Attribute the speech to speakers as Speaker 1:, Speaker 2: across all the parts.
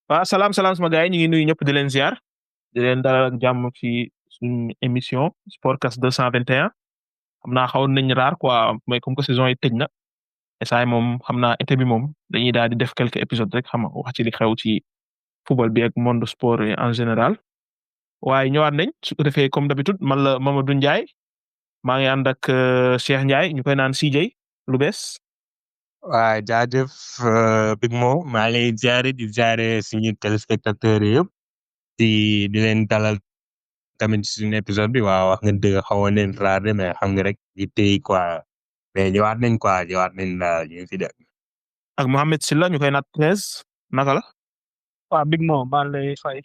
Speaker 1: waaw salaam sama gars yi ñu ngi nuyu ñëpp di leen ziar di leen dalal ak jàmm ci suñu émission Sportcast 221 xam naa xawoon nañ raar quoi mais comme que saison yi tëj na esaay moom xam naa été bi moom dañuy daal di def quelques épisodes rek xam nga wax ci li xew ci football bi ak monde sport en général waaye ñëwaat nañ su ko defee comme d'habitude man la Mamadou Ndiaye maa ngi ànd ak Cheikh Ndiaye ñu koy naan CJ lu bees.
Speaker 2: waaw jaajëf Big Mo maa lay di jaare suñu téléspectateurs yëpp di leen dalal tamit suñu épisode bi waaw wax nga dëgg xawoon nañ raar mais xam nga rek di tey quoi mais ñëwaat nañ daal ñu ngi fi def.
Speaker 1: ak Mohamed Silla ñu koy naat 13 naka la.
Speaker 3: waaw Big Mo maa lay fay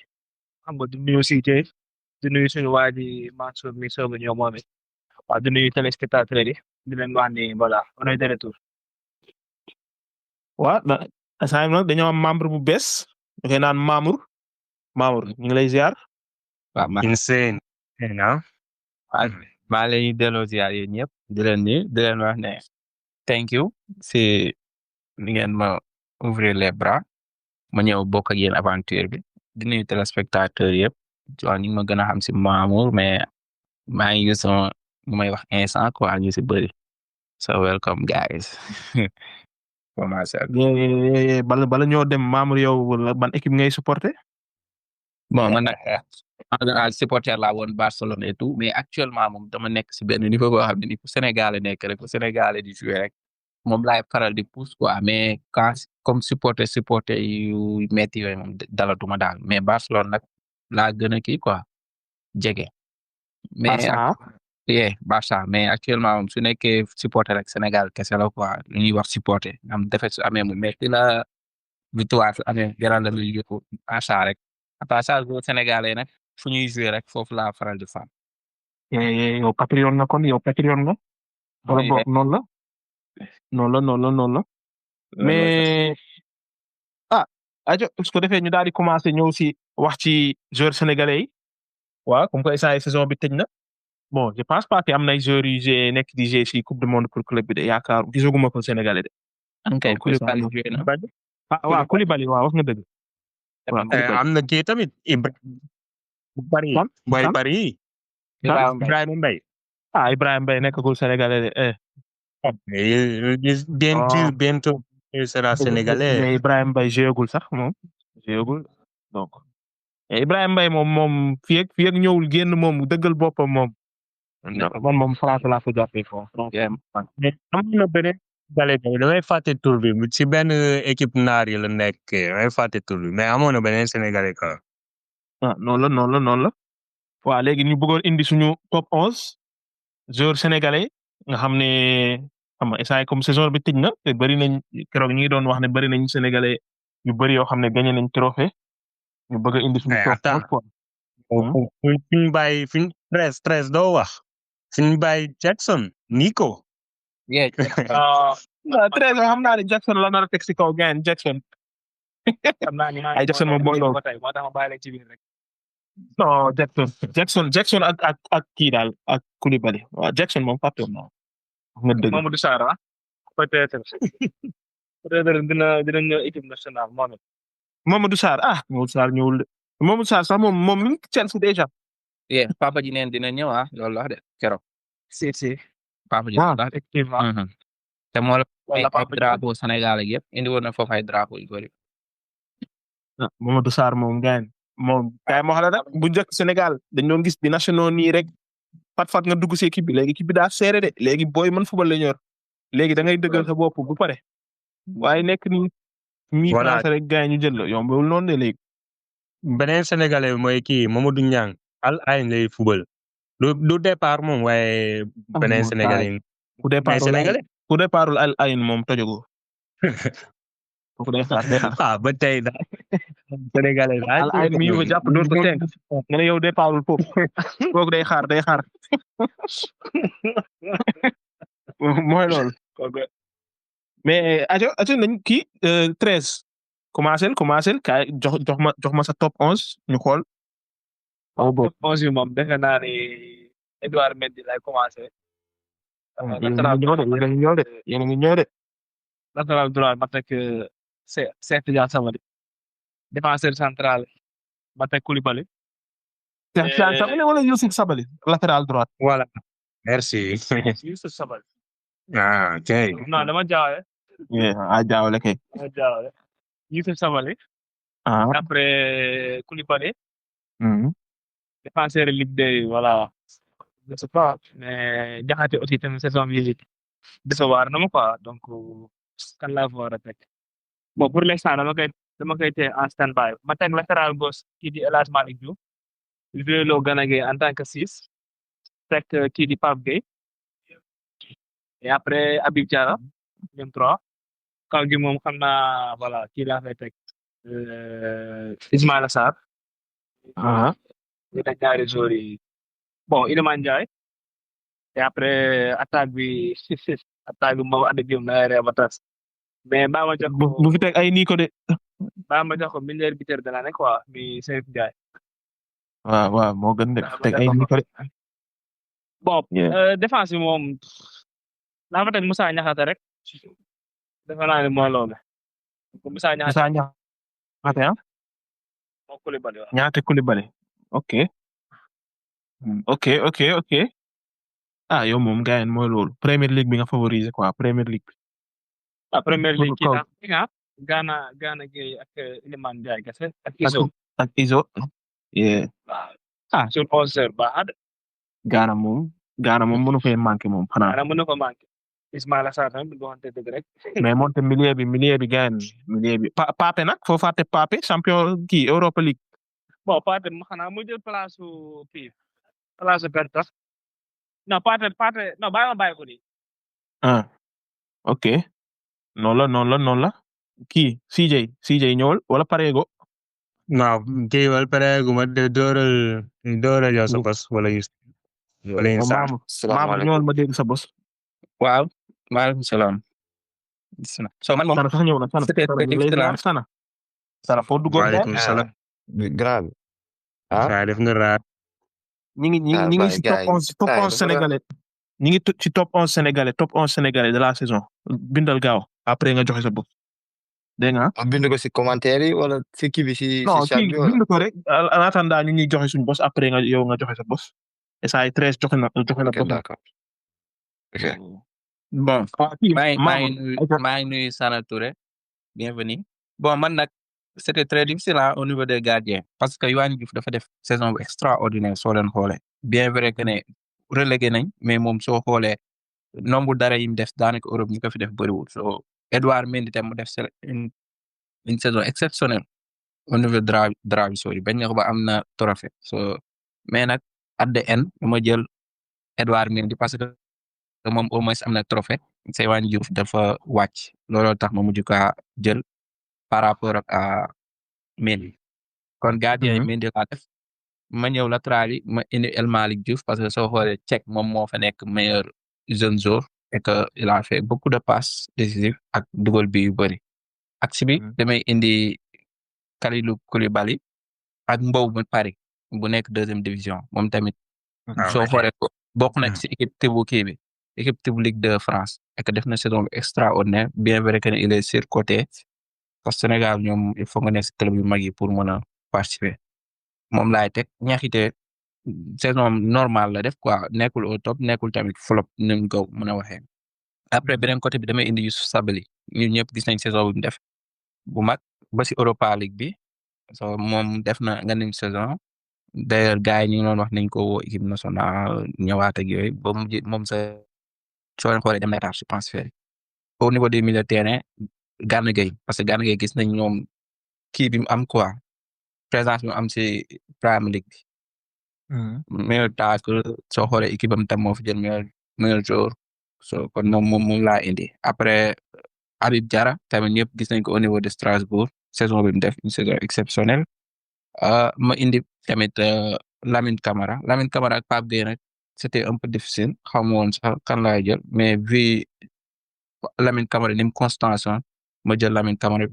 Speaker 3: xam nga di nuyu CJ di nuyu suñu waa ji Mansour mi soog a ñëw moom it waaw di nuyu téléspectateurs yi di leen wax ni voilà on est de retour.
Speaker 1: waaw esaay nag dañoo am membre bu bees ñu koy naan Mamour ñu ngi lay ziar.
Speaker 4: waaw
Speaker 2: insane
Speaker 4: maa lay delloo ziar yéen ñëpp di leen wax ne thank you si ni ngeen ma ouvrir les bras ma ñëw bokk ak yéen aventure bi di nuyu téléspectateurs yëpp waaw ñu ngi ma gën a xam si Mamour mais maa ngi gis sama ñu may wax instant quoi ñu si bëri so welcome guys.
Speaker 1: bala ñoo dem Mamour yow ban équipe ngay supporter.
Speaker 4: bon man nag en général supporter laa woon Barcelone et tout mais actuellement moom dama nekk si benn niveau boo xam ne ni fu Sénégal nekk rek fu Sénégal di jouer rek moom laay faral di pousse quoi mais quand comme supporter yu metti yooyu moom dalatuma daal mais Barcelone nag laa gën a kii quoi jege. mais Barça mais actuellement moom su nekkee supporter rek Sénégal kese la quoi lu ñuy wax supporter am défaite su amee mu metti la victoire su amee gërëm la luy yëngu Barça rek. à part ça Sénégalais nag fu ñuy jouer rek foofu laa faral di fan.
Speaker 1: yow patriote nga kon yow patriote nga. wala boog noonu la. mais ajo su ko defee ñu daal di commencer ñëw si wax ci joueurs sénégalais yi. waaw comme que instant saison bi tëj na. bon je pense pas que am na ay joueurs yu nekk di jouer si coupe du monde pour club bi de yaakaar gisaguma ko sénégalais de.
Speaker 4: ok Koulibaly joué na.
Speaker 1: waaw Koulibaly waaw wax nga dëgg.
Speaker 2: am na kii tamit Ibrahima Mbaye.
Speaker 1: Ibrahima Mbaye nekkagul sénégalais de.
Speaker 2: bientôt il sera sénégalais.
Speaker 1: mais Ibrahima Mbaye jéegul sax moom jéegul donc. Ibrahima Mbaye moom fii ak ñëwul génn moom dëggal boppam moom. man moom France laa ko jàppee foofu.
Speaker 2: mais am na beneen gale damay fàtte tur bi ci benn équipe naar yi la nekk damay fàtte tur bi mais amoon na beneen sénégalais quoi.
Speaker 1: noonu la. waaw léegi ñu bëggoon indi suñu top 11 joueurs sénégalais nga xam ne xam nga instant comme saison bi tëj na te bëri nañ keroog ñu ngi doon wax ne bëri nañ sénégalais yu bëri yoo xam ne gagné nañ trophée ñu bëgg a indi suñu top 11 quoi.
Speaker 2: fi ñu bàyyi fi ñu 13 doo wax fi ñu bàyyi Jackson Nico.
Speaker 1: non 13 xam naa ne Jackson la nar a teg si kaw gain Jackson.
Speaker 3: xam naa ni
Speaker 1: ay Jackson moom booy lool
Speaker 3: moo tax ma bàyyi la ci biir rek.
Speaker 1: non Jackson ak kii daal ak Koulibaly waaw Jackson moom fàtte woon naa. nga dëgg
Speaker 3: Mamadou Sarr peut-être dina ñëw équipe nationale moom it.
Speaker 1: Mamadou Sarr ñëwul de Mamadou Sarr sax moom mi ngi Chelsea déjà.
Speaker 4: papa ji neen dina ñëw loolu la de keroog.
Speaker 3: si.
Speaker 4: papa ji
Speaker 3: effectivement.
Speaker 4: te moo la ay drapeau Sénégal ak yëpp indi woon na foofu ay drapeau yu bëri.
Speaker 1: Mamadou Sarr moom gaañ moom kay moo xam ne nag bu njëkk Sénégal dañ doon gis di nationaux nii rek fat nga dugg si équipe bi léegi équipe bi daa serré de léegi booy mën football la ñor léegi da ngay dëggal sa bopp bu pare waaye nekk ni mi France rek gaañ ñu jël la yombul noonu de léegi.
Speaker 2: beneen sénégalais mooy kii Mamadou Niang Al Ain lay football du départ moom waaye beneen sénégalais.
Speaker 1: ku départul Al Ain moom tojagoo. kooku day xaar.
Speaker 2: ba tey daal sénégalais daal.
Speaker 1: Al Ain mi ngi ko jàpp door ko tënk nga ne yow départul foofu kooku day xaar. mooy loolu. mais ajo nañ kii 13 commencé kaay jox ma sa top 11 ñu xool.
Speaker 3: top 11 yi moom defe naa ni Edouard Mendy lay commencé.
Speaker 1: yéen a ngi ñëw de.
Speaker 3: latéral droit ma teg Cheikh Tidiane Sabaly. défenseur central ma teg Koulibaly.
Speaker 1: Cheikh Sabaly wala Youssouf Sabaly latéral droite.
Speaker 3: Voilà.
Speaker 2: Merci.
Speaker 3: Youssouf Sabaly.
Speaker 2: Ah, ok.
Speaker 3: non dama jaawale.
Speaker 1: jaawale kay.
Speaker 3: Youssouf Sabaly.
Speaker 1: Ah.
Speaker 3: Après Koulibaly.
Speaker 1: Mhm.
Speaker 3: Défenseur Ligue 2 voilà. Je sais pas mais Diakhaté aussi tamit saison bi décevoir na ma quoi donc kan laa fa war a teg. Bon pour l'instant dama koy téye en stand-by ma teg latéral gauche kii di El Hadj Malick Diouf. Vélo Gana Gueye en tant que 6. Teg kii di Pape Gueye. Et après Habib Diarra ñoom 3. kaw gi moom xam naa voilà kii laa fay teg Ismaïla Sarr.
Speaker 1: Ah.
Speaker 3: ñu teg ñaari joueurs yi bon Iliman Ndiaye. Et après attaque bi moom ànd ak yow na ree ba tas mais baa ma jox ko
Speaker 1: bu fi teg ay Nico de.
Speaker 3: baa ma jox ko meilleur buteur de l'année quoi mi Serif Ndiaye.
Speaker 1: waaw moo gën de teg ay Nico de.
Speaker 3: bon défense bi moom naa fa teg Moussa Niakhaté rek defe naa ne mooy loolu Moussa Niakhaté moo Koulibaly waaw
Speaker 1: Niakhaté Koulibaly ok yow moom gars mooy loolu Premier League bi nga favoriser quoi Premier League bi.
Speaker 3: Premier League kii Gana Gueye ak Iliman Ndiaye kese ak
Speaker 1: Iso.
Speaker 3: sur 11 baax de.
Speaker 1: Gana moom mënu fee manqué moom xanaa.
Speaker 3: Gana mënu ko manqué. Ismaïla Sarr tamit bu waxante dëgg rek.
Speaker 1: mais moonte milieu bi gars milieu bi Pape nag foo fàtte Pape champion kii Europa League.
Speaker 3: bon Pape xanaa mu jël place su kii place su Berta. non Pape non bàyyi ko nii.
Speaker 1: ok noonu la kii CJ ñëwal wala pareego.
Speaker 2: non kii wala pareegu ma de dooral yow sa bos wala Insa.
Speaker 1: Maam ñëwal ma dégg sa bos.
Speaker 4: waaw maaleykum salaam. so man moom
Speaker 1: Sana sax ñëw na Sana foo duggoon.
Speaker 2: waaleykum salaam.
Speaker 5: grave.
Speaker 2: saa def nga raar.
Speaker 1: ñi ngi ci top 11 sénégalais. ñi ngi ci top 11 sénégalais de la saison bindal gaaw après nga joxe sa bopp dégg nga.
Speaker 5: bind ko si commentaire yi wala si kii bi si chat bi
Speaker 1: bind ko rek en attendant ñu ñuy joxe suñu boss après nga joxe sa boss et ça ay 13 joxe na bopp.
Speaker 5: d'accord ok
Speaker 4: bon maa ngi nuyu Sana Touré bienvenue bon man nag c'était très difficile au niveau des gardiens parce que Yohan Diouf dafa def saison bu extraordinaire soo leen xoolee bien vrai que ne relégué nañ mais moom soo xoolee nombre d'arrêts yi mu def daanaka Europe ñu ko fi def bëriwul so Edouard Mendy tam mu def une saison exceptionnelle au niveau Drabi sori bañ na ko ba am na trophée so mais nag at the end dama jël Edouard Mendy parce que moom au moins am na trophée c'est Yohan Diouf dafa wàcc looloo tax ma mujj kaa jël par rapport à Mendy kon gardien yi Mendy laa def ma ñëw latéral yi ma indi El Malick Diouf parce que soo xoolee Tchèque moom moo fa nekk meilleur jeune joueur et que il a fait beaucoup de passes décisives ak dugal bi yu bëri axe bi damay indi Kalidou Koulibaly ak Mbow bu Paris bu nekk deuxième division moom tamit soo xoolee ko bokk na ci équipe type kii bi équipe type Ligue 2 France et que def na saison extraordinaire bien vrai que il est surcoté parce que Sénégal ñoom il faut nga nekk ci club yu mag yi pour mën a participer moom laay teg Niakhaté saison normale la def quoi nekkul au top nekkul tamit flop ni mu ko mën a waxee après beneen côté bi damay indi Youssouf Sabaly ñun ñëpp gis nañ saison bu mu def bu mag ba ci Europa League bi so moom def na nga nañ saison d'ailleurs gars yi ñu ngi doon wax nañ ko woo équipe nationale ñëwaat ak yooyu ba moom sa soo leen xoolee dem na état je pense faire au niveau des milieux de terrain Gana Gueye parce que Gana Gueye gis nañ ñoom kii bi mu am quoi présence bi mu am ci Premier League bi. meilleur tackle soo xoolee équipe am tam moo fi jël meilleur joueur so kon moom laa indi après Habib Diarra tamit ñëpp gis nañ ko au niveau de Strasbourg saison bi mu def une saison exceptionnelle ma indi tamit Lamine Camara ak Pape Gueye nag c'était un peu difficile xamu woon sax kan laay jël mais vu Lamine Camara ni mu constance ma jël Lamine Camara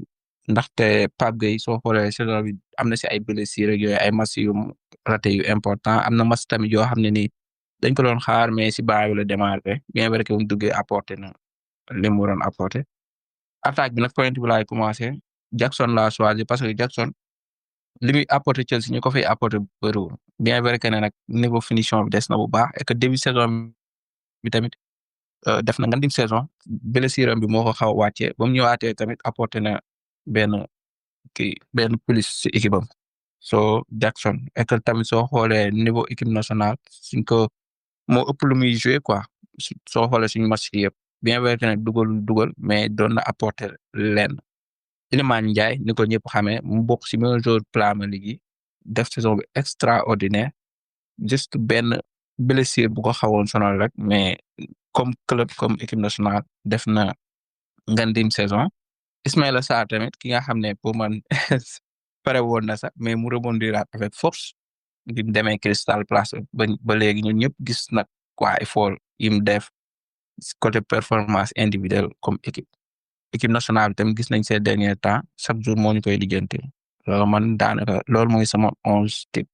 Speaker 4: ndaxte Pape Gueye soo xoolee saison bi am na si ay blessures ak yooyu ay match yu raté yu important am na match tamit yoo xam ne ni dañ ko doon xaar mais si baayu la démarré bien vrai que mu duggee apporté na li mu waroon apporté attaque bi nag point bi laay commencé Jackson laa choisi parce que Jackson li muy apporter Chelsea ñu ko fay apporter bëriwul bien vrai que ne nag niveau finition bi des na bu baax et que début saison bi tamit def na ngandim saison blessure bi moo ko xaw a wàccee ba mu ñëwaatee tamit apporter na benn plus si équipe am so Jackson et que tamit soo xoolee niveau équipe nationale suñ ko moo ëpp lu muy jouer quoi soo xoolee suñu match yi yëpp bien vrai que ne dugal mais doon na apporter lenn Iliman Ndiaye ni ko ñëpp xamee mu bokk si meilleur joueur Premier League yi def saison bi extraordinaire juste benn blessure bu ko xawoon sonal rek mais comme club comme équipe nationale def na ngandim saison Ismaïla Sarr tamit ki nga xam ne pour man pare woon na sax mais mu rebondir avec force bi mu demee Crystal Palace ba léegi ñun ñëpp gis nag quoi effort yi mu def côté performance individuelle comme équipe nationale bi tamit gis nañ ces derniers temps chaque jour moo ñu koy lijjanti loolu man daanaka loolu mooy sama 11 type.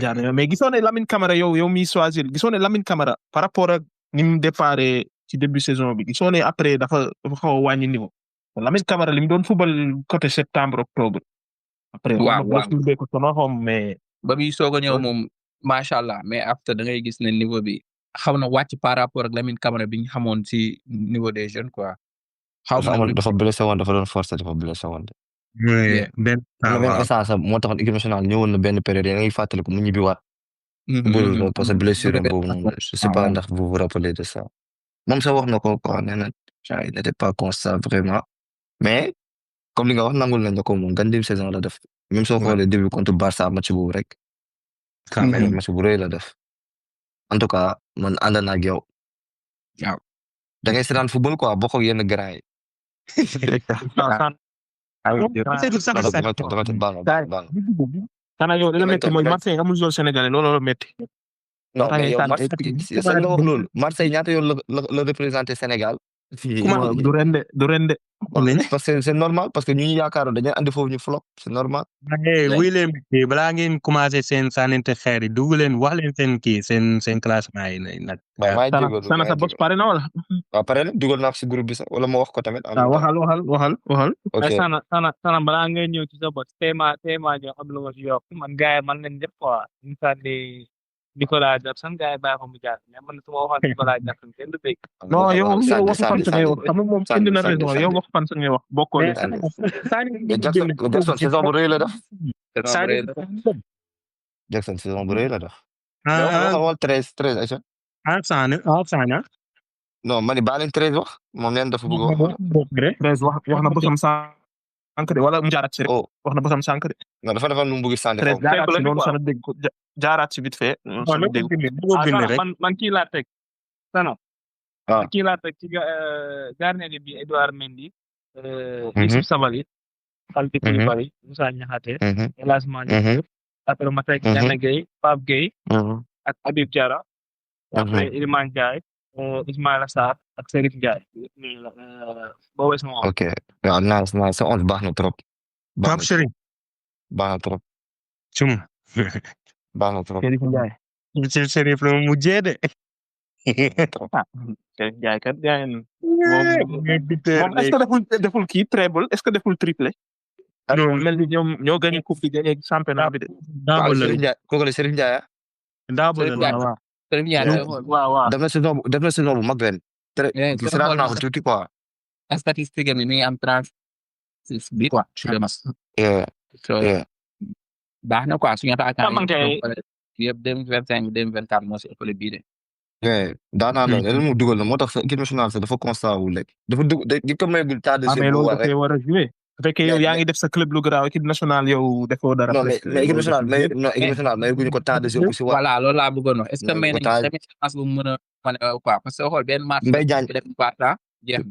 Speaker 1: jaar na yoon mais gisoo ne Lamine Camara yow mi choisir gisoo ne Lamine Camara par rapport ak ni mu déparé ci début saison bi gisoo ne après dafa xaw a wàññi niveau Lamine Camara li mu doon football côté septembre octobre. après
Speaker 4: waaw
Speaker 1: ko sonn mais.
Speaker 4: ba muy soog a ñëw moom macha allah mais après da ngay gis ne niveau bi xaw na wàcc par rapport ak Lamine Camara bi ñu xamoon ci niveau des jeunes quoi.
Speaker 5: dafa blessé woon dafa doon forcer dafa blessé woon.
Speaker 2: benn
Speaker 5: essence moo taxoon équipe nationale ñëwoon na benn période yi da ngay fàttali ko mu ñibbiwaat. parce que blessure boobu noonu je sais pas ndax vous vous rappelez de ça. moom sax wax na ko quoi nee na il n'était pas constant vraiment mais comme li nga wax nangul nañ ko moom gandim saison la def même soo xoolee début contre Barça match boobu rek. match bu rëy la def. en tout cas man ànd naa ak yow.
Speaker 4: waaw
Speaker 5: da ngay seetaan football quoi bokk ak yenn grand yi.
Speaker 1: Kana yow la metti mooy Marseille amul zone sénégalais loolu la metti.
Speaker 5: non mais yow Marseille sax nga wax loolu Marseille ñaata yoon la représenté Sénégal.
Speaker 1: du rende.
Speaker 5: parce que c'est normal parce que ñu yaakaaroon dañuy andi foofu ñu flop c'est normal.
Speaker 2: wuy leen balaa ngeen commencé seen sànninte xeer yi dugg leen wax leen seen classement yi nag.
Speaker 1: sana sa boss pare na wala.
Speaker 5: waaw pare na dugal naa ko si groupe bi sax wala ma wax ko tamit.
Speaker 1: waxal.
Speaker 3: ok sana balaa ngay ñëw ci sa boss téema ñoo xam lu ma si yokk man gars yi man lañ def quoi ñu sànni Nicolas Jackson gars yi bàyyi ko mu jaar mais man su ma waxoon Nicolas Jackson kenn du dégg.
Speaker 1: non yow wax fan sa ngay wax xam nga moom indi na raison yow wax fan sa ngay wax bokkoo leen.
Speaker 5: Jackson saison bu rëy la def. Jackson saison bu rëy la def. waxal 13 Aïcha.
Speaker 2: Sané.
Speaker 5: non ma ni baa leen 13 wax moom leen dafa bëgg wax.
Speaker 1: 13 wax na bosam sànq de wala mu jaaraat si rek. wax na bosam sànq de.
Speaker 5: non dafa defal nu mu bëgg sànni
Speaker 1: foofu. 13 jaaraat si noonu sana dégg ko jaaraat si vite fait.
Speaker 3: man kii laa teg. Sana. kii laa teg ci gardien bi Edouard Mendy. Youssouf Sabaly. Khalidou Koulibaly. Moussa Niakhaté. El Hadji Malick Diop. après ma teg Gana Gueye Pape Gueye. ak Habib Diarra. après Iliman Ndiaye. Ismaïla Sarr ak Serif Ndiaye. boobu sama
Speaker 5: ok waaw naa sa 11 baax na trop.
Speaker 2: Pape Serif.
Speaker 5: baax na trop.
Speaker 2: cum.
Speaker 5: baax na trop.
Speaker 1: Serif Ndiaye.
Speaker 2: Serif la mu mujjee de.
Speaker 1: Serif Ndiaye kat gars yi moom est-ce que deful kii treble est-ce que deful triplé. mel ni ñoo gagné coupe bi gagné championnat bi de.
Speaker 5: kooku la Serif Ndiaye
Speaker 1: waaw.
Speaker 3: waaw
Speaker 5: def na saison bu mag ren. seetaan naa ko tuuti quoi.
Speaker 4: statistique mi ngi am 36 bi quoi sur le match. baax na quoi suñu attaquant yëpp 2025 2024 moo si ëppale bii de.
Speaker 5: daanaka loolu mu dugal na moo tax équipe nationale sax dafa constat wul rek dafa dugg di ko mayagul tas de jeu bu war rek
Speaker 1: war a jouer bu fekkee yow yaa ngi def sa club lu garaaw équipe nationale yow defoo dara.
Speaker 5: non mais équipe nationale mayaguñu ko tas de jeu bu si war.
Speaker 4: voilà loolu laa bëggoon wax est-ce que may nañu tamit chance bu mën a mën a quoi parce que xool benn match.
Speaker 5: Mbaye Diagne
Speaker 4: def partant jeex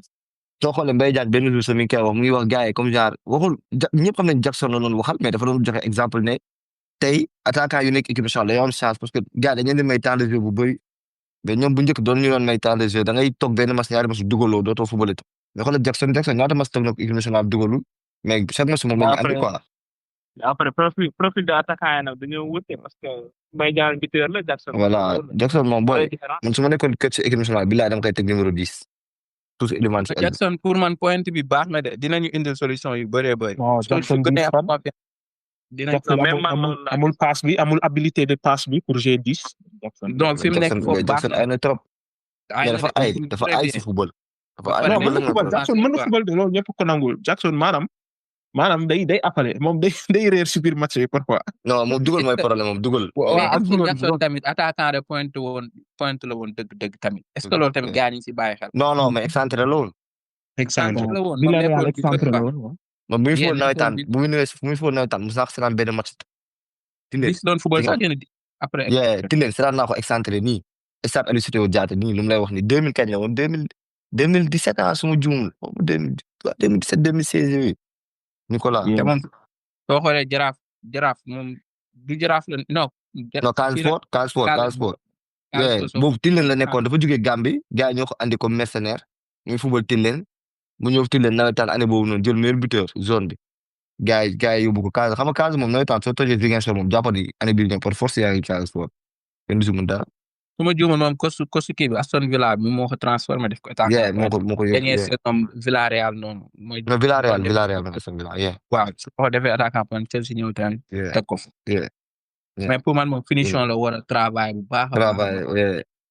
Speaker 5: soo xoolee Mbaye Diagne benn jour mi ngi koy wax mu ngi wax gars yi comme genre waxul ñëpp xam nañ Jackson la doon waxal mais dafa doon joxe exemple ne tey attaquant yu nekk équipe nationale dañoo am chance parce que gars dañu leen di may temps de jeu bu bëri mais ñoom bu njëkk doon ñu doon may temps de jeu da ngay toog benn match ñaari match dugaloo dootoo football it mais xoolal Jackson ñaata match toog na ko équipe nationale dugalul mais chaque match moom la ñu andi quoi.
Speaker 3: après profil de attaquant yi nag dañoo wute parce que Mbaye Diagne buteur la Jackson.
Speaker 5: voilà Jackson moom booy man su ma nekkoon coach ci équipe nationale bi laa dama koy teg numéro 10. tous Iliman ci aile bi.
Speaker 4: Jackson pour man point bi baax na de dinañu indil solution yu bëree bëri.
Speaker 1: non Jackson
Speaker 4: su
Speaker 1: bi
Speaker 4: gënee am
Speaker 1: fan
Speaker 4: confiance dinañ
Speaker 1: Jackson
Speaker 3: même
Speaker 1: amul
Speaker 3: man
Speaker 1: amul
Speaker 3: loolu laa
Speaker 1: amul passe bi amul habilité de passe bi pour G10 Jackson
Speaker 4: donc fi mu nekk
Speaker 5: Jackson
Speaker 4: foofu baax
Speaker 5: Jackson
Speaker 4: na
Speaker 5: ay na trop.
Speaker 4: ay
Speaker 5: mais
Speaker 4: na
Speaker 5: dafa
Speaker 4: de
Speaker 5: ay
Speaker 4: donc
Speaker 5: dafa
Speaker 4: très
Speaker 5: ay
Speaker 4: bien.
Speaker 5: si football. dafa
Speaker 4: Ba
Speaker 5: ay
Speaker 4: pare
Speaker 1: non
Speaker 5: football
Speaker 1: mën
Speaker 5: la
Speaker 1: na
Speaker 5: nga
Speaker 1: football
Speaker 5: ko.
Speaker 1: Jackson mën na
Speaker 4: quoi.
Speaker 1: football de loolu ñëpp ko nangul Jackson maanaam day appelé moom day réer si biir match yi parfois.
Speaker 5: non moom dugal mooy problème moom dugal.
Speaker 1: waaw
Speaker 4: mais
Speaker 1: ak
Speaker 4: est-ce que
Speaker 1: dugal
Speaker 4: Jackson tamit attaquant de pointe la woon dëgg tamit est-ce que loolu tamit gars yi ñu si bàyyi xel.
Speaker 5: non mais excentré la woon.
Speaker 2: Excentré.
Speaker 4: la woon
Speaker 1: bi
Speaker 4: moom
Speaker 1: la Real
Speaker 4: nekkoon
Speaker 1: excentré
Speaker 4: buteur
Speaker 1: la
Speaker 4: quoi.
Speaker 1: woon
Speaker 5: moom bu muy
Speaker 4: Yéen
Speaker 5: fóot nawetaan
Speaker 4: nekkoon
Speaker 5: bu muy fóot nawetaan mu sax seetaan benn match.
Speaker 4: bi si doon football sax dina di après.
Speaker 5: Tilène seetaan naa ko excentré nii. stade Aline Sitoé Diatta nii lu mu lay wax ni 2000 kañ la woon 2017 ah su ma juumul 2017 2016 yooyu. Nicolas.
Speaker 4: te moom soo xoolee jaraaf moom du jaraaf la non.
Speaker 5: non Casa Sport. boobu Tilène la nekkoon dafa jógee Gambie gars yi ñoo ko andi comme mercenaire muy football Tilène mu ñëw Tilène nawetaan année boobu noonu jël meilleur buteur zone bi. gars yi yóbbu ko Casa xam nga Casa moom nawetaan soo tojee Ziguinchor moom jàppandi année bii ñoom par force yaa ngi Casa Sport kenn du si mun dara.
Speaker 4: su ma juumee moom kosu kii bi Aston Villa bi moo ko transformé def ko attaquant.
Speaker 5: moo ko
Speaker 4: dernier saison Villarreal noonu. mooy
Speaker 5: non Villarreal man Aston Villa
Speaker 4: waaw su ko defee attaquant point Chelsea ñëw tamit teg ko fa. mais pour man moom finition la war a travail bu baax.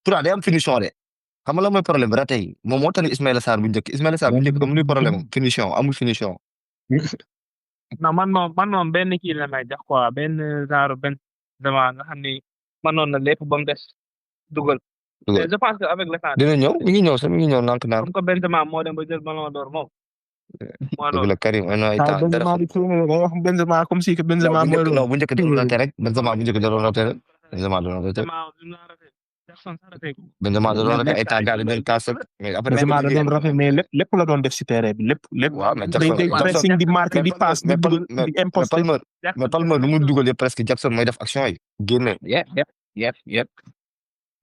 Speaker 5: pourtant day am finition de xam nga la mooy problème raté yi moom moo tax ni Ismaïla Sarr bu njëkk amul problème finition amul finition.
Speaker 3: non man moom benn kii la may jox quoi benn genre Benzema nga xam ni mënoon na lépp ba mu des dugal. mais je pense que avec le temps.
Speaker 5: dina ñëw mi ngi ñëw sax mi ngi ñëw nànk nànk.
Speaker 3: comme que Benzema moo dem ba jël ballon d'or moom. mooy
Speaker 5: dëgg
Speaker 3: loolu
Speaker 5: la Karim ay taal dara
Speaker 1: Benzema comme si que Benzema mooy loolu.
Speaker 5: non bu njëkk doon raté rek Benzema bu njëkk doon raté rek Benzema doon raté. Benzema doon raté ay temps gars yi doon kaas mais après
Speaker 1: Benzema doon raté mais lépp la doon def si terrain bi lépp.
Speaker 5: waaw mais
Speaker 1: day pressing di marqué di passe di dugal di imposté.
Speaker 5: mais Palmer lu mu dugal yëpp presque Jackson mooy def action yi génne.
Speaker 4: yep.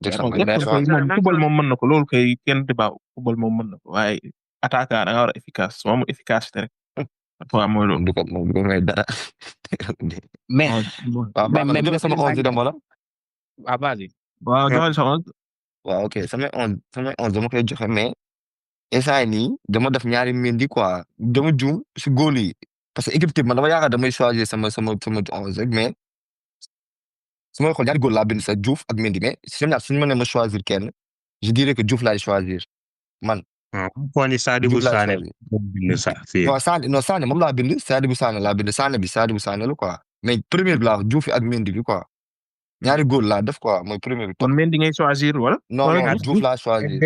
Speaker 5: Jackson
Speaker 1: moom football moom mën na ko loolu kay kenn débat football moom mën na ko waaye attaquant da nga war a efficace moom efficacité rek. waaw mooy loolu.
Speaker 5: du ko may dara.
Speaker 4: mais
Speaker 5: waaw sama 11 dem wala.
Speaker 4: à base.
Speaker 1: waaw joxal sa 11.
Speaker 5: waaw ok sama 11 dama koy joxe mais instant yii nii dama def ñaari Mendy quoi dama juum si góol yi parce que équipe type man dama yaakaar damay choisir sama 11 rek mais su ma xool ñaari góol laa bind sax Diouf ak Mendy mais si ñoom ñaar suñu mënee ma choisir kenn je dirais que Diouf laay choisir man.
Speaker 2: point ni Sadibou Sané non
Speaker 5: Sané moom laa bind Sadibou Sané laa bind Sadibou Sané la quoi mais premier bi laa Diouf ak Mendy bi quoi ñaari góol laa def quoi mooy premier bi.
Speaker 1: kon Mendy ngay choisir wala.
Speaker 5: non Diouf laa choisir.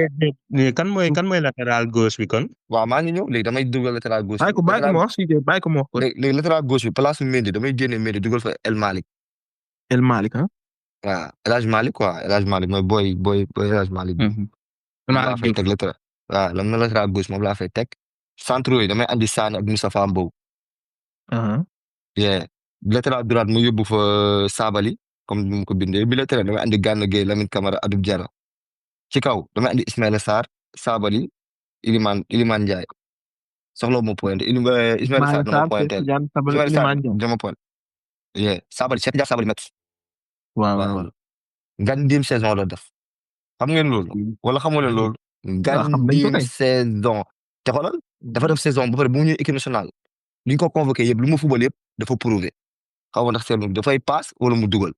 Speaker 2: kan mooy latéral gauche bi kon.
Speaker 5: waaw maa ngi ñëw léegi damay dugal latéral gauche bi.
Speaker 1: bàyyi ko ma wax bàyyi ko ma wax.
Speaker 5: léegi latéral gauche bi place Mendy damay génne Mendy dugal fa El Malick.
Speaker 1: El Malick ah.
Speaker 5: waaw El Hadj Malick quoi El Hadj Malick mooy booy El Hadj Malick. laa fay teg latéral waaw lan la latéral gauche moom laa fay teg. centre yi damay andi Sané ak Moustapha Mbow. latéral droite mu yóbbu fa Sabali comme ni mu ko bindee bi latéral damay andi Gana Gueye Lamine Camara Abdou Diarra. ci kaw damay andi Ismaïla Sarr Sabali Iliman Ndiaye. soxla mo pointé Ismaïla Sarr dama pointé dama pointé. Sabali Cheikh Dia Sabali met. waaw gandim saison la def. xam ngeen loolu wala xamoo leen loolu. gandim saison. te xoolal dafa def saison ba pare bu mu ñëw équipe nationale li ñu ko convoqué yëpp lu mu football yëpp dafa prouvé xaw ma ndax seetlu dafay passe wala mu dugal.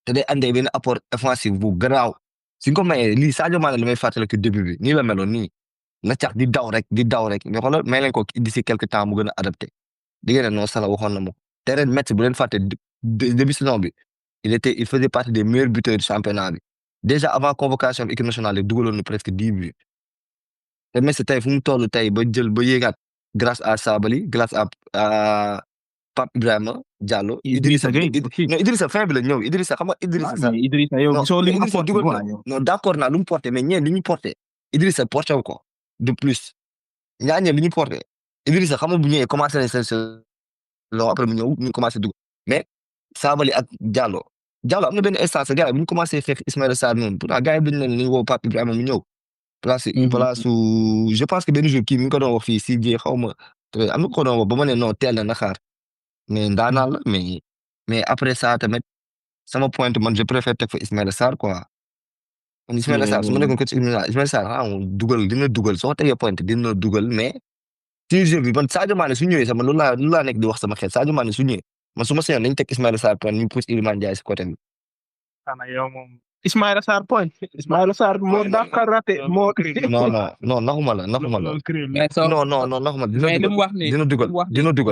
Speaker 5: te day andee benn apport offensif bu garaaw si nga ko mayee lii Sadio Mané la may fàttaliku début bi nii la meloon nii na cax di daw rek mais xoolal may leen ko d'ici quelque temps mu gën a adapté di ngeen ne non Salah waxoon na ma te ren Metz bu leen fàtte début saison bi il faisait partie des meilleurs buteurs du championnat bi déjà avant convocation bi équipe nationale bi dugaloon na presque 10 buts. te Metz tey fu mu toll tey ba yéegaat grâce à Sabali grâce à Pape Ibrahima Diallo. Idrissa fin bi la ñëw Idrissa xam nga
Speaker 1: Idrissa yow gisoo li mu apporté
Speaker 5: non d'accord naa lu mu porté mais ñeen li ñu porté Idrissa porté wu ko de plus ñaañee li ñu porté Idrissa xam nga bu ñëwee commencé nañ seen saison après mu ñëw ñu commencé dugg mais Sabali ak Diallo am na benn instance gars yi bu ñu commencé fekk Ismaïla Sarr noonu pourtant gars yi dañ leen ni woo Pape Ibrahima mu ñëw. place je pense que benn jour kii mi ngi ko doon wax fii si jee xaw ma am na ko doon wax ba ma ne non teel na xaar mais ndaanaan la mais après ça tamit sama point man je préfère teg fa Ismaïla Sarr quoi Ismaïla Sarr su ma nekkoon coach Ismaïla Sarr dina dugal soo tegee point dina dugal mais ci jeu bi man Sadio Mané su ñëwee sama loolu laa nekk di wax sama xel Sadio Mané su ñëwee man su ma seyoon nañu teg Ismaïla Sarr point ñu pousse Iliman Ndiaye si côté bi.
Speaker 3: xanaa yow moom.
Speaker 1: Ismaïla Sarr point Ismaïla Sarr moo dàqa raté moo.
Speaker 5: non naxuma la.
Speaker 4: mais soo
Speaker 5: non naxuma
Speaker 4: mais li mu wax ni
Speaker 5: dina dugal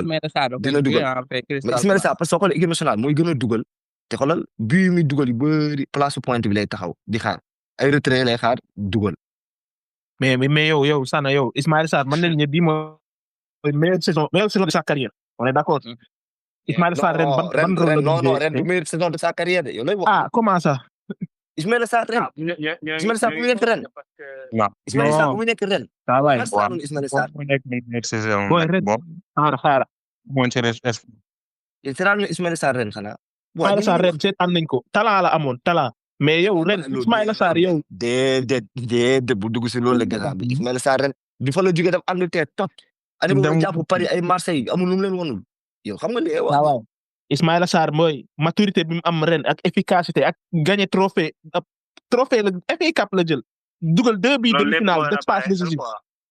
Speaker 4: Ismaïla Sarr
Speaker 5: dina dugal mais Ismaïla Sarr parce que soo xoolee équipe nationale mooy gën a dugal te xoolal bii muy dugal yu bëri place point bi lay taxaw di xaar ay retrait lay xaar dugal.
Speaker 1: mais yow Sana yow Ismaïla Sarr mën nañu ne bii mooy meilleure saison de sa carrière on est d'accord. Ismaïla Sarr ren
Speaker 5: ren du meilleure saison de sa carrière de yow lay wax.
Speaker 1: Comment ça.
Speaker 5: Ismaïla Sarr ren. Ismaïla Sarr bu mu nekk ren.
Speaker 2: waaw
Speaker 5: Ismaïla Sarr bu mu nekk ren.
Speaker 2: waaw
Speaker 5: Ismaïla Sarr.
Speaker 2: mu nekk meilleure saison
Speaker 1: booy ren xaaral.
Speaker 2: moon ci res
Speaker 5: seetaan Ismaïla Sarr ren xanaa.
Speaker 1: Ismaïla Sarr ren seetaan nañ ko talent la amoon talent mais yow ren Ismaïla Sarr yow.
Speaker 5: déedéet bu dugg si loolu la gànnaaw bi Ismaïla Sarr ren bi fa la jógee dem Angleterre tot. ani boobu jàpp Paris ay Marseille amul lu mu leen wanul yow xam nga li
Speaker 1: waaw Ismaïla Sarr mooy maturité bi mu am ren ak efficacité ak gagné trophée la FA Cup la jël dugal 2 buts demi-finale d'espace décisif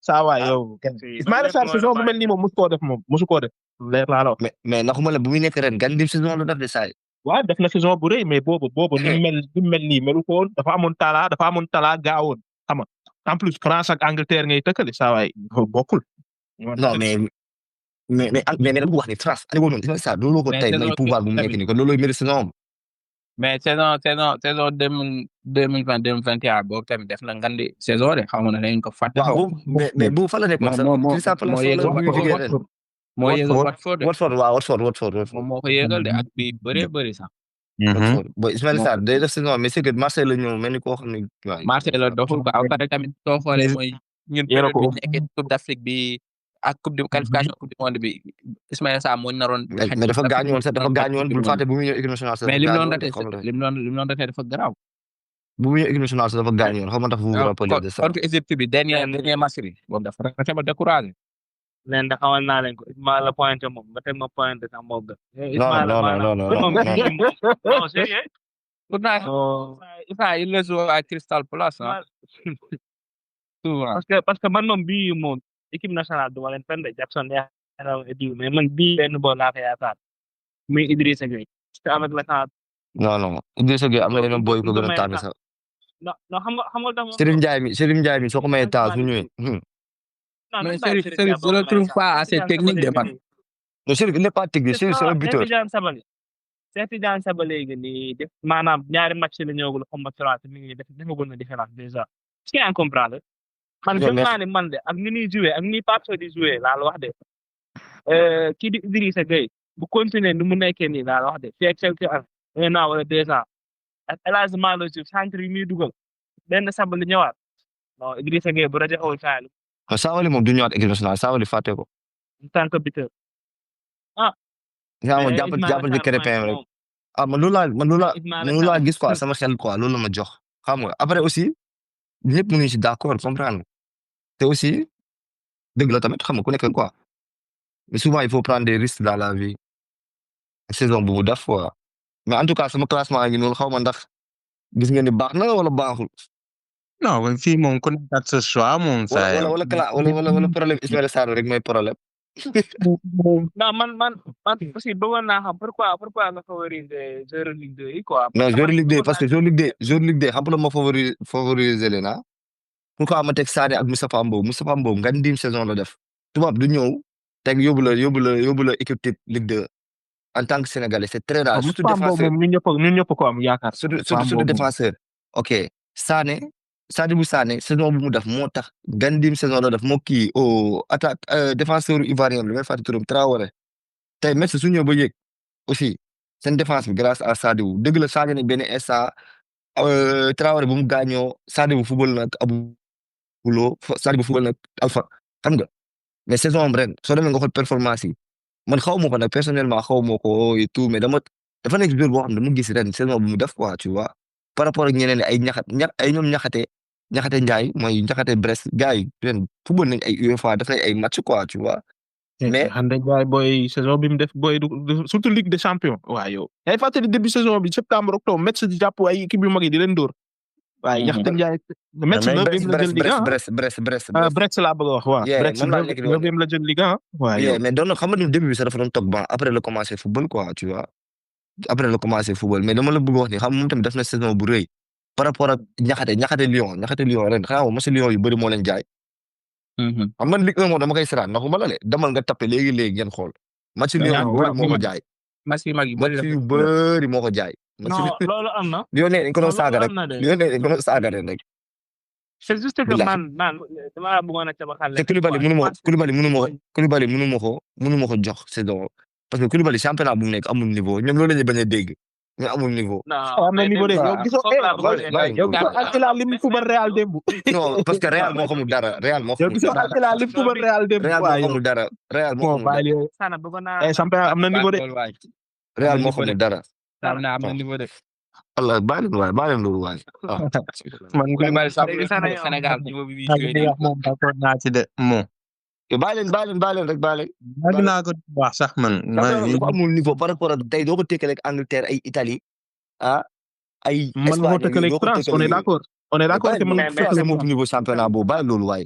Speaker 1: saa waay yow Ismaïla Sarr saison bu mel nii moom mosu koo def leer laa la wax.
Speaker 5: mais naxuma la bu muy nekk ren gan dim saison la def de saay.
Speaker 1: waaw def na saison bu rëy mais boobu ni mu mel nii melu ko woon dafa amoon talent gaawoon xam nga en plus France ak Angleterre ngay tëkkale saa waay bokkul.
Speaker 5: non mais nag bu wax ni France ani woon Ismaïla Sarr loolu ko tey may pouvoir bu mu nekk nii kon loolu mérite saison
Speaker 4: mais saison 2020-2021 boobu tamit def na ngandi saison de xam nga dañ ko fàtte.
Speaker 5: waaw mais bu fa la nekkoon sax
Speaker 4: moo yëgal Watford
Speaker 5: Watford
Speaker 4: moo ko yëgal de ak bi bëri sax.
Speaker 5: bon Ismaïla Sarr day def saison mais c'est que Marseille la ñëw mel ni koo xam ne.
Speaker 4: Marseille la doxul ba pare tamit soo xoolee mooy ñun période bi nekkee Coupe d'Afrique bi ak qualification coupe du monde bi Ismaïla Sarr moo naroon.
Speaker 5: mais dafa gaañu woon bul fàtte bu muy ñëw équipe nationale.
Speaker 4: mais lim doon raté dafa garaaw.
Speaker 5: bu muy ñëw équipe nationale dafa gaañu woon xaw ma tax vous vous rappelez de ça.
Speaker 4: contre Égypte bi dernier match bi boobu dafa raté ba découragé.
Speaker 3: leen da xamal naa leen ko Ismaïla pointe moom ba teg ma pointe sax moo gën.
Speaker 5: non
Speaker 3: sérieux.
Speaker 4: pourtant il le joue à Crystal Palace souvent.
Speaker 3: parce que man moom bii moom équipe nationale du ma leen fenn de Jackson yaakaar mais man bii benn bool laa ko yaakaar muy Idrissa Gueye. parce que avec le temps.
Speaker 5: non Idrissa Gueye am na yeneen boy ko gën a tànn sax.
Speaker 3: non xam nga.
Speaker 5: Serigne Ndiaye mi soo ko mayee temps su ñëwee.
Speaker 4: mais Chérif je le trouve pas assez technique de man.
Speaker 5: non Chérif il n'est pas technique Chérif c'est un buteur.
Speaker 3: Cheikh Tidiane Sabaly léegi nii def maanaam ñaari match la ñëwagul xam nga trois mi ngi defagul na différence déjà. est-ce que yaa ngi comprendre. man gëm naa ne man de ak ni ñuy joué ak ni Pape Sow di joué laa la wax de. kii di Idrissa Gueye bu continuer nu mu nekkee nii laa la wax de fii ak quelques ans 1 an wala 2 ans ak El Hadji Malick Diouf centre yi muy dugal benn Sabaly ñëwaat non Idrissa Gueye bu rajo Saalum.
Speaker 5: Sabaly moom du ñëwaat équipe nationale Sabaly fàtte ko.
Speaker 3: en tant que buteur.
Speaker 5: yaa ma jàppal ci Krépin rek. man loolu laa gis quoi sama xel quoi loolu la ma jox. xam nga après aussi ñëpp mu ngi ci d'accord comprendre te aussi dëgg la tamit xam nga ku nekk quoi mais souvent il faut prendre des risques dans la vie saison bu mu def quoi mais en tout cas sama classement ngi noonu xaw ma ndax gis ngeen ni baax na wala baaxul.
Speaker 2: non fii moom ku nekk sa choix moom.
Speaker 5: wala problème Ismaïla Sarr rek mooy problème.
Speaker 3: non man aussi bëggoon naa xam pourquoi nga favoriser joueur Ligue 2 yi quoi.
Speaker 5: non joueur Ligue 2 parce que joueur Ligue 2 xam nga ma favoriser leen ah. pourquoi ma teg Sané ak Moustapha Mbow nga ndim saison la def. tubaab du ñëw teg yóbbu la équipe type Ligue 2 en tant que Sénégalais c'est très rare. surtout défenseur
Speaker 1: ñun ñëpp ko am yaakaar.
Speaker 5: surtout défenseur. ok Sadibou Sané saison bu mu def moo tax gandim saison la def moo kii au attaque défenseur ivoirien bi may fàttali turam Traoré tey Metz su ñëw ba yéeg aussi seen défense bi grâce à Sadibou dëgg la changé nañ benn instant Traoré bu mu gaañoo Sadibou football nag Aboulo Sadibou football nag Alpha xam nga mais saison am ren soo demee nga xool performance yi man xaw ma ko nag personnellement xaw ma ko et tout mais dafa nekk joueur boo xam ne dama gis ren saison bu mu def quoi tu vois par rapport ak ñeneen ay ñoom ñaxate Ndiaye mooy ñaxate Brest gars yi ren football nañ ay UEFA def nañ ay match quoi tu vois. mais
Speaker 1: xam nañ waay booy saison bi mu def booy surtout Ligue des Champions waaw yow. yaa ngi fàttali début saison bi septembre octobre Metz di jàpp ay équipe yu mag yi di leen dóor. waaye Yaxte Ndiaye Metz
Speaker 2: mais
Speaker 1: neuvième la jël Ligue 1
Speaker 5: Brest.
Speaker 1: Brest laa bëgg a wax waaw.
Speaker 5: Yeah,
Speaker 1: Brest
Speaker 5: moom laa nekk di wax.
Speaker 1: neuvième la jël Ligue 1 waaye
Speaker 5: Yeah,
Speaker 1: yow.
Speaker 5: mais doon na xam nga ni début bi sax dafa doon toog ban après le commencé football quoi tu vois après le commencé football mais dama la bëgg wax ni xam nga moom tamit def na saison bu rëy par rapport ak Ñaxate Lyon ren xanaa moom match Lyon yu bëri moo leen jaay xam nga Ligue 1 moom dama koy seetaan ndax ma la le demal nga tapé léegi ngeen xool match Lyon yu bëri moo ko jaay
Speaker 4: match yu mag yi
Speaker 5: match yu bëri moo ko jaay
Speaker 3: non loolu am na.
Speaker 5: Lyon ne dañ ko doon saaga rek
Speaker 3: am na de.
Speaker 5: Lyon ne dañ ko doon saaga rek
Speaker 3: c'est juste que
Speaker 5: Billahi.
Speaker 3: man dama bëggoon a tabaxal.
Speaker 5: te Koulibaly mënu ma ko jox saison parce que Koulibaly championnat bu mu nekk amul niveau ñoom loolu la ñuy bañ a dégg mais amul niveau.
Speaker 1: am na niveau de yow gisoo yow gisoo Attila lim football Real démb.
Speaker 5: non parce que Real moo xamul dara
Speaker 1: yow gisoo Attila lim football Real démb.
Speaker 5: Real moo xamul dara Real moo xamul dara
Speaker 3: Sana bëggoon naa.
Speaker 1: championnat am na niveau de.
Speaker 5: Real moo xamul dara.
Speaker 4: am na niveau de.
Speaker 5: Allah bàyyi leen loolu waay.
Speaker 2: man
Speaker 4: Koulibaly sax
Speaker 3: léegi Sana yow.
Speaker 4: Sénégal niveau bi
Speaker 2: moom d'accord naa ci de moom.
Speaker 5: bàyyi leen rek bàyyi leen.
Speaker 2: yàgg naa ko wax sax man.
Speaker 5: dafa amul niveau par rapport ak tey doo ko tekkale ak Angleterre ay Italie ay.
Speaker 1: man moo tëkkale ak France on est d'accord. on est d'accord que man
Speaker 5: France moo niveau championnat boobu bàyyi loolu waay.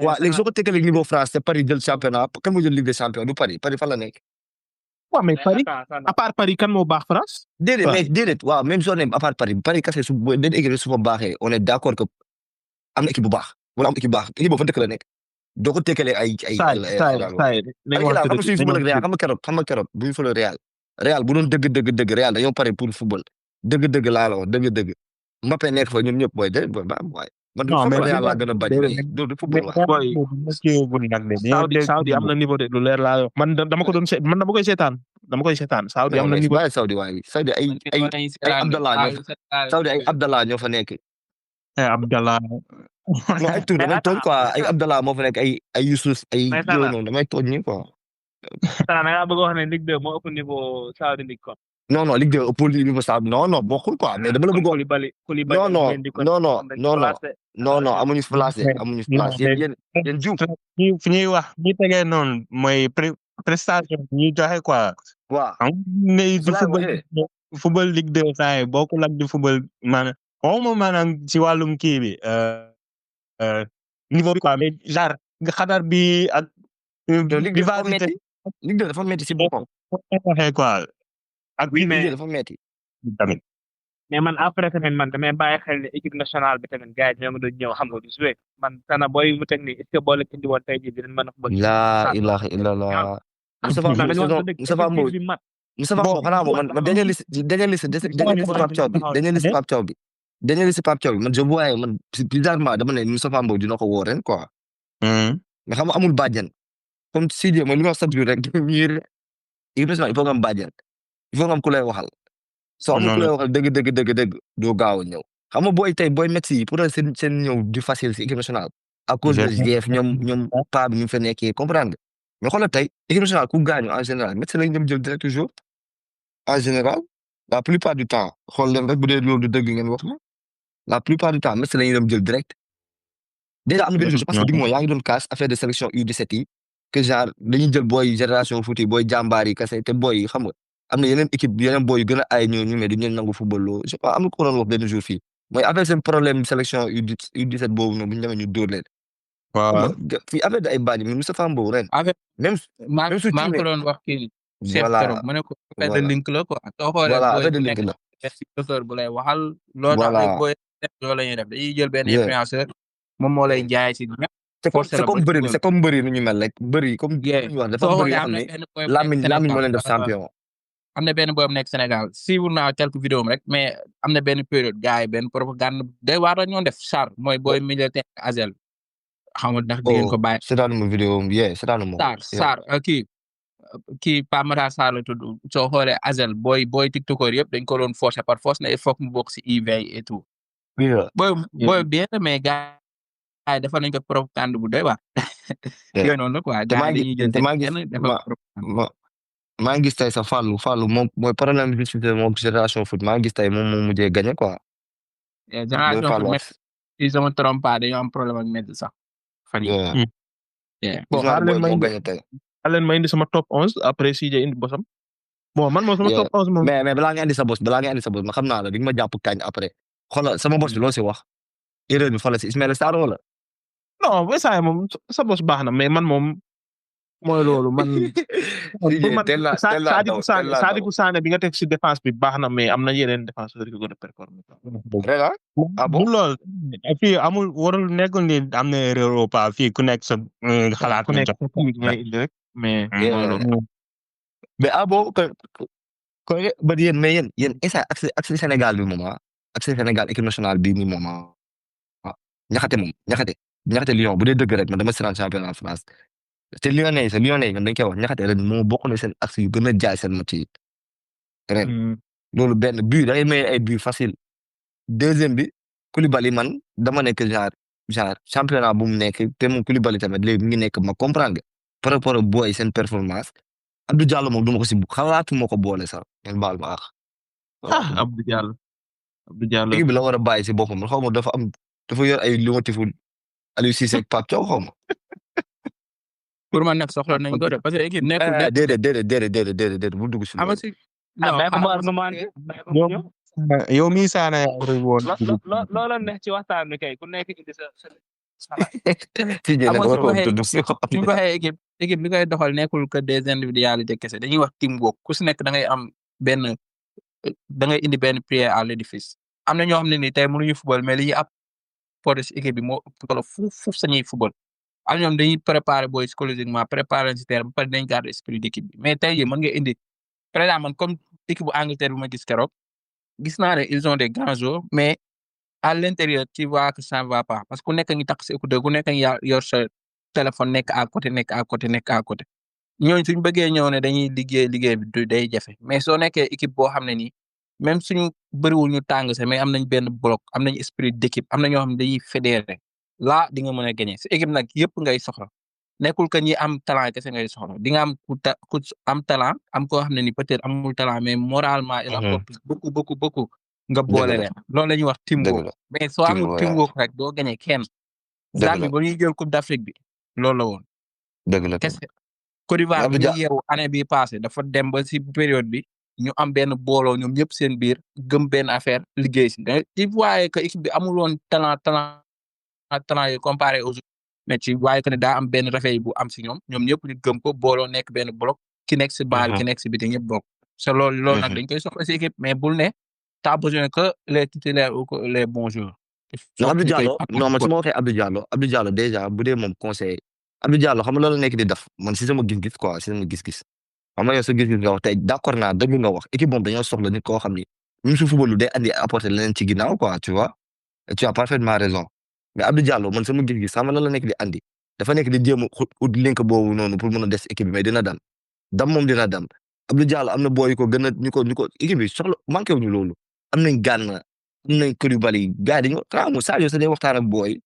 Speaker 5: waaw léegi soo ko tekkalee ak niveau France te Paris jël championnat kan moo jël Ligue des champions du Paris fan la nekk.
Speaker 1: waaw mais Paris à part Paris kan moo baax France.
Speaker 5: déedéet waaw même soo ne à part Paris kese su benn équipe su fa baaxee on est d'accord que am na équipe bu baax wala am équipe baax équipe boobu fa dëkk la nekk. doo ko tekkalee ay.
Speaker 1: xam nga keroog
Speaker 5: bu ñu fële Real bu doon dëgg Real dañoo pare pour football dëgg laa la wax dëgg Mbappé nekk fa ñoom ñëpp booy de ba waaye.
Speaker 2: non mais
Speaker 5: Real laa gën a bañ du football waay.
Speaker 1: Saudi am na niveau de lu leer laa wax man dama ko doon man dama koy seetaan Saudi am na niveau.
Speaker 5: Saudi waay Saudi ay Abdallah ñoo fa nekk.
Speaker 2: Abdallah.
Speaker 5: non ay tur damay tooñ quoi ay Abdallah moo fa nekk ay Youssouf ay yooyu noonu damay tooñ ñi quoi.
Speaker 3: Sana nga bëgg wax ne Ligue 2 moo ëpp niveau Saudi League quoi.
Speaker 5: non Ligue 2 ëpp niveau Saudi non bokkul quoi mais dama la bëgg non amuñu place yéen juum.
Speaker 2: fi ñuy wax ñi tegee noonu mooy prestation ñuy joxe quoi.
Speaker 5: waaw
Speaker 2: xam nga di football Ligue 2 saa yi bokkul ak di football maanaam ci wàllum kii bi niveau bi quoi mais genre xadar bi ak.
Speaker 5: Ligue 2 dafa métti si boppam.
Speaker 2: waxee quoi. ak
Speaker 3: oui mais
Speaker 5: dafa métti.
Speaker 2: tamit.
Speaker 3: mais man après tamit man damay bàyyi xel ne équipe nationale bi tamit gars yi ñoo ngi doon ñëw xam nga du joué man Sana booy mu teg nii est-ce que boo leen indi woon tey jii dinañ mën a football.
Speaker 5: laa ilaaha illallah. Moustapha Mbow xanaa moom man dernière liste Pape Thiaw bi man je vois man bizarrement dama ne Moustapha Mbow dina ko woo ren quoi. mais xam nga amul bàjjen comme Sidy mooy li ma wax chaque jour rek il faut nga am bàjjen il faut nga am ku lay waxal. soo amul ku lay waxal dëgg doo gaaw a ñëw. xam nga booy Metz yi pour seen ñëw du facile si équipe nationale. à cause de GF ñoom paa bi ñu fa nekkee comprendre mais xoolal tey équipe nationale ku gaañu en général Metz lañ dem jël direct toujours en général la plupart du temps xool leen rek bu dee loolu du dëgg ngeen wax ma la plupart du temps Metz lañuy dem jël direct. déjà am na benn chose parce que bi mooy yaa ngi doon casse affaire de sélection U17 yi que genre dañuy jël booy génération foot yi booy jàmbaar yi kese te booy yi xam nga am na yeneen équipe yeneen booy yu gën a ay ñooñu mais duñu leen nangu football loo je sais pas am na ko doon wax benn jour fii mooy affaire seen problème sélection U17 boobu noonu bu ñu demee ñu dóor leen.
Speaker 2: waaw
Speaker 5: fii affaire de ay bàjj mi Moustapha Mbow ren. même
Speaker 4: maa ngi ko doon wax kii.
Speaker 5: voilà
Speaker 4: mu ne ko affaire de link la quoi. soo xoolee
Speaker 5: voilà affaire de link la.
Speaker 4: influenceur bu lay waxal. loolu tax rek booy loolu la ñuy def dañuy jël benn influenceur. moom moo lay jaay si ñëpp.
Speaker 5: c'est comme bëri nu ñu mel rek bëri comme ñu wax dafa bëri yoo xam ne Lamine moo leen def champion.
Speaker 4: am na benn boobu nekk Sénégal siiwul naa quelques vidéos rek mais am na benn période gars yi benn propagande day waar la ñoo def char mooy booy militaire Azel. xam nga ndax di ngeen ko bàyyi.
Speaker 5: seetaanuma vidéo seetaanuma.
Speaker 4: Sarr kii Pape Matar Sarr la tudd soo xoolee Azel booy tiktokeur yëpp dañ ko doon forcer par force ne il faut que mu bokk si IV et tout. booy bien mais gars yi dafa nañ ko propagande bu doy waar. yooyu noonu la quoi gars yi dañuy jël
Speaker 5: maa ngi gis tey sa Fallou moom mooy problème bi moom génération foot maa ngi gis tey moom moo mujjee gagné quoi.
Speaker 4: génération foot si je me trompe pas dañoo am problème ak Metz sax. fan yii.
Speaker 1: bon xaaral leen ma indi sama top 11 après si indi bosam. bon man moom sama top 11 moom.
Speaker 5: mais balaa nga indi sa bos ma xam naa la di nga ma jàpp kañ après. xoolal sama boss bi loo si wax erreur bi fa la si Ismaïla Sarr wala.
Speaker 1: non bu saa moom sa bos baax na mais man moom mooy loolu man. pour man
Speaker 5: teel naa
Speaker 1: Sadibou Sané bi nga teg si défense bi baax na mais am na yeneen défenseurs yu ko gën a performer.
Speaker 5: vraiment ah bon
Speaker 2: bu lool fii amul warul nekkul ni am na erreur ou pas fii ku nekk sa xalaat
Speaker 1: ku
Speaker 2: nga
Speaker 1: nekk
Speaker 2: jox.
Speaker 1: sa point ngay indi rek mais.
Speaker 5: Yeah.
Speaker 1: mooy loolu.
Speaker 5: mais ah bon ko ba yéen mais yéen instant accès Sénégal bi moom accès Sénégal équipe nationale bii nii moom ñaxate Lyon bu dee dëgg rek man dama si championnat France te Lyonnais yi ñoom dañ koy wax ñaxate ren moo bokk na seen accès yu gën a jaay seen match yi ren loolu benn but da ngay may ay but facile deuxième bi Koulibaly man dama nekk genre championnat bu mu nekk te moom Koulibaly tamit léegi mu ngi nekk ma comprendre nga par rapport ak booy seen performance Abdou Diallo moom du ma ko si xalaatuma ko boole sax ngeen baal ma
Speaker 1: Abdou Diallo.
Speaker 5: équipe bi la war a bàyyi si boppam xaw ma dafa yor ay lomotifu Aliou Cissé ak Pape Thiaw xaw ma.
Speaker 4: pour man nag soxla nañ ko de parce que équipe nekkul
Speaker 5: déedéet bu dugg si
Speaker 4: ama si
Speaker 2: yow mii saana woon.
Speaker 3: loola neex ci waxtaan bi kay ku nekk indi sa
Speaker 5: si jëlee
Speaker 4: ama
Speaker 5: war
Speaker 4: su
Speaker 5: ko tudd si
Speaker 4: ñu waxee équipe bi koy doxal nekkul que des individualités kese dañuy wax teamwork ku si nekk da ngay am benn da ngay indi benn pierre à l'édifice am na ñoo xam ne ni tey mënuñu football mais li ñuy apporter si équipe bi moo solo fuuf sañuy football am ñoom dañuy préparer booy psychologiquement préparer si terrain ba pare dañ garder esprit d'équipe bi mais tey jii mën nga indi par exemple man comme équipe bu Angleterre bi ma gis keroog gis naa ne ils ont des grands joueurs mais à l'intérieur tu vois que ça ne va pas parce que ku nekk ngi takk sa écouteur ku nekk ngi yor sa téléphone nekk à côté ñooñu suñ bëggee ñëw ne dañuy liggéey bi du day jafe mais soo nekkee équipe boo xam ne nii même suñu bëriwul ñu tàng sax mais am nañ benn bloc am nañ esprit d'équipe am na ñoo xam ne dañuy fédéré là di nga mën a gagner sa équipe nag yëpp ngay soxla nekkul que ñi am talent kese ngay soxla di nga am ku am talent am koo xam ne ni peut-être amul talent mais moralement il apporte beaucoup nga boole leen loolu la ñuy wax teamwork mais soo amul teamwork rek doo gagner kenn Zambie ba ñuy jël coupe d'Afrique bi loolu la woon
Speaker 5: dëgg la
Speaker 4: kese Côte d'Ivoire bi ñu yeewu année bi passé dafa dem ba si période bi ñu am benn booloo ñoom ñëpp seen biir gëm benn affaire liggéey si tu vois que équipe bi amul woon talent yi comparé aux autres mais ci waaye que ne daa am benn réveil bu am si ñoom ñëpp ñu gëm ko booloo nekk benn bloc ki nekk si baal ki nekk si biti ñëpp bokk c'est loolu nag dañ koy soxla si équipe mais bul ne t'as besoin que les titulaires ou que les bons joueurs.
Speaker 5: non Abdou Diallo non man su ma waxee Abdou Diallo déjà bu dee moom conseil Abdou Diallo xam nga loolu nekk di def man si sama gis-gis quoi si sama gis-gis xam nga yow sa gis-gis nga wax tey d'accord naa dëgg nga wax équipe moom dañoo soxla nit koo xam ni même su football day andi apporter leneen ci ginnaaw quoi tu vois et tu as parfaitement raison mais Abdou Diallo man sama gis-gis xam nga lan la nekk di andi dafa nekk di jéem a ut link boobu noonu pour mën a des équipe bi mais dina dam moom dina dam Abdou Diallo am na booy yu ko gën a ñu ko équipe bi soxla manqué wuñu loolu am nañ Gana am nañ Koulibaly gars yi dañoo xaaral Sadio sa day waxtaan ak booy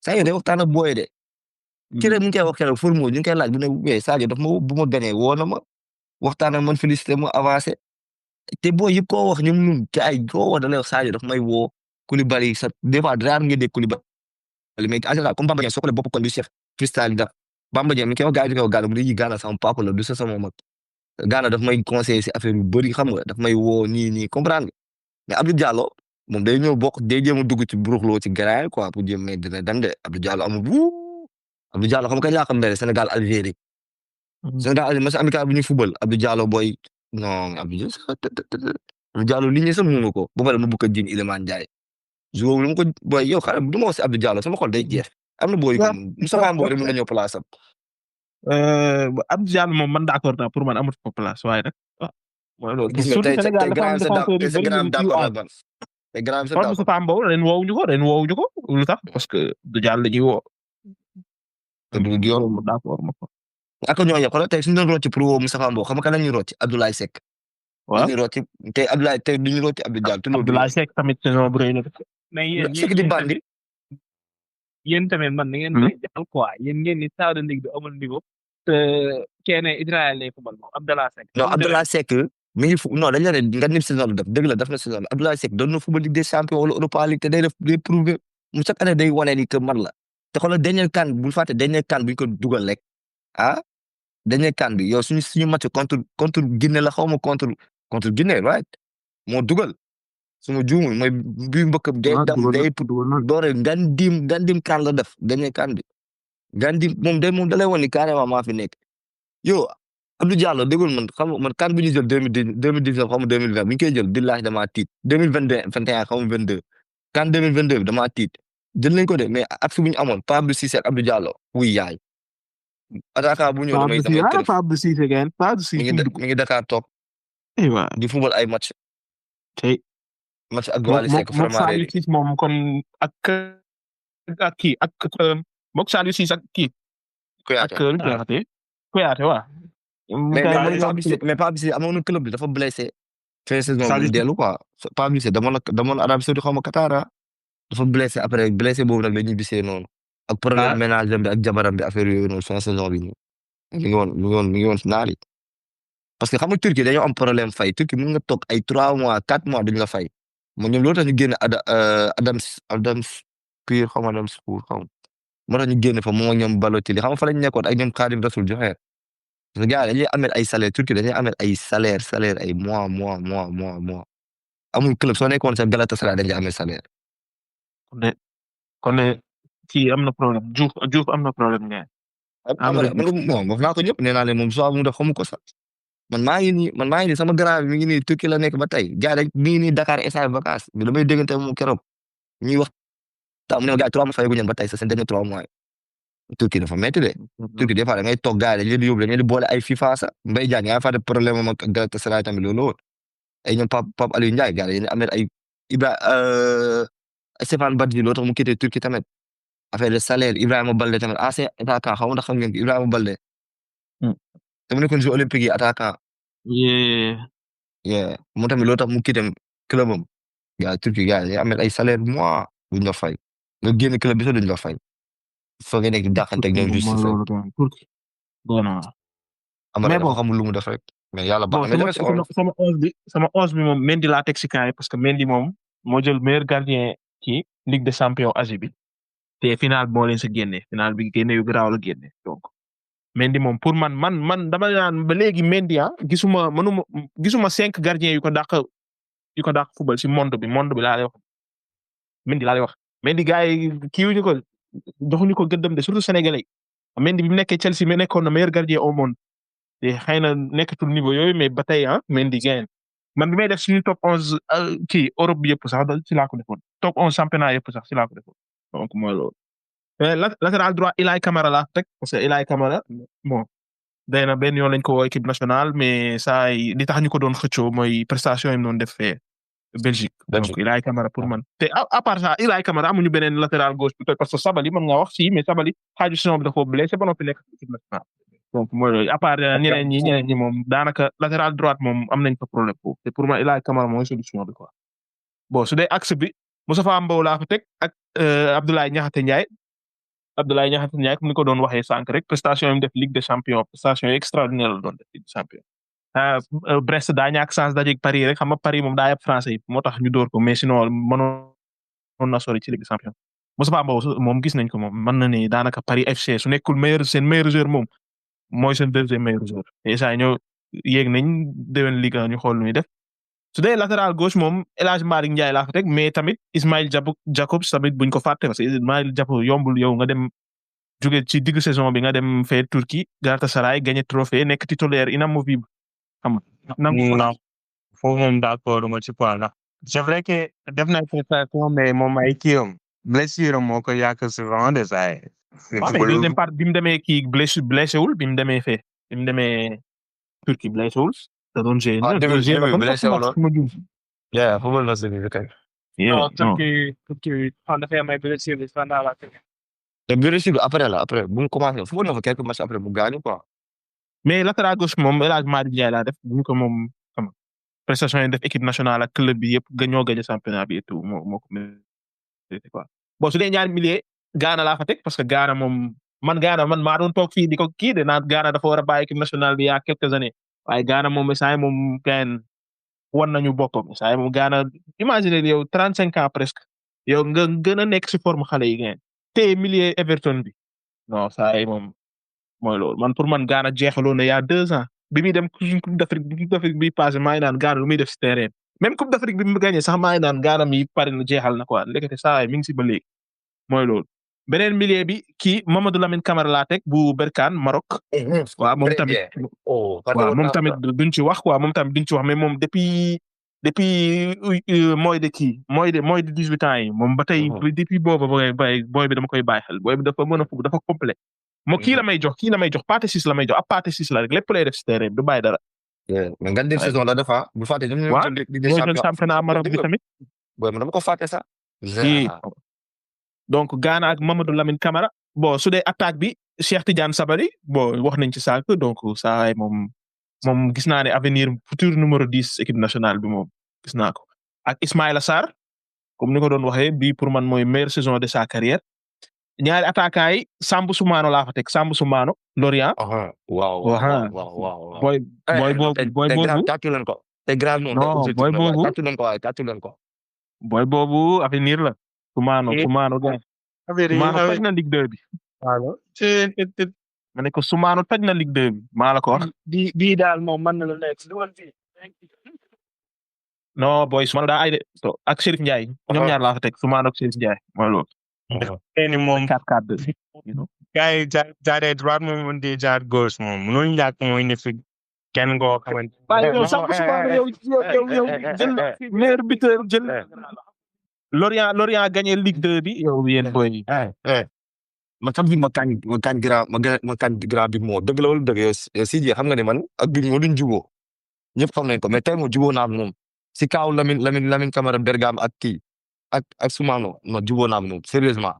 Speaker 5: Sadio day waxtaan ak booy de. ci rek mu ngi koy wax keroog Formose ñu ngi koy laaj bu ne mais Sadio daf ma bu ma ganee woo na ma waxtaan ak man félicité ma avancé te booy yëpp koo wax ñun gars yi koo wax da lay wax Sadio daf may woo Koulibaly sa des fois rare nga dégg Koulibaly mais en général comme Bamba Dieng soo ko lee bopp kon du chef freestyle daf Bamba Dieng mi ngi koy wax gars yi di ko wax Gana mu ne Gana sama papa la du sa sama mag Gana daf may conseiller si affaire yu bëri xam nga daf may woo nii comprendre nga mais Abdou Diallo moom day ñëw bokk day jéem a dugg ci buruxloo ci garaay quoi pour jéem mais dina dem de Abdou Diallo amul Abdou Diallo xam nga kañ laa xam ne Sénégal Algérie match amical bu ñuy football Abdou Diallo booy non Abdou Diallo li ñu sax mënu ko ba pare mu bëgg a jiin Iliman Ndiaye joueur lu mu ko booy yow xale du ma wax si Abdou Diallo sama xol day jeex am na booy ko Moustapha Mbow mën na ñëw place am
Speaker 1: Abdou Diallo moom man d'accord naa pour man amut ko place waaye nag mooy loolu
Speaker 5: gis nga tey grand
Speaker 1: Moustapha Mbow ren woowuñu ko lu tax parce que Abdou Diallo la ñuy woo
Speaker 5: te du yoon
Speaker 1: d'accord ma ko
Speaker 5: ak ñoo yëpp xoolal tey suñu doon rocci pour woo Moustapha Mbow xam nga kan la ñuy rocci Abdoulaye Seck
Speaker 1: waaw
Speaker 5: dañuy rocci tey Abdoulaye tey duñu rocci Abdou Diallo te loolu
Speaker 1: Abdoulaye Seck tamit saison bu rëy la
Speaker 3: mais
Speaker 5: Seck di bandi
Speaker 3: yéen tamit man da ngeen may jàll quoi yéen ngeen ni Sadio Ligue bi amul niveau te kenn Israël lay football moom Abdoulaye Seck
Speaker 5: non Abdoulaye Seck mi ngi non dañ la ne nga nim saison la def dëgg la def na saison Abdoulaye Seck doon na football Ligue des Champions wala Europa League te day prouver mu chaque année day wane ni que man la te xoolal dernier CAN bul fàtte dernier CAN bu ñu ko dugal rek dernier CAN bi yow suñu match contre Guinée la xaw ma contre Guinée right moo dugal suma juumul mooy bi mbëkk day dam day doore gandim kan la def dañuy kan bi gandim moom dalay woon ni carrément maa fi nekk yow Abdou Diallo déggul man kan bu ñu jël 2019 xaw ma 2020 bi ñu koy jël billahi damaa tiit 2022 21 xaw ma 22 kan 2022 bi damaa tiit jël nañ ko de mais axe bu ñu amoon Pape Abdou Cissé ak Abdou Diallo wuy yaay attaquant bu ñëw damay tërëf
Speaker 1: Pape Abdou Cissé gain Pape Abdou Cissé
Speaker 5: mi ngi Dakar toog
Speaker 1: aywa
Speaker 5: di football ay match
Speaker 1: tey
Speaker 5: ak Wally Seck vraiment
Speaker 1: Saliou Ciss moom kon ak kii ak mook Saliou Ciss ak kii ak Kouyaté waa
Speaker 5: mais Pape Abdou Cissé amoon na club bi dafa blessé fin saison bi dellu quoi Pape Abdou Cissé damoon Arabie Saoudite xaw ma Qatar dafa blessé après blessé boobu nag la ñu bisee noonu ak problème ménage bi ak jabaram bi affaire yooyu noonu fin saison bi nii mi ngi woon si naari parce que xam nga Turquie dañoo am problème fay Turquie mën nga toog ay 3 mois 4 mois duñu la fay moom ñoom loolu tax ñu génne Adams Pire xaw ma Adams Pire xaw ma moo tax ñu génne fa moom ak ñoom Balotelli xam nga fa lañ nekkoon ak ñoom Khadim Rassoul Joher parce que gars dañuy amel ay salaire Turquie dañuy amel ay salaire ay mois amul club soo nekkoon sa Galatasaray dañuy amel salaire.
Speaker 1: kon ne kii am na problème Diouf am na problème nga
Speaker 5: bon wax naa ko ñëpp nee naa leen moom soit mu def xamu ko sax man maa ngi nii sama grand bi mi ngi nii Turquie la nekk ba tey gars rek mi ngi nii Dakar instant vacances bi damay déggante moom keroog ñuy wax mu ne gars 3 mois fayaguñu ba tey sa seen dernier 3 mois Turquie dafa métti de Turquie des fois da ngay toog gars yi dañu leen di yóbbu dañu leen di boole ay FIFA sax Mbaye Diagne yaa fa de problème am ak Galatasaray tamit loolu woon ay ñoom Pape Aliou Ndiaye gars yi dañuy amee ay Stéphane Badji loo tax mu quitté Turquie tamit affaire de salaire Ibrahima Balde tamit ancien attaquant xaw ma ndax xam ngeen Ibrahima Balde te mu nekkoon jeux olympiques yi attaquant moom tamit loo tax mu quitté club am gars Turquie gars yi amee ay salaire mois duñ la fay nga génn club bi sax duñ la fay foo nga nekk dàqante ak ñoom justice mais bon xamul lu mu def rek mais yàlla baax na
Speaker 1: sama 11 bi moom Mendy laa teg si kaay parce que Mendy moom moo jël meilleur gardien ci Ligue des champions Asie bi te final moo leen sa génne final bi génne yu garaaw la génne donc Mendy moom pour man dama naan ba léegi Mendy gisuma 5 gardiens yu ko dàq football si monde bi laa lay wax Mendy laa lay wax Mendy gars yi kiiwuñu ko joxuñu ko gëddëm de surtout sénégalais Mendy bi mu nekkee Chelsea mi nekkoon na meilleur gardien au monde te xëy na nekkatul niveau yooyu mais ba tey Mendy gain man bi may def suñu top 11 kii Europe bi yëpp sax ci laa ko defoon top 11 championnat yëpp sax ci laa ko defoon donc mooy loolu. latéral droit Ilay Camara laa teg parce que Ilay Camara bon day na benn yoon lañ ko woo équipe nationale mais saa yi li tax ñu ko doon xëccoo mooy prestation yi mu doon def fee Belgique. donc Ilay Camara pour man te à part ça Ilay Camara amuñu beneen latéral gauche peut-être parce que Sabali mën nga wax si mais Sabali xaaju saison bi dafa blessé ba noppi nekk équipe nationale. donc mooy loolu à part ñeneen ñi moom daanaka latéral droite moom am nañ fa problème foofu te pour moi Ilay Camara mooy solution bi quoi. bon su dee axe bi Moustapha Mbow laa fa teg ak Abdoulaye Niakhate Ndiaye comme ni ko doon waxee sànq rek prestation yi mu def Ligue des champions prestation yi extraordinaire la doon def Ligue des champions. Brest daa ñàkk chance dajeeg Paris rek xam nga Paris moom daa yab français yi moo tax ñu door ko mais sinon mënoon na sori ci Ligue des champions. Moustapha Mbow moom gis nañ ko moom mën na ni daanaka Paris FC su nekkul seen meilleur joueur moom mooy seen deuxième meilleur joueur et ça ñoo yéeg nañ déwén Ligue 1 ñu xool lu ñuy def. su dee latéral gauche moom El Hadj Malick Ndiaye laa fa teg mais tamit Ismaïl Jacobs tamit buñ ko fàtte parce que Ismaïl Jacobs yombul yow nga dem jóge ci digg saison bi nga dem fee Turquie Galatasaray gagné trophée nekk titulaire inamovible xam nga.
Speaker 2: non foofu moom d'accord ma ci point la c'est vrai que def na prestation mais moom ay kiiam blessure moo ko yàq souvent de ça.
Speaker 1: bi mu demee kii blessé wul bi mu demee fee bi mu demee Turquie blessé wul. da doon gérer
Speaker 5: football na sëñ bi kay.
Speaker 3: Turquie dafay am ay blessures pendant la saison.
Speaker 5: te blessure bi après bu mu commencé football na fa quelques matchs après mu gaañu quoi.
Speaker 1: mais latéral gauche moom El Hadj Malick Ndiaye laa def bu ñu ko moom xam nga prestation yi def équipe nationale ak club bi yëpp ñoo gagné championnat bi et tout moo ko mérité quoi. bon su dee ñaari milieu Ghana laa fa teg parce que Ghana moom man maa doon toog fii di ko kii de naan Ghana dafa war a bàyyi équipe nationale bi il y a quelques années. waaye Ghana moom saa yi moom kenn wan nañu boppam saa yi moom Ghana imaginer yow 35 ans presque yow nga gën a nekk si forme xale yi ngeen te milieu Everton bi non saa yi moom mooy loolu man pour man Ghana jeexaloon na il y a 2 ans bi muy dem Coupe d'Afrique bi passé maa ngi naan Ghana lu muy def si terrain même Coupe d'Afrique bi mu gagné sax maa ngi naan Ghana mi pare na jeexal na quoi ndekete saa mi ngi si ba léegi mooy loolu. beneen milieu bi kii Mamadou Lamine Camara laa teg bu Berkane Maroc. waaw moom
Speaker 5: Très
Speaker 1: tamit
Speaker 5: bien. Oh,
Speaker 1: waaw moom tamit duñ ci wax quoi moom tamit duñ ci wax mais moom depuis mooy de 18 ans yi moom ba tey depuis boobu booy bi dama koy bàyyi xel booy bi dafa mën a fukk dafa complet moo kii la may jox Pathé Ciss la may jox ab Pathé Ciss la rek lépp lay def si terrain bi du bàyyi dara.
Speaker 5: mais nga dem saison la dafa bu fàtte ñoom
Speaker 1: waaw ñoo jël championnat Maroc bi tamit.
Speaker 5: booy man dama ko fàtte sax.
Speaker 1: donc Ghana ak Mamadou Lamine Camara bon su dee attaque bi Cheikh Tidiane Sabaly bon wax nañ ci sànq donc saa moom gis naa ne avenir futur numéro 10 équipe nationale bi moom gis naa ko ak Ismaïla Sarr comme ni ko doon waxee bii pour man mooy meilleure saison de sa carrière ñaari attaquants yi Sambou Soumano laa fa teg Sambou Soumano Lorient.
Speaker 5: waaw.
Speaker 1: booy boobu
Speaker 5: tàccu leen ko. te grave noonu.
Speaker 1: non booy boobu
Speaker 5: tàccu leen ko.
Speaker 1: booy boobu avenir la. Soumano gars. Soumano toj na Ligue 2 bi.
Speaker 3: waaw.
Speaker 1: ma ne ko Soumano toj na Ligue 2 bi maa la ko wax.
Speaker 3: bii daal moom mën na la nekk dugal fii.
Speaker 1: non booy Soumano daa ay de ak Chérif Ndiaye. ñoom ñaar laa fa teg Soumano ak Chérif Ndiaye mooy loolu.
Speaker 2: ni moom
Speaker 1: 4-4-2.
Speaker 2: gars yi jaaree droite moom mën di jaar gauche moom mënuñu ñàkk mooy ne fi kenn koo xamante.
Speaker 1: waaye yow Sambou Soumano yow jël meilleur buteur jël. Lorient gagné Ligue 2 bi yow yéen boy.
Speaker 5: man sax bi ma kañ grand bi moo dëgg la wala dëgg yow Sidy xam nga ne man ak bi moo duñ jubóo ñëpp xam nañ ko mais tey moo jubóo naa moom si kaaw Lamine Camara Bergame ak kii ak Soumano ma jubóo naa moom sérieusement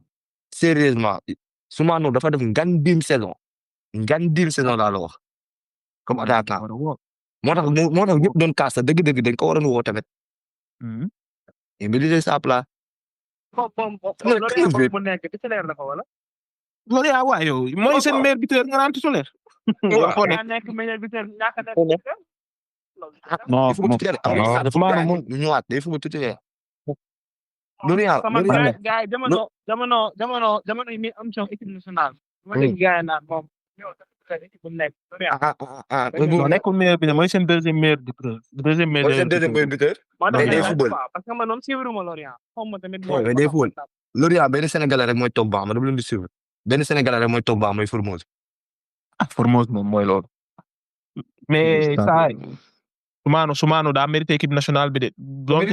Speaker 5: Soumano dafa def ngandim saison laa la wax comme attaquant moo tax ñëpp doon kaas sa dëgg dañ ko waroon woo tamit. il mérite sa place.
Speaker 1: Lorient waay yow mooy seen meilleur buteur nga naan titulaire. non
Speaker 5: Soumano moom ñëwaat day football titulaire. Lorient
Speaker 3: gars yi jamono yi mi am ci équipe nationale. ma dégg gars yi naan moom équipe bu nekk
Speaker 1: non nekkul meilleur buteur mooy seen deuxième meilleur buteur. deuxième meilleur
Speaker 5: buteur. day football
Speaker 3: parce que man moom suivre ma Lorient. xaw ma tamit
Speaker 5: day football. Lorient benn Sénégalais rek mooy toog baax ma dama leen di suivre benn Sénégalais rek mooy toog baax mooy Formose.
Speaker 1: Formose moom mooy loolu. mais saa Soumano daa mérité équipe nationale bi de. donc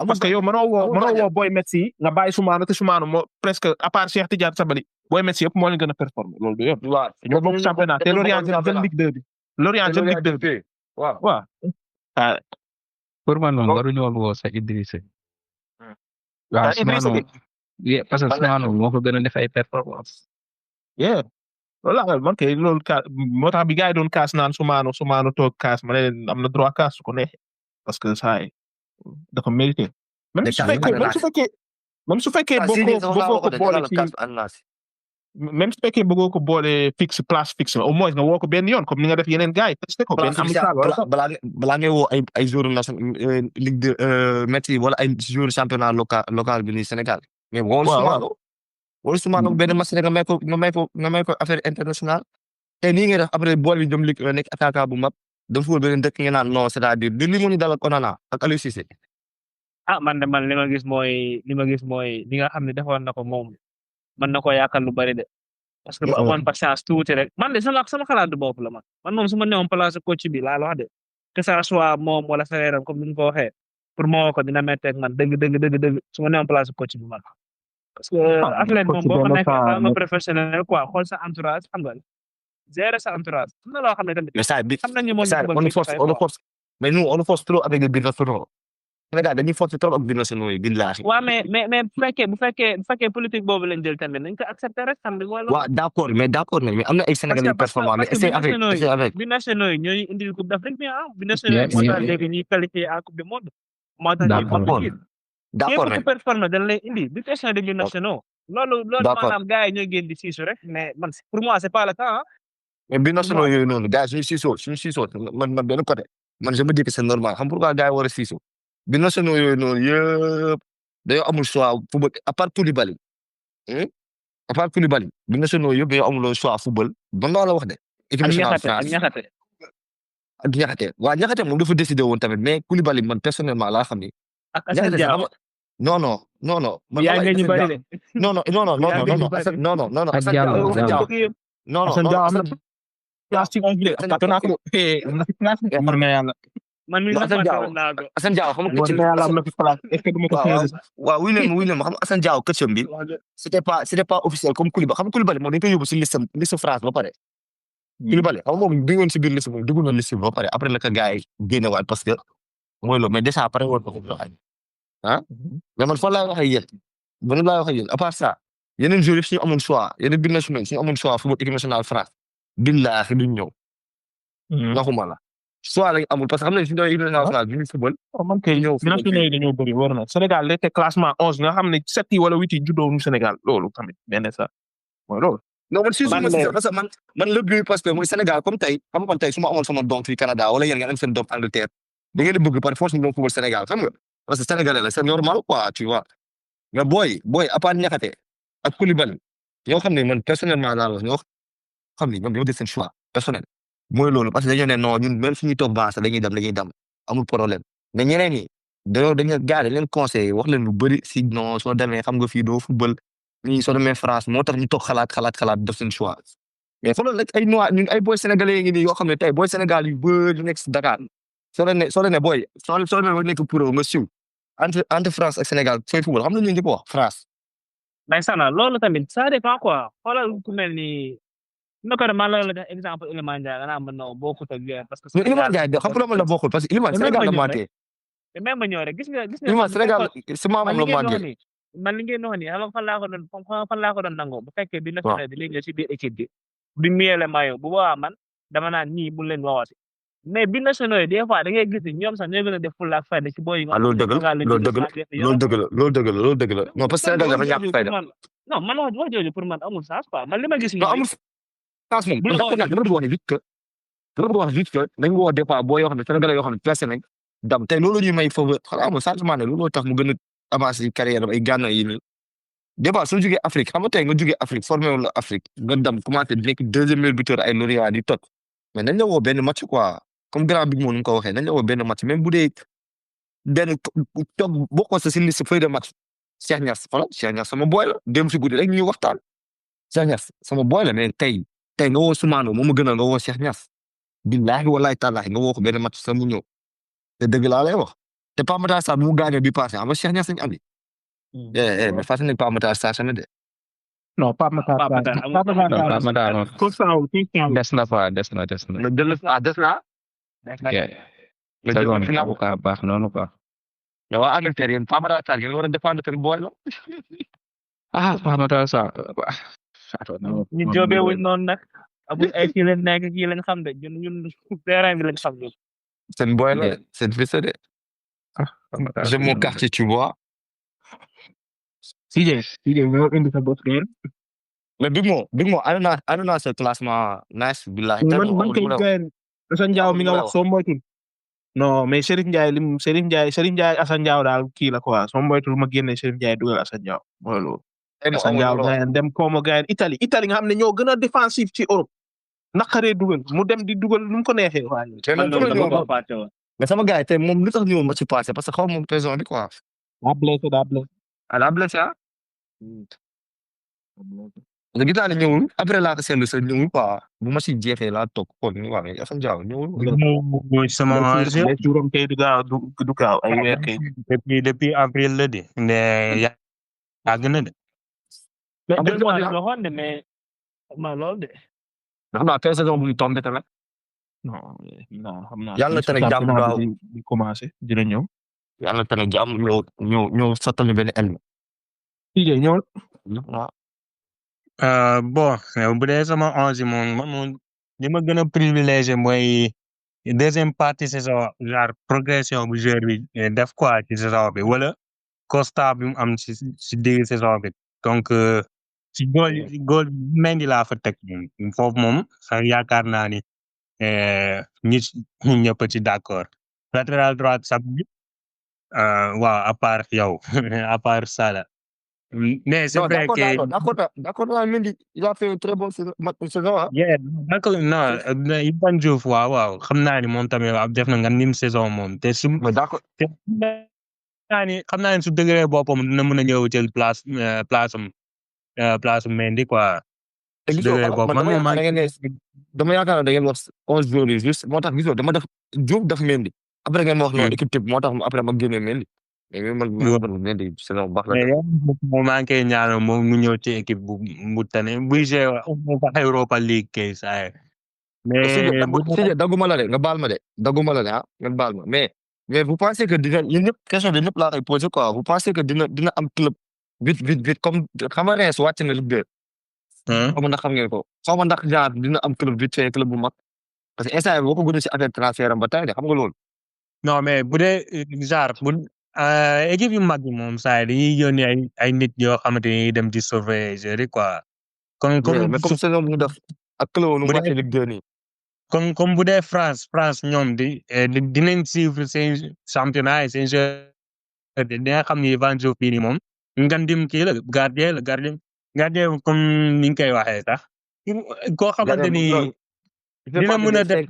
Speaker 1: parce que yow mënoo woo Boy Metsi nga bàyyi Soumano te Soumano moo presque à part Cheikh Tidiane Sabaly Boy Metsi yëpp moo leen gën a performer loolu du yoon. waaw ñoo bokk championnat te Lorient jël Ligue 2 bi. Lorient jël Ligue 2 bi. waaw.
Speaker 4: pour man moom waruñu woon woo sa Idrissa. waaw Soumano parce que Soumano moo ko gën a def ay performance.
Speaker 1: loolu la man kay loolu moo tax bi gars yi doon kaas naan Soumano toog kaas ma ne leen am na droit kaas su ko neexee parce que saa yi dafa mérité. même su fekkee bëggoo ko boole ci même su fekkee bëggoo ko boole fixe place fixe au moins nga woo ko benn yoon comme ni nga def yeneen gars yi testé ko benn amical
Speaker 5: balaa ngay woo ay joueurs national Ligue 2 Metsi wala ay joueurs championnat local bi nii Sénégal mais wala Soumano benn match rek nga may ko affaire internationale te nii nga def après bool bi jëm Ligue nekk attaquant bu mag dafa fóol beneen dëkk nga naan non c'est-à-dire li mu ñu dalal Onana ak Aliou Cissé.
Speaker 3: man li ma gis mooy li nga xam ne defoon na ko moom mën na ko yaakaar lu bari de parce que bu amoon patience tuuti rek man de sama xalaat du bopp la man moom su ma newoon place coach bi laa la wax de que ça soit moom wala frère am comme ni ñu ko waxee pour moo ko dina metteeg man dëgg su ma newoon place coach bi man. parce que athlète moom boo ko nekkee nga professionnel quoi xool sa entourage xam nga gérer sa entourage am na loo xam ne tamit.
Speaker 5: mais ça bi
Speaker 3: xam nañu moo
Speaker 5: on force mais nous on force trop avec les binationaux. Sénégal dañuy force trop ak binationaux yi billahi.
Speaker 3: waaw mais bu fekkee politique boobu lañ jël tamit nañ ko accepter rek xam nga.
Speaker 5: waaw d'accord mais am na ay Sénégalais yu performant mais essayé avec.
Speaker 3: binationaux yi ñooy indil coupe d'Afrique bi binationaux yi moo tax léegi ñuy qualifié en coupe du monde. moo tax d'accord mais performant dañ lay indi du question de binationaux. loolu maanaam gars yi ñooy génn di siisu rek mais man pour moi c'est pas le temps
Speaker 5: mais binationaux yooyu noonu gars yi suñu siisoo man benn côté man je me dis que c'est normal xam pourquoi gars yi war a siisu binationaux yooyu noonu yëpp dañoo amul choix football à part Koulibaly binationaux yëpp dañoo amul choix football ban la wax de. équipe nationale France ak Niakhaté waa Niakhaté moom dafa décidé woon tamit mais Koulibaly man personnellement laa xam ni
Speaker 3: ak Assane
Speaker 5: Niakhaté sax
Speaker 3: Diao
Speaker 5: xam nga non non man
Speaker 3: yaa
Speaker 5: walaay
Speaker 3: ngi ñu
Speaker 5: Assane
Speaker 3: bari
Speaker 5: Diao
Speaker 3: de
Speaker 5: non non non non non
Speaker 3: yaa
Speaker 5: non
Speaker 3: ngi ñu
Speaker 5: non
Speaker 3: bari
Speaker 5: Assane non non non non
Speaker 4: Ak
Speaker 5: Assane Diao
Speaker 4: Diallo,
Speaker 5: Assane Diao
Speaker 1: Diallo.
Speaker 5: non non
Speaker 1: Assane
Speaker 5: non
Speaker 1: Diao am na
Speaker 5: Assane
Speaker 1: place ci on bi
Speaker 5: Assane
Speaker 1: naa ko am na fi place war na yàlla
Speaker 3: man mi
Speaker 5: non
Speaker 3: sax
Speaker 5: Assane Diao
Speaker 3: fàttali naa ko
Speaker 5: Assane Diao xam nga
Speaker 1: war
Speaker 5: këccam
Speaker 1: na yàlla am na fi place est-ce que du ma ko
Speaker 5: waaw waaw
Speaker 1: changer sax
Speaker 5: waaw wuy leen ma xam nga Assane Diao këccam bi c'était pas officiel comme Koulibaly xam nga Koulibaly moom dañ koy yóbbu si liste France ba pare Koulibaly xam nga moom bi ngoon si biir liste moom dugg na liste bi ba pare après la ko gars yi génnewaat parce que mooy loolu mais déjà pare woon na ko joxañ ah mais man fan laay wax ak yéen man laay wax ak yéen à part ça yeneen joueurs yëpp suñu amoon choix yeneen biir national suñu amoon choix football équipe nationale France billaahi duñ ñëw waxuma la choix lañ amul parce que xam nañ suñu doon équipe nationale France duñu football
Speaker 1: man kay
Speaker 5: ñëw football
Speaker 1: binationaux yi dañoo bëri war na Sénégal day teg classement 11 nga xam ne 7 yi wala 8 yi juddoo ñu Sénégal loolu tamit benn sa mooy loolu
Speaker 5: non man si
Speaker 3: Man
Speaker 5: ma si
Speaker 3: de-
Speaker 5: parce que man le but parce que mooy Sénégal comme tey xam nga man tey su ma amoon sama doom fii Canada wala yéen ngeen am seen doom Angleterre da ngeen di bëgg par force ñu doon football Sénégal xam nga parce que Sénégalais la c'est normal quoi tu vois mais booy à part Niakhaté ak Koulibaly ñoo xam ne man personnellement laa wax ñoo xam ne ñoom ñoo def seen choix personnel mooy loolu parce que dañoo ne non ñun même suñuy toog baax sax dañuy dem amul problème mais ñeneen ñi dañu gars dañ leen conseillé wax leen lu bëri si non soo demee xam nga fii doo football ñii soo demee France moo tax ñu toog xalaat def seen choix mais xoolal nag ay noix ñun ay boy sénégalais yi ngi nii yoo xam ne tey boy Sénégal yu bëri yu nekk si Dakar soo leen ne boy soo leen war nekk pro nga siw entre France ak Sénégal sooy football xam nga ñu njëkk wax France
Speaker 3: ndeysaan loolu tamit ça dépend quoi xoolal ku mel ni ma ko man la jox exemple Iliman Ndiaye nga naan ma non bokkut ak yéen parce que
Speaker 5: mais Iliman Ndiaye xam nga la bokkul parce que Iliman
Speaker 3: Mais
Speaker 5: Sénégal la
Speaker 3: même
Speaker 5: màggee
Speaker 3: te même ma ñëw rek gis nga
Speaker 5: Iliman Sénégal si maamam
Speaker 3: man
Speaker 5: la
Speaker 3: li ngeen wax
Speaker 5: màggee
Speaker 3: nii man li ngeen wax nii xam fan laa ko doon nangoo bu fekkee bi national bi léegi si biir équipe bi du mieux le maillot bu boobaa man dama naan ñii bu leen waxati mais bi national yi des fois da ngay gis ni ñoom sax ñoo gën a def fulla ak fayda ci boy yi nga
Speaker 5: loolu dëgg la loolu dëgg la non parce que Sénégal dafa ñàkk fayda
Speaker 3: non man wax jooju pour man amul sens quoi man li ma gis
Speaker 5: non amul sens moom dama bëgg wax vite que nañ woo des fois boo yoo xam ne Sénégalais yoo xam ne placé nañ dam tey loolu ñuy may foofu xanaa amul sentiment ne loolu tax mu gën a avancé carrière ay gànna yi nii des fois soo jógee Afrique xam nga tey nga jógee Afrique formé wu la Afrique nga dam commencé nekk deuxième meilleur buteur ay lauréat di tot mais nañ la woo benn match quoi comme grand big moom nu ko waxee nañ la woo benn match même bu dee benn toog bokkoo sa si liste feuille de match Cheikh Niass sama boy la dem si guddi rek ñuy waxtaan Cheikh Niass sama boy la mais tey nga woo Soumano moom mu gënal nga woo Cheikh Niass billaahi wallaahi taalaahi nga woo ko benn match sax mu ñëw te dëgg laa lay wax te Pape Matar Sarr mu gaañoo bi passé xam nga Cheikh Niass lañ andi. mais fàttali nañ Pape Matar Sarr tamit de.
Speaker 1: non Pape Matar
Speaker 4: des na fa des na.
Speaker 5: des na.
Speaker 4: Seconde bu ka baax noonu quoi.
Speaker 5: mais waa Angleterre yéen Pape Matar Sarr yéen war a défendre seen boy la.
Speaker 4: Pape Matar Sarr.
Speaker 3: ñu jóobee wuñ noonu nag abuñ ay kii leen nekk kii lañ xam de ñun terrain bi lañ xam de
Speaker 5: seen boy la seen fils de. j'ai mon quartier tu vois.
Speaker 1: CJ ñoo indi sa bopp de
Speaker 5: mais Big Mo ànd naa sa classement nice billahi.
Speaker 1: man kay gayen Assane Ndiaye mi nga wax soo moytul non mais Serigne Ndiaye Assane Ndiaye daal kii la quoi soo moytul ma génne Serigne Ndiaye dugal Assane Ndiaye mooy loolu Assane Ndiaye gayen dem koomo gayen Italie nga xam ne ñoo gën a défensif ci Europe naqaree dugal mu dem di dugal nu mu ko neexee waaye
Speaker 5: mais sama gars yi tey moom lu tax ñëwoon ma ci passé parce que xaw ma raison bi quoi.
Speaker 1: daa blessé
Speaker 5: ah. parce que gis naa ne ñëwul après laa ko seetlu sa ñëwul quoi bu ma si jeexee laa toog xool ni waa mais Assane Ndiaye ñëwul.
Speaker 2: mooy sama
Speaker 1: juróom kay du gaaw ay weer kay
Speaker 2: depuis avril la de mais yàgg na de.
Speaker 3: mais ma loolu de
Speaker 5: xam naa fin saison bu ñu tombé tamit.
Speaker 1: non xam naa
Speaker 5: yàlla na tere jàmm gaaw
Speaker 1: di commencé dina ñëw
Speaker 5: yàlla na tere jàmm ñëw sottal ñu benn elme.
Speaker 1: CJ ñëwal.
Speaker 2: bon bu dee sama 11 moom li ma gën a privilégié mooy deuxième partie saison genre progression bu joueur bi def quoi ci saison bi wala constat bi mu am ci digg saison bi donc ci góol Mendy laa fa teg foofu moom sax yaakaar naa ni nit ñëpp ci d'accord latéral droite sax waaw à part yow à part Salah mais c'est
Speaker 5: Non,
Speaker 2: vrai
Speaker 5: d'accord,
Speaker 2: que
Speaker 5: d'accord, Mendy, il a fait une très bonne saison, hein.
Speaker 2: yeah d'accord non Ivan Diouf waaw xam naa ni moom tamit waaw def na nga nim saison moom te su
Speaker 5: Mais d'accord.
Speaker 2: te xam naa ni su dëgëree boppam dina mën a ñëw jël place am Mendy quoi
Speaker 5: te
Speaker 2: su
Speaker 5: gisoo
Speaker 2: dëgëree
Speaker 5: xoolal
Speaker 2: bopp
Speaker 5: man
Speaker 2: man moom
Speaker 5: dama yaakaar ne da ngeen wax 11 jours yi juste moo tax gisoo dama def Diouf def Mendy après ngeen ma wax noonu équipe type moo tax après ma génne Mendy mais man Mendy saison bu baax la
Speaker 2: mais
Speaker 5: def.
Speaker 2: yow moom maa ngi koy ñaanal moom mu ñëw ci équipe bu tane buy jouer sax Europa League kay saa mais
Speaker 5: Sidi dagguma la de nga baal ma de dagguma la de ah nga baal ma mais vous pensez que dina yéen ñëpp question bi ñëpp laa koy posé quoi vous pensez que dina am club vite comme xam nga Reims wàcc na Ligue 2 xaw ma ndax xam ngeen ko xaw ma ndax genre dina am club vite fait club bu mag parce que instant yii boo ko gënee si affaire transfert am ba tey de xam nga loolu.
Speaker 2: non mais bu dee genre équipe yu mag yi moom saa yi dañuy yónni ay nit yoo xamante ni dem di surveiller joueurs yi quoi.
Speaker 5: mais comme saison bu mu def ak club nu mu wàccee Ligue 2 nii.
Speaker 2: comme bu dee France ñoom dinañ suivre seen championnat et seen joueurs dina xam ni Ivan Diouf bii nii moom ngandim kii la gardien comme ni ñu koy waxee sax. koo xamante ni dina mën a def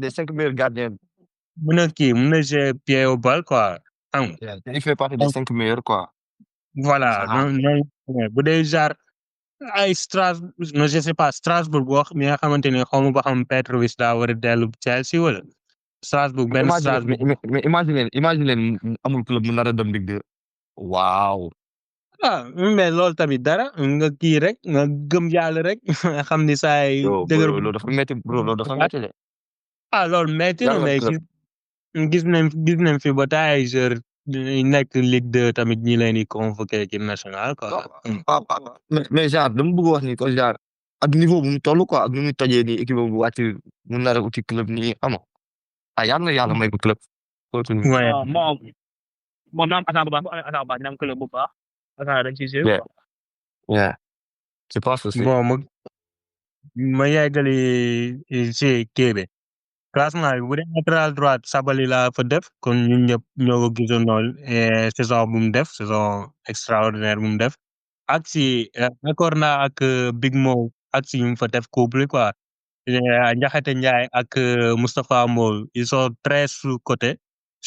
Speaker 5: des cinq meilleurs gardiens.
Speaker 2: mën a jouer pied au bal quoi.
Speaker 5: il fait partie des 5 meilleurs quoi.
Speaker 2: voilà non bu dee genre ay non je sais pas Strasbourg boo mi nga xamante ne xaw ma ba xam Petrovic daa war a dellu Chelsea wala Strasbourg benn Strasbourg.
Speaker 5: mais imagine amul club mu nar a dem Ligue 2. waaw.
Speaker 2: mais loolu tamit dara nga kii rek nga gëm yàlla rek xam ni saa yi.
Speaker 5: loolu dafa métti loolu dafa métti de.
Speaker 2: loolu métti na mais gis nañ fi ba taay joueur nekk Ligue 2 tamit ñi leen di convoqué équipe nationale quoi.
Speaker 5: mais genre dama bëgg wax ni ko genre ak niveau bu mu toll quoi ak nu mu tojee nii équipe bu wàcc mu nar a uti club nii xam nga yàlla may ko club.
Speaker 3: moom na am agent bu baax bu amee agent bu baax dina am club bu baax agent dañ ciy jouer quoi.
Speaker 5: yeah je pense aussi.
Speaker 2: bon ma yeggali ci kii bi classement bi bu dee latéral droite Sabaly laa fa def kon ñun ñëpp ñoo ko gisoon saison bu mu def saison extraordinaire bu mu def ak si d'accord naa ak Big Mo ak si ñu fa def couple quoi Ndiakhate Ndiaye ak Moustapha Mbow ils sont très sous-cotés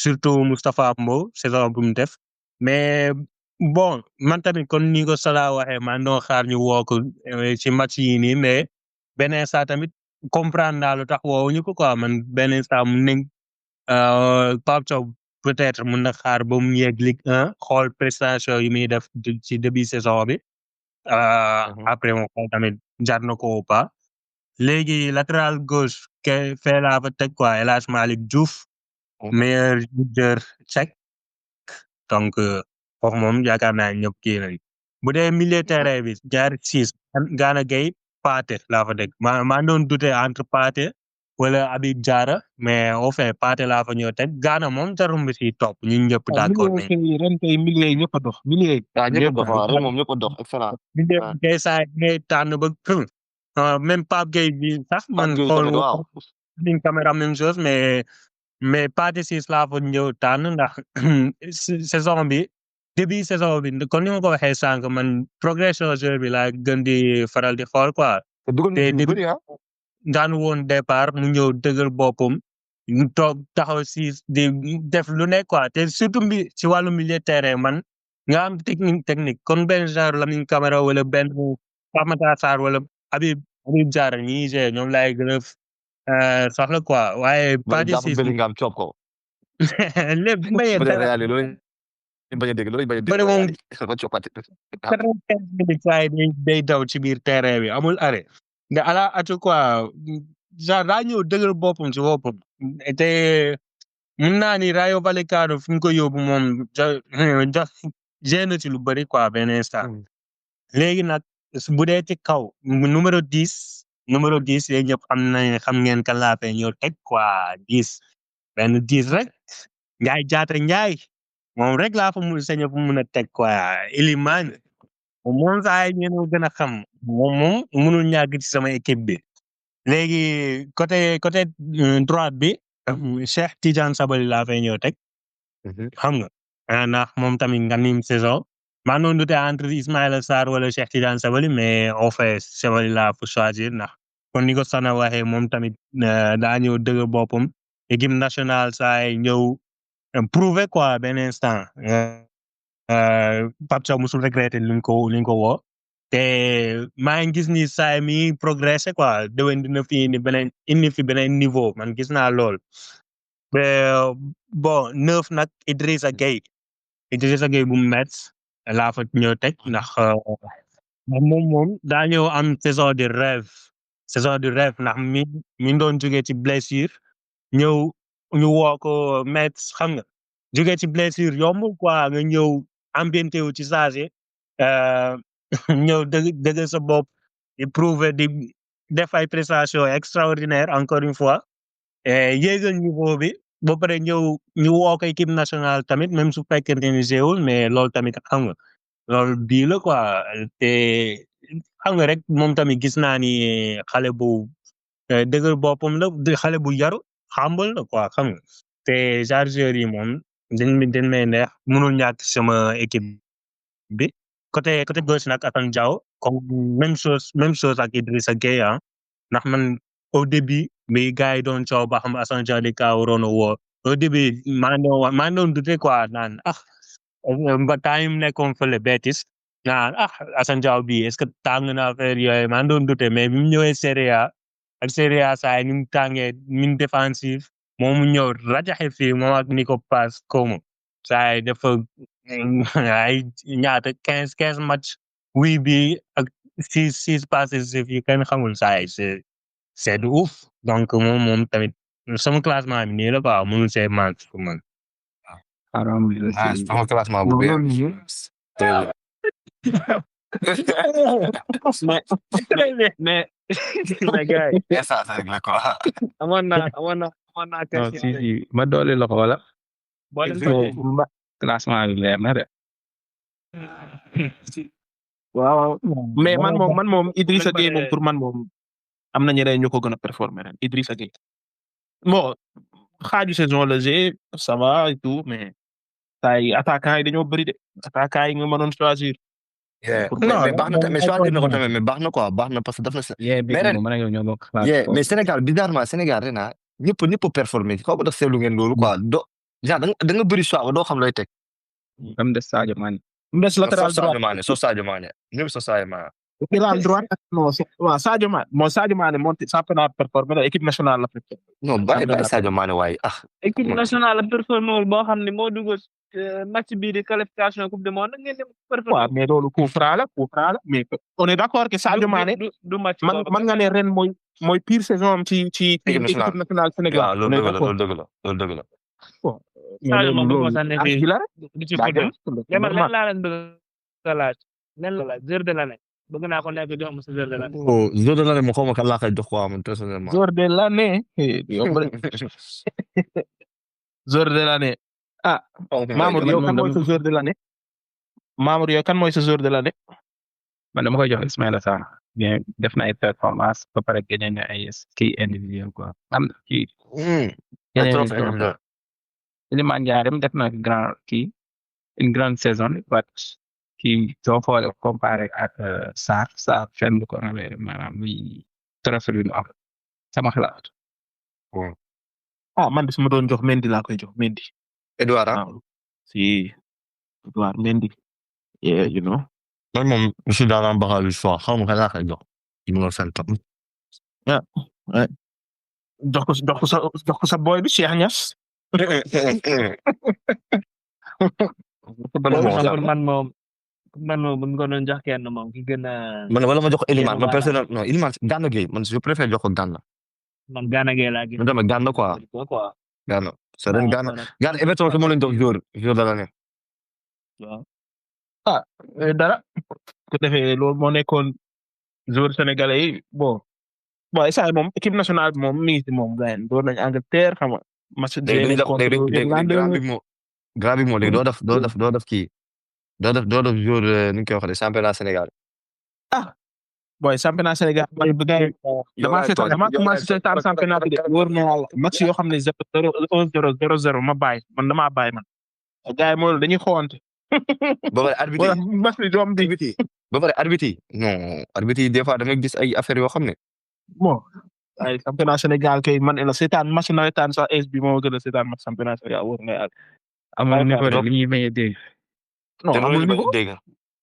Speaker 2: surtout Moustapha Mbow saison bu mu def mais bon man tamit kon ni ko Salah waxee man doo xaar ñu woo ko ci match yi nii mais beneen saa tamit comprendre naa lu tax woowuñu ko quoi man beneen saa mun nañ Pape Thiaw peut-être mun na xaar ba mu yegg Ligue 1 xool prestation yi muy def ci début saison bi après moom xool tamit jar na ko ou pas léegi latéral gauche fee laa fa teg quoi El Hadj Malick Diouf meilleur buteur tchèque donc foofu moom yaakaar naa ñëpp kii nañ bu dee milieu terrain bi jaar 6 Gana Gueye Pathé laa fa teg maa doon douter entre Pathé wala Habib Diarra mais au fait Pathé laa fa ñëw teg Gana moom jarum bi si topp ñun ñëpp d'accord nañ.
Speaker 1: ren kay milieu yi ñëpp a dox milieu yi.
Speaker 5: ñëpp a dox waaw ren moom ñëpp a dox excellent.
Speaker 2: milieu kay saa ngay tànn ba même Pape Gueye bi sax man xool liñ caméra même chose mais Pathé Ciss laa fa ñëw tànn ndax saison bi début saison bi kon ni ma ko waxee sànq man progression joueur bi laa gën di faral di xool quoi. te début daan woon départ mu ñëw dëgër boppam ñu toog taxaw si di def lu nekk quoi te surtout ci wàllu milieu terrain man nga am technique kon benn genre Lamine Camara wala benn Pape Matar Sarr wala Habib Diarra ñi gée ñoom laay gën a soxla quoi waaye Pathé Ciss lépp mbayee dara
Speaker 5: bañ a dégg loolu bañ a
Speaker 2: bëri moom
Speaker 5: dégg
Speaker 2: day daw ci biir terrain bi amul arrêt nga ala atu quoi genre daa ñëw dëgër boppam ci boppam te mun naa ni Rayo Vallecano fi mu ko yóbbu moom jox génn ci lu bëri quoi benn instant léegi nag bu dee ci kaw numéro 10 yéen ñëpp xam ngeen kan laa fay ñëw teg quoi 10 benn 10 rek Ndiaye Diatta Ndiaye moom rek laa fa sañ fu mun a teg quoi Elimane moom saa yi ngeen gën a xam moom mënul ñàkk ci sama équipe bi léegi côté droite bi Cheikh Tidiane Sabaly laa fay ñëw teg xam nga ndax moom tamit nga nim saison maa noonu dute entre Ismaïla Sarr wala Cheikh Tidiane Sabaly mais on fait Sabaly laa pour choisir ndax kon ni ko Sana waxee moom tamit daa ñëw dëgg boppam équipe nationale saay ñëw prouver quoi benn instant Pape Thiaw musul regretter luñ ko woo te maa ngi gis ni saay mi progressé quoi déwén dina fi indi fi beneen niveau man gis naa lool bon 9 nag Idrissa Gueye bu Metz laa fa ñëw teg ndax moom daa ñëw am saison de rêve ndax mi doon jógee ci blessure ñëw ñu woo ko Metz xam nga jógee ci blessure yombul quoi nga ñëw ambienté wu ci sage ñëw dëgg sa bopp di prouver di def ay prestations extraordinaires encore une fois yéegal niveau bi ba pare ñëw ñu woo ko équipe nationale tamit même su fekkente ni jéewul mais loolu tamit xam nga loolu bii la quoi te xam nga rek moom tamit gis naa ni xale bu dëgër boppam la xale bu yaru xambal la quoi xam nga te chargeurs yi moom dañ may neex mënul ñàkk sama équipe bi côté gauche nag Assane Diao comme même chose ak Idrissa Gueye ndax man au début bi gars yi doon coow ba xam Assane Diao di kaa waroon a woo au début maa ngi doon dute quoi naan ba temps yi mu nekkoon fële Betis naan Assane Diao bi est-ce que tàng na affaire yooyu maa ngi doon dute mais bi mu ñëwee Serie A ak Serie A saa yi ni mu tàngee min défensif moom mu ñëw rajaxe fii moom ak Nico Paz comme saa yi dafa ay ñaata 15 match oui bi ak 6 passes yi kenn xamul saa yi c'est de ouf donc moom tamit sama classement bi nii la quoi mënul see manque pour man.
Speaker 5: sama classement bu bees.
Speaker 3: mais gars yi
Speaker 5: ça rek la quoi.
Speaker 3: amoon naa question
Speaker 4: si ma doole la ko wala.
Speaker 3: boo leen
Speaker 4: classement bi leer na de.
Speaker 1: waaw mais man moom Idrissa Gueye moom pour man moom am na ñeneen ñu ko gën a performer ren Idrissa Gueye bon xaaju saison la G ça va et tout mais tay attaquant yi dañoo bëri de attaquant yi nga mënoon choisir.
Speaker 5: non mais baax na tamit choisir na ko tamit mais baax na quoi baax na parce que daf na. mais Sénégal bizarrement Sénégal ren ñëpp performer xaw ma daf seetlu ngeen loolu quoi genre da nga bëri choix doo xam looy teg.
Speaker 4: am des Sadio Mané.
Speaker 1: Mbes latéral droit
Speaker 5: soo Sadio Mané ñëpp soo Sadio Mané.
Speaker 1: latéral droit non waaw Sadio Mané moom championnat performé na équipe nationale la fekk.
Speaker 5: non bàyyi Sadio Mané waaye
Speaker 3: équipe nationale la performé wul boo xam ne moo dugg match bii di qualification coupe du monde ngeen dem performé.
Speaker 1: waaw mais loolu coup franc la mais on est d'accord que Sadio Mané
Speaker 3: du match
Speaker 1: man nga ne ren mooy pire saison am ci équipe nationale Sénégal.
Speaker 5: waaw loolu dëgg la.
Speaker 1: bon
Speaker 3: Sadio moom bu ko sax
Speaker 1: la
Speaker 3: rek du ci football mais man laa leen bëgg a laaj joueur de l'année bëgg naa ko nekk jox ma sa joueur de l'année.
Speaker 5: joueur de l'année moom xaw ma kan laa koy jox quoi man personnellement.
Speaker 1: joueur de l'année joueur de l'année Mamour yow kan mooy sa joueur de l'année Mamour yow kan mooy sa joueur de l'année.
Speaker 4: man dama koy jox Ismaïla Sarr bien def na ay performance ba pare gagné na ay kii individuel quoi am na kii. Iliman Ndiaye def na une grande saison but kii soo xoolee comparé ak Sarr fenn du ko rawee maanaam muy trophée bi mu am sama xalaat.
Speaker 1: man de su ma doon jox Mendy laa koy jox Mendy.
Speaker 5: Edouard
Speaker 1: si Edouard Mendy. yeah you know.
Speaker 5: man moom je suis dans l'embarras du choix xaw ma kan laa koy jox. il me fait top.
Speaker 1: jox ko sa boy bi Cheikh Niass.
Speaker 3: man moom bu ñu ko doon jox kenn moom ki gën a.
Speaker 5: man wala ma jox Iliman man personnel non Iliman Gana Gueye man je préfère jox ko Gana.
Speaker 3: man Gana Gueye laa gis.
Speaker 5: man tamit Gana quoi. Gana c'est ren Gana Everton moo leen jox joueur de l'année.
Speaker 1: waaw dara ko defee loolu moo nekkoon joueur sénégalais yi bon isa moom équipe nationale bi moom mi ngi ci moom gayen doon nañ Angleterre xam nga match
Speaker 5: grand bi moo léegi doo def kii doo def joueur ni ñu koy waxee championnat Sénégal.
Speaker 1: boy championnat Sénégal dama commencé seetaan championnat bi de wóor na yàlla match yoo xam ne 0-0 0-0 ma bàyyi man damaa bàyyi man gars yi moo dañuy xawante
Speaker 5: ba pare arbitre
Speaker 1: wala
Speaker 5: yi
Speaker 1: match bi du am di
Speaker 5: arbitre yi ba pare arbitre yi non arbitre yi des fois da nga gis ay affaires yoo xam ne
Speaker 1: bon ay championnat Sénégal kay man la seetaan match nawetaan sax es bi moo gën a seetaan match championnat Sénégal wóor na yàlla.
Speaker 3: amul niveau de
Speaker 5: donc-
Speaker 3: li ñuy bañ a dégg.
Speaker 1: non
Speaker 5: te loolu
Speaker 1: amul
Speaker 5: la ñu bañ
Speaker 1: niveau
Speaker 5: a dégg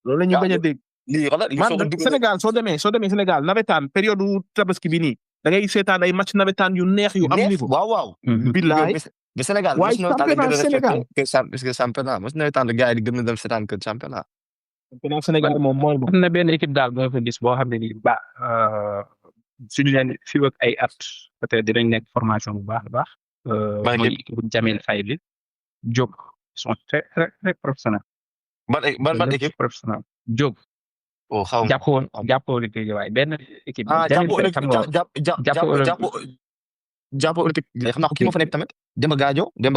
Speaker 1: loolu la ñuy bañ a dégg.
Speaker 5: lii xoolal lii
Speaker 1: man
Speaker 5: soo ko dugalee
Speaker 1: Sénégal soo demee Sénégal nawetaan période tabaski bi nii da ngay seetaan ay match nawetaan yu neex yu am
Speaker 5: neef
Speaker 1: niveau.
Speaker 5: waaw waaw
Speaker 1: billaay
Speaker 5: mais Sénégal
Speaker 1: waaye
Speaker 5: mos na tànn
Speaker 1: championnat
Speaker 5: gën a
Speaker 1: Sénégal.
Speaker 5: respecté que championnat mos na tànn gars yi di gën a dem seetaan que championnat
Speaker 1: championnat Sénégal moom mooy
Speaker 3: am na benn équipe daal boo fa gis boo xam ne nii suñu leen fi ak ay at peut-être dinañ nekk formation bu baax a baax.
Speaker 5: Ban
Speaker 3: mooy équipe bu Jamel Faye bi Diop ils sont très très très professionnels.
Speaker 5: ban équipe
Speaker 3: professionnel Diop.
Speaker 5: oh xaw ma
Speaker 3: jàppoo li koy waaye benn équipe.
Speaker 5: ah
Speaker 3: Jamel Faye xam nga
Speaker 5: jàpp olympique xam naa ko kii moo fa nekk tamit Demba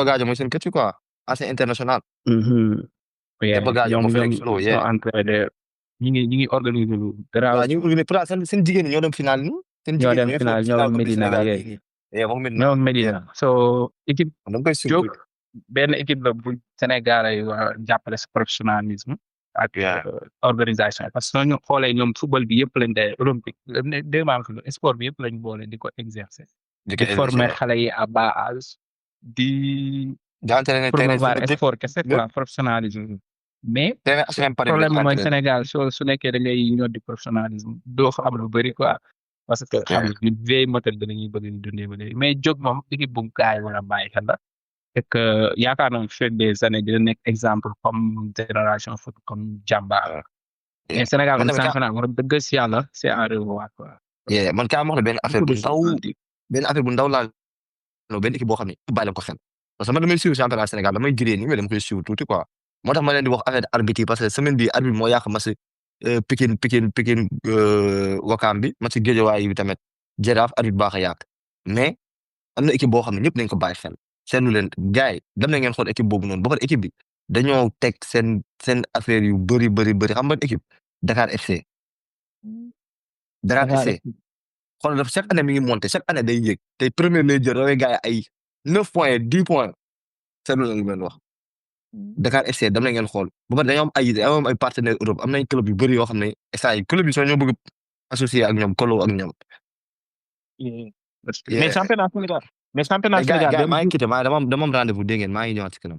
Speaker 5: Gadio mooy seen kër quoi ancien international. Demba Gadio moo fa nekk solo
Speaker 3: sont en train de ñu ngi organiser lu dara.
Speaker 5: waaw ñu ngi ne pourtant seen jigéen ñi ñoo dem final nii. seen
Speaker 3: ñoo
Speaker 5: jigéen
Speaker 3: dem final ñoo dem Medina ñoo Medina so équipe
Speaker 5: da nga koy
Speaker 3: Diop benn équipe la bu Sénégal ay jàppale sa professionnalisme ak organisation parce que ñu xoolee ñoom football bi yëpp lañ de olympique sport bi yëpp lañ boole di ko exercer di former xale yi à bas âge di promouvoir sport kese quoi professionnalisme mais problème mooy Sénégal su nekkee da ngay ñor di professionnalisme doo fa am lu bëri quoi parce que xam nga ñu vieille méthode bi la ñuy bëgg di dundee ba léegi mais Diop moom équipe bu gaay war a bàyyi xel la et que yaakaar naa fi des années dina nekk exemple comme génération foot comme Jàmbaar mais Sénégal moom championnat war dëgg si yàlla c'est à revoir quoi.
Speaker 5: man kaa ma wax la benn affaire bu ndaw laa benn équipe boo xam ne bàyyi leen ko xel parce que man damay suivre championnat Sénégal damay juree nii mais dama koy suivre tuuti quoi moo tax ma leen di wax affaire arbitre yi parce que semaine bi arbitre moo yàq match Pikine Wakaam bi match Guédiawaye bi tamit Jaraaf arbitre baax a yàq mais am na équipe boo xam ne ñëpp nañ ko bàyyi xel seetlu leen gars yi dem na ngeen xool équipe boobu noonu ba pare équipe bi dañoo teg seen affaire yu bëri xam nga équipe Dakar FC xool daf chaque année mi ngi monté chaque année day yéeg te premier lay jël rawee gars yi ay 9 points 10 points seetlu leen lu mel wax Dakar FC dem na ngeen xool ba pare dañoo am ay partenaires Europe am nañ club yu bëri yoo xam ne instant yi club yi soo ñoo bëgg associé ak ñoom kolo ak ñoom.
Speaker 1: mais championnat Sénégal
Speaker 5: maa ngi quitté dama am rendez-vous dégg ngeen maa ngi ñëwaat ci kanam.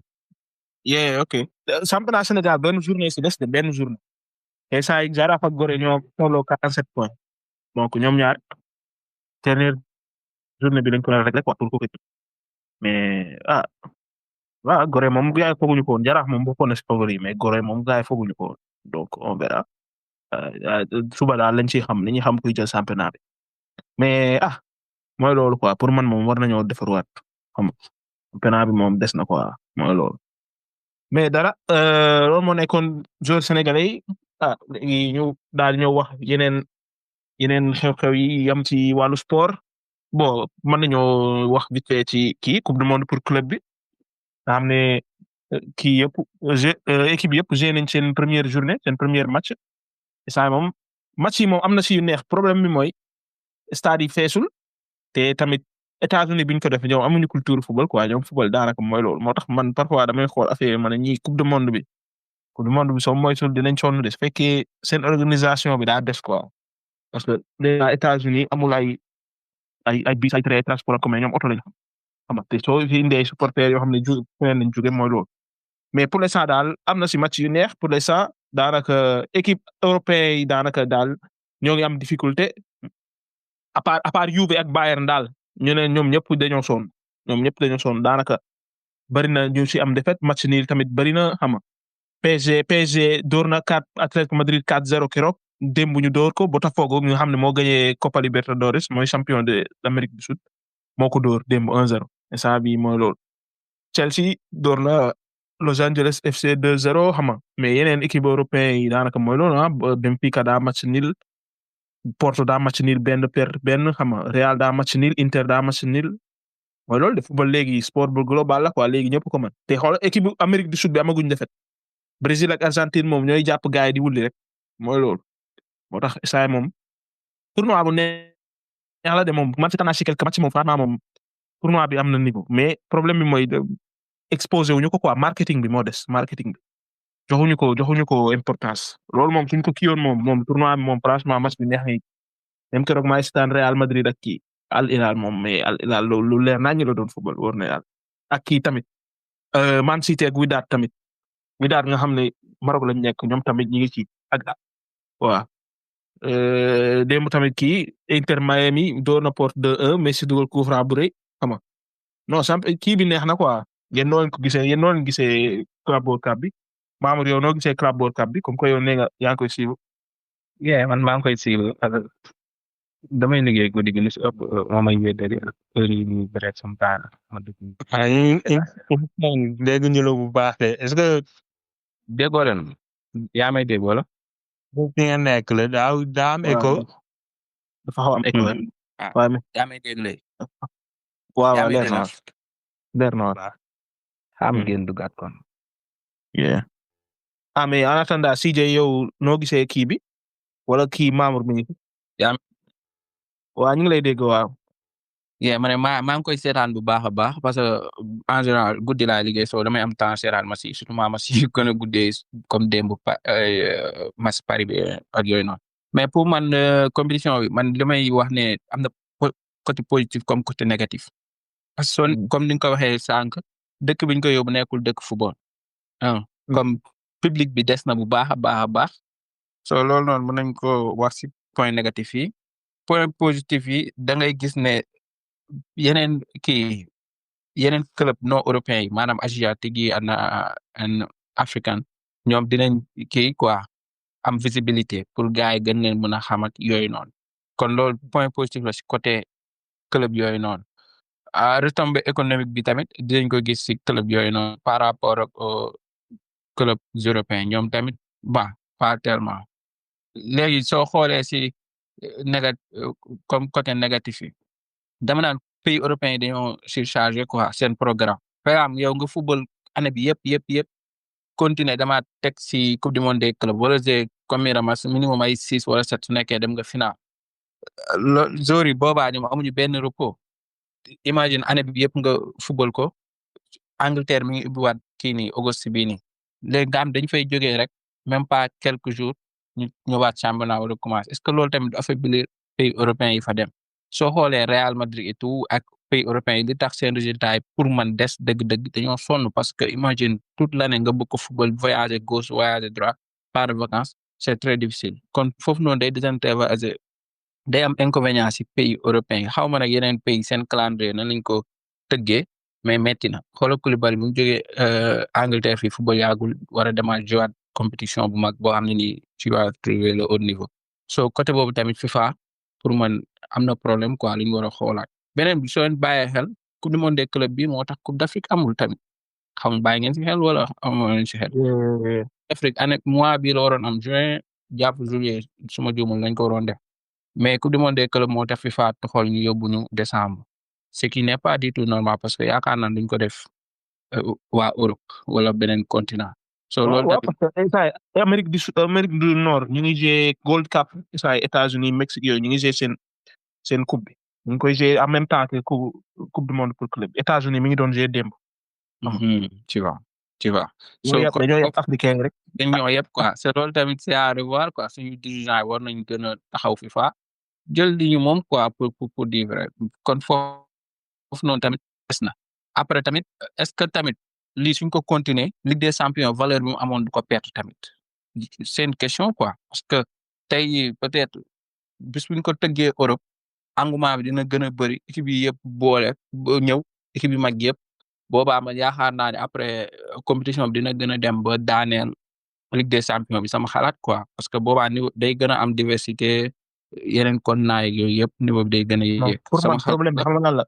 Speaker 1: ok championnat Sénégal benn journée si des de benn journée te saa yi Jaraaf ak Gorée ñoo tolloo 47 points donc ñoom ñaar dernière journée bi lañ ko réglé quoi pour ko mais Gorée moom gars yi fooguñu ko woon Jaraaf moom bokkoon na si favori mais Gorée moom gars yi fooguñu ko woon donc on verra suba daal lañ ciy xam li ñuy xam kuy jël championnat bi mais mooy loolu quoi pour man moom war nañoo defarwaat xam championnat bi moom des na quoi mooy loolu mais dara loolu moo nekkoon joueur sénégalais yi ñu daal ñëw wax yeneen xew-xew yi yam ci wàllu sport bon mën nañoo wax vite fait ci kii coupe du monde pour club bi nga xam ne kii yëpp équipe yëpp joué nañ seen première journée seen première match saa moom match yi moom am na si yu neex problème bi mooy stade yi feesul te tamit États-Unis biñ ko def ñoom amuñu culture football quoi ñoom football daanaka mooy loolu moo tax man parfois damay xool affaire man ñii coupe du monde bi soo moytul dinañ sonn de su fekkee seen organisation bi daa des quoi parce que déjà États-Unis amul ay bis ay train transport en commun ñoom oto lañ xam te soo fi indee supporters yoo xam ne feneen lañ jóge mooy loolu mais pour l'instant daal am na si match yu neex pour l'instant daanaka équipe européen yi daanaka daal ñoo ngi am difficulté à part Juve ak Bayern daal ñu ne ñoom ñëpp dañoo sonn daanaka bari na ñu si am défaite match nii tamit bari na xam nga PSG door na 4 Atlético Madrid 4-0 keroog démb ñu door ko Botafogo nga xam ne moo gagné Copa Libertadores mooy champion de l'Amérique du Sud moo ko door démb 1-0 instant bii mooy loolu Chelsea door na Los Angeles FC 2-0 xam nga mais yeneen équipe européen yi daanaka mooy loolu Benfica daa match nul Porto daa match nul benn xam nga Real daa match nul Inter daa match nul mooy loolu de football léegi sport bu global la quoi léegi ñëpp ko mën te xool équipe Amérique du Sud bi amaguñ defet Brésil ak Argentine moom ñooy jàpp gaay di wulli rek mooy loolu moo tax saa moom tournoi bu neex la de moom man seetaan naa si quelques match moom franchement moom tournoi bi am na niveau mais problème bi mooy exposé wuñu ko quoi marketing bi moo des marketing bi joxuñu ko importance loolu moom suñ ko kiyoon moom tournoi bi moom franchement match bi neex na même keroog maa ngi seetaan Real Madrid ak kii Al Hilal moom mais Al Hilal lu leer naa ñu la doon football wóor na yàlla ak kii tamit Man City ak Wydad tamit Wydad nga xam ne Maroc lañ nekk ñoom tamit ñi ngi ci ak waaw démb tamit kii Inter Miami door na Porto 2-1 Messi dugal coup franc bu rëy xam nga non kii bi neex na quoi yéen noo leen ko gisee yéen noo leen gisee Club World Cup bi Mamadou yow noo gisee Club World Cup bi comme que yow nee nga yaa ngi koy suivre.
Speaker 3: man maa ngi koy suivre damay liggéey guddi gi lu si ëpp moom ay wéddali ak heure yi ñuy bëreet sama temps ma dugg.
Speaker 2: dégg ñu la bu baax de est-ce que
Speaker 3: déggoo leen yaa may dégg wala.
Speaker 2: fi nga nekk la daa am écho.
Speaker 1: dafa xaw am écho. waaw
Speaker 4: yaa may dégg léegi.
Speaker 1: waaw leer na
Speaker 3: xam ngeen duggaat kon.
Speaker 1: mais en attendant CJ yow noo gisee kii bi wala kii Mamour mi ngi. waaw ñu ngi lay dégg waaw.
Speaker 4: ma ne maa ngi koy seetaan bu baax a baax parce que en général guddi laa liggéey soo damay am temps seetaan ma si surtout ma si gën a guddee comme démb match Paris bi ak yooyu noonu mais pour man compétition bi man li may wax ne am na côté positif comme côté négatif parce que comme ni nga ko waxee sànq dëkk bi ñu ko yóbbu nekkul dëkk football comme public bi des na bu baax a baax so loolu noonu mën nañ ko wax si point négatif yi point positif yi da ngay gis ne yeneen club non européen yi maanaam asiatique yi an africain ñoom dinañ kii quoi am visibilité pour gars yi gën leen mën a xam ak yooyu noonu kon loolu point positif la si côté club yooyu noonu retombée économique bi tamit dinañ ko gis si club yooyu noonu par rapport ak club européen ñoom tamit pas tellement léegi soo xoolee si comme côté négatif yi dama naan pays européens yi dañoo surchargé quoi seen programme par exemple yow nga football année bi yëpp continuer dama teg si coupe du monde des clubs wala j'ai combien de matchs minimum ay 6 wala 7 su nekkee dem nga final joueurs yi boobaa ñoom amuñu benn repos imagine année bi yëpp nga football ko Angleterre mi ngi ubbiwaat kii nii auguste bii nii léegi nga am dañ fay jógee rek même pas quelques jours ñu ñëwaat championnat wala commencé est-ce que loolu tamit du affaiblir pays européens yi fa dem soo xoolee Real Madrid et tout ak pays européens yi li tax seen résultat yi pour man des dëgg-dëgg dañoo sonn parce que imagine toute l'année nga bëgg ko football voyager gauche voyager droite pas de vacances c'est très difficile kon foofu noonu day am inconvénient si pays européens yi xaw ma nag yeneen pays seen calendrier nan lañ ko tëggee mais metti na xoolal Koulibaly bu mu jógee Angleterre fii football yaagul war a demaat jouer compétition bu mag boo xam ne nii tu vas trouver le haut niveau so côté boobu tamit FIFA pour man am na problème quoi li ñu war a xoolaat beneen bi soo leen bàyyee xel coupe du monde des clubs bi moo tax coupe d'Afrique amul tamit xam nga bàyyi ngeen si xel wala amoo leen si xel. Afrique année mois bii la waroon am juin jàpp juillet suma juumul lañ ko waroon def mais coupe du monde des clubs moo tax FIFA xool ñu yóbbu ñu décembre ce qui n'est pas du tout normal parce que yaakaar naa duñ ko def waa Europe wala beneen continent. so loolu tamit
Speaker 1: parce que Amérique du Nord ñu ngi jouer Gold Cup États-Unis Mexique yooyu ñu ngi jouer seen coupe bi ñu ngi koy jouer en même temps que coupe du monde pour club États-Unis mi ngi doon jouer démb.
Speaker 4: tu vois.
Speaker 1: dañoo yëpp africain rek.
Speaker 4: dañoo yëpp quoi c'est loolu tamit c'est à revoir quoi suñu dirigeant yi war nañ gën a taxaw FIFA jël li ñu moom quoi pour dire vrai kon foofu noonu tamit des na après tamit est-ce que tamit lii suñ ko continuer Ligue des champions valeur bi mu amoon du ko perte tamit c'est une question quoi parce que tey peut-être bis buñ ko tëggee Europe engouement bi dina gën a bëri équipe yi yëpp boole ñëw équipe yi mag yëpp boobaa ma yaakaar naa ne après compétition bi dina gën a dem ba daaneel Ligue des champions bi sama xalaat quoi parce que boobaa niveau day gën a am diversité yeneen continent yeeg yooyu yëpp niveau bi day gën a yéeg.
Speaker 1: pour man problème bi xam nga lan la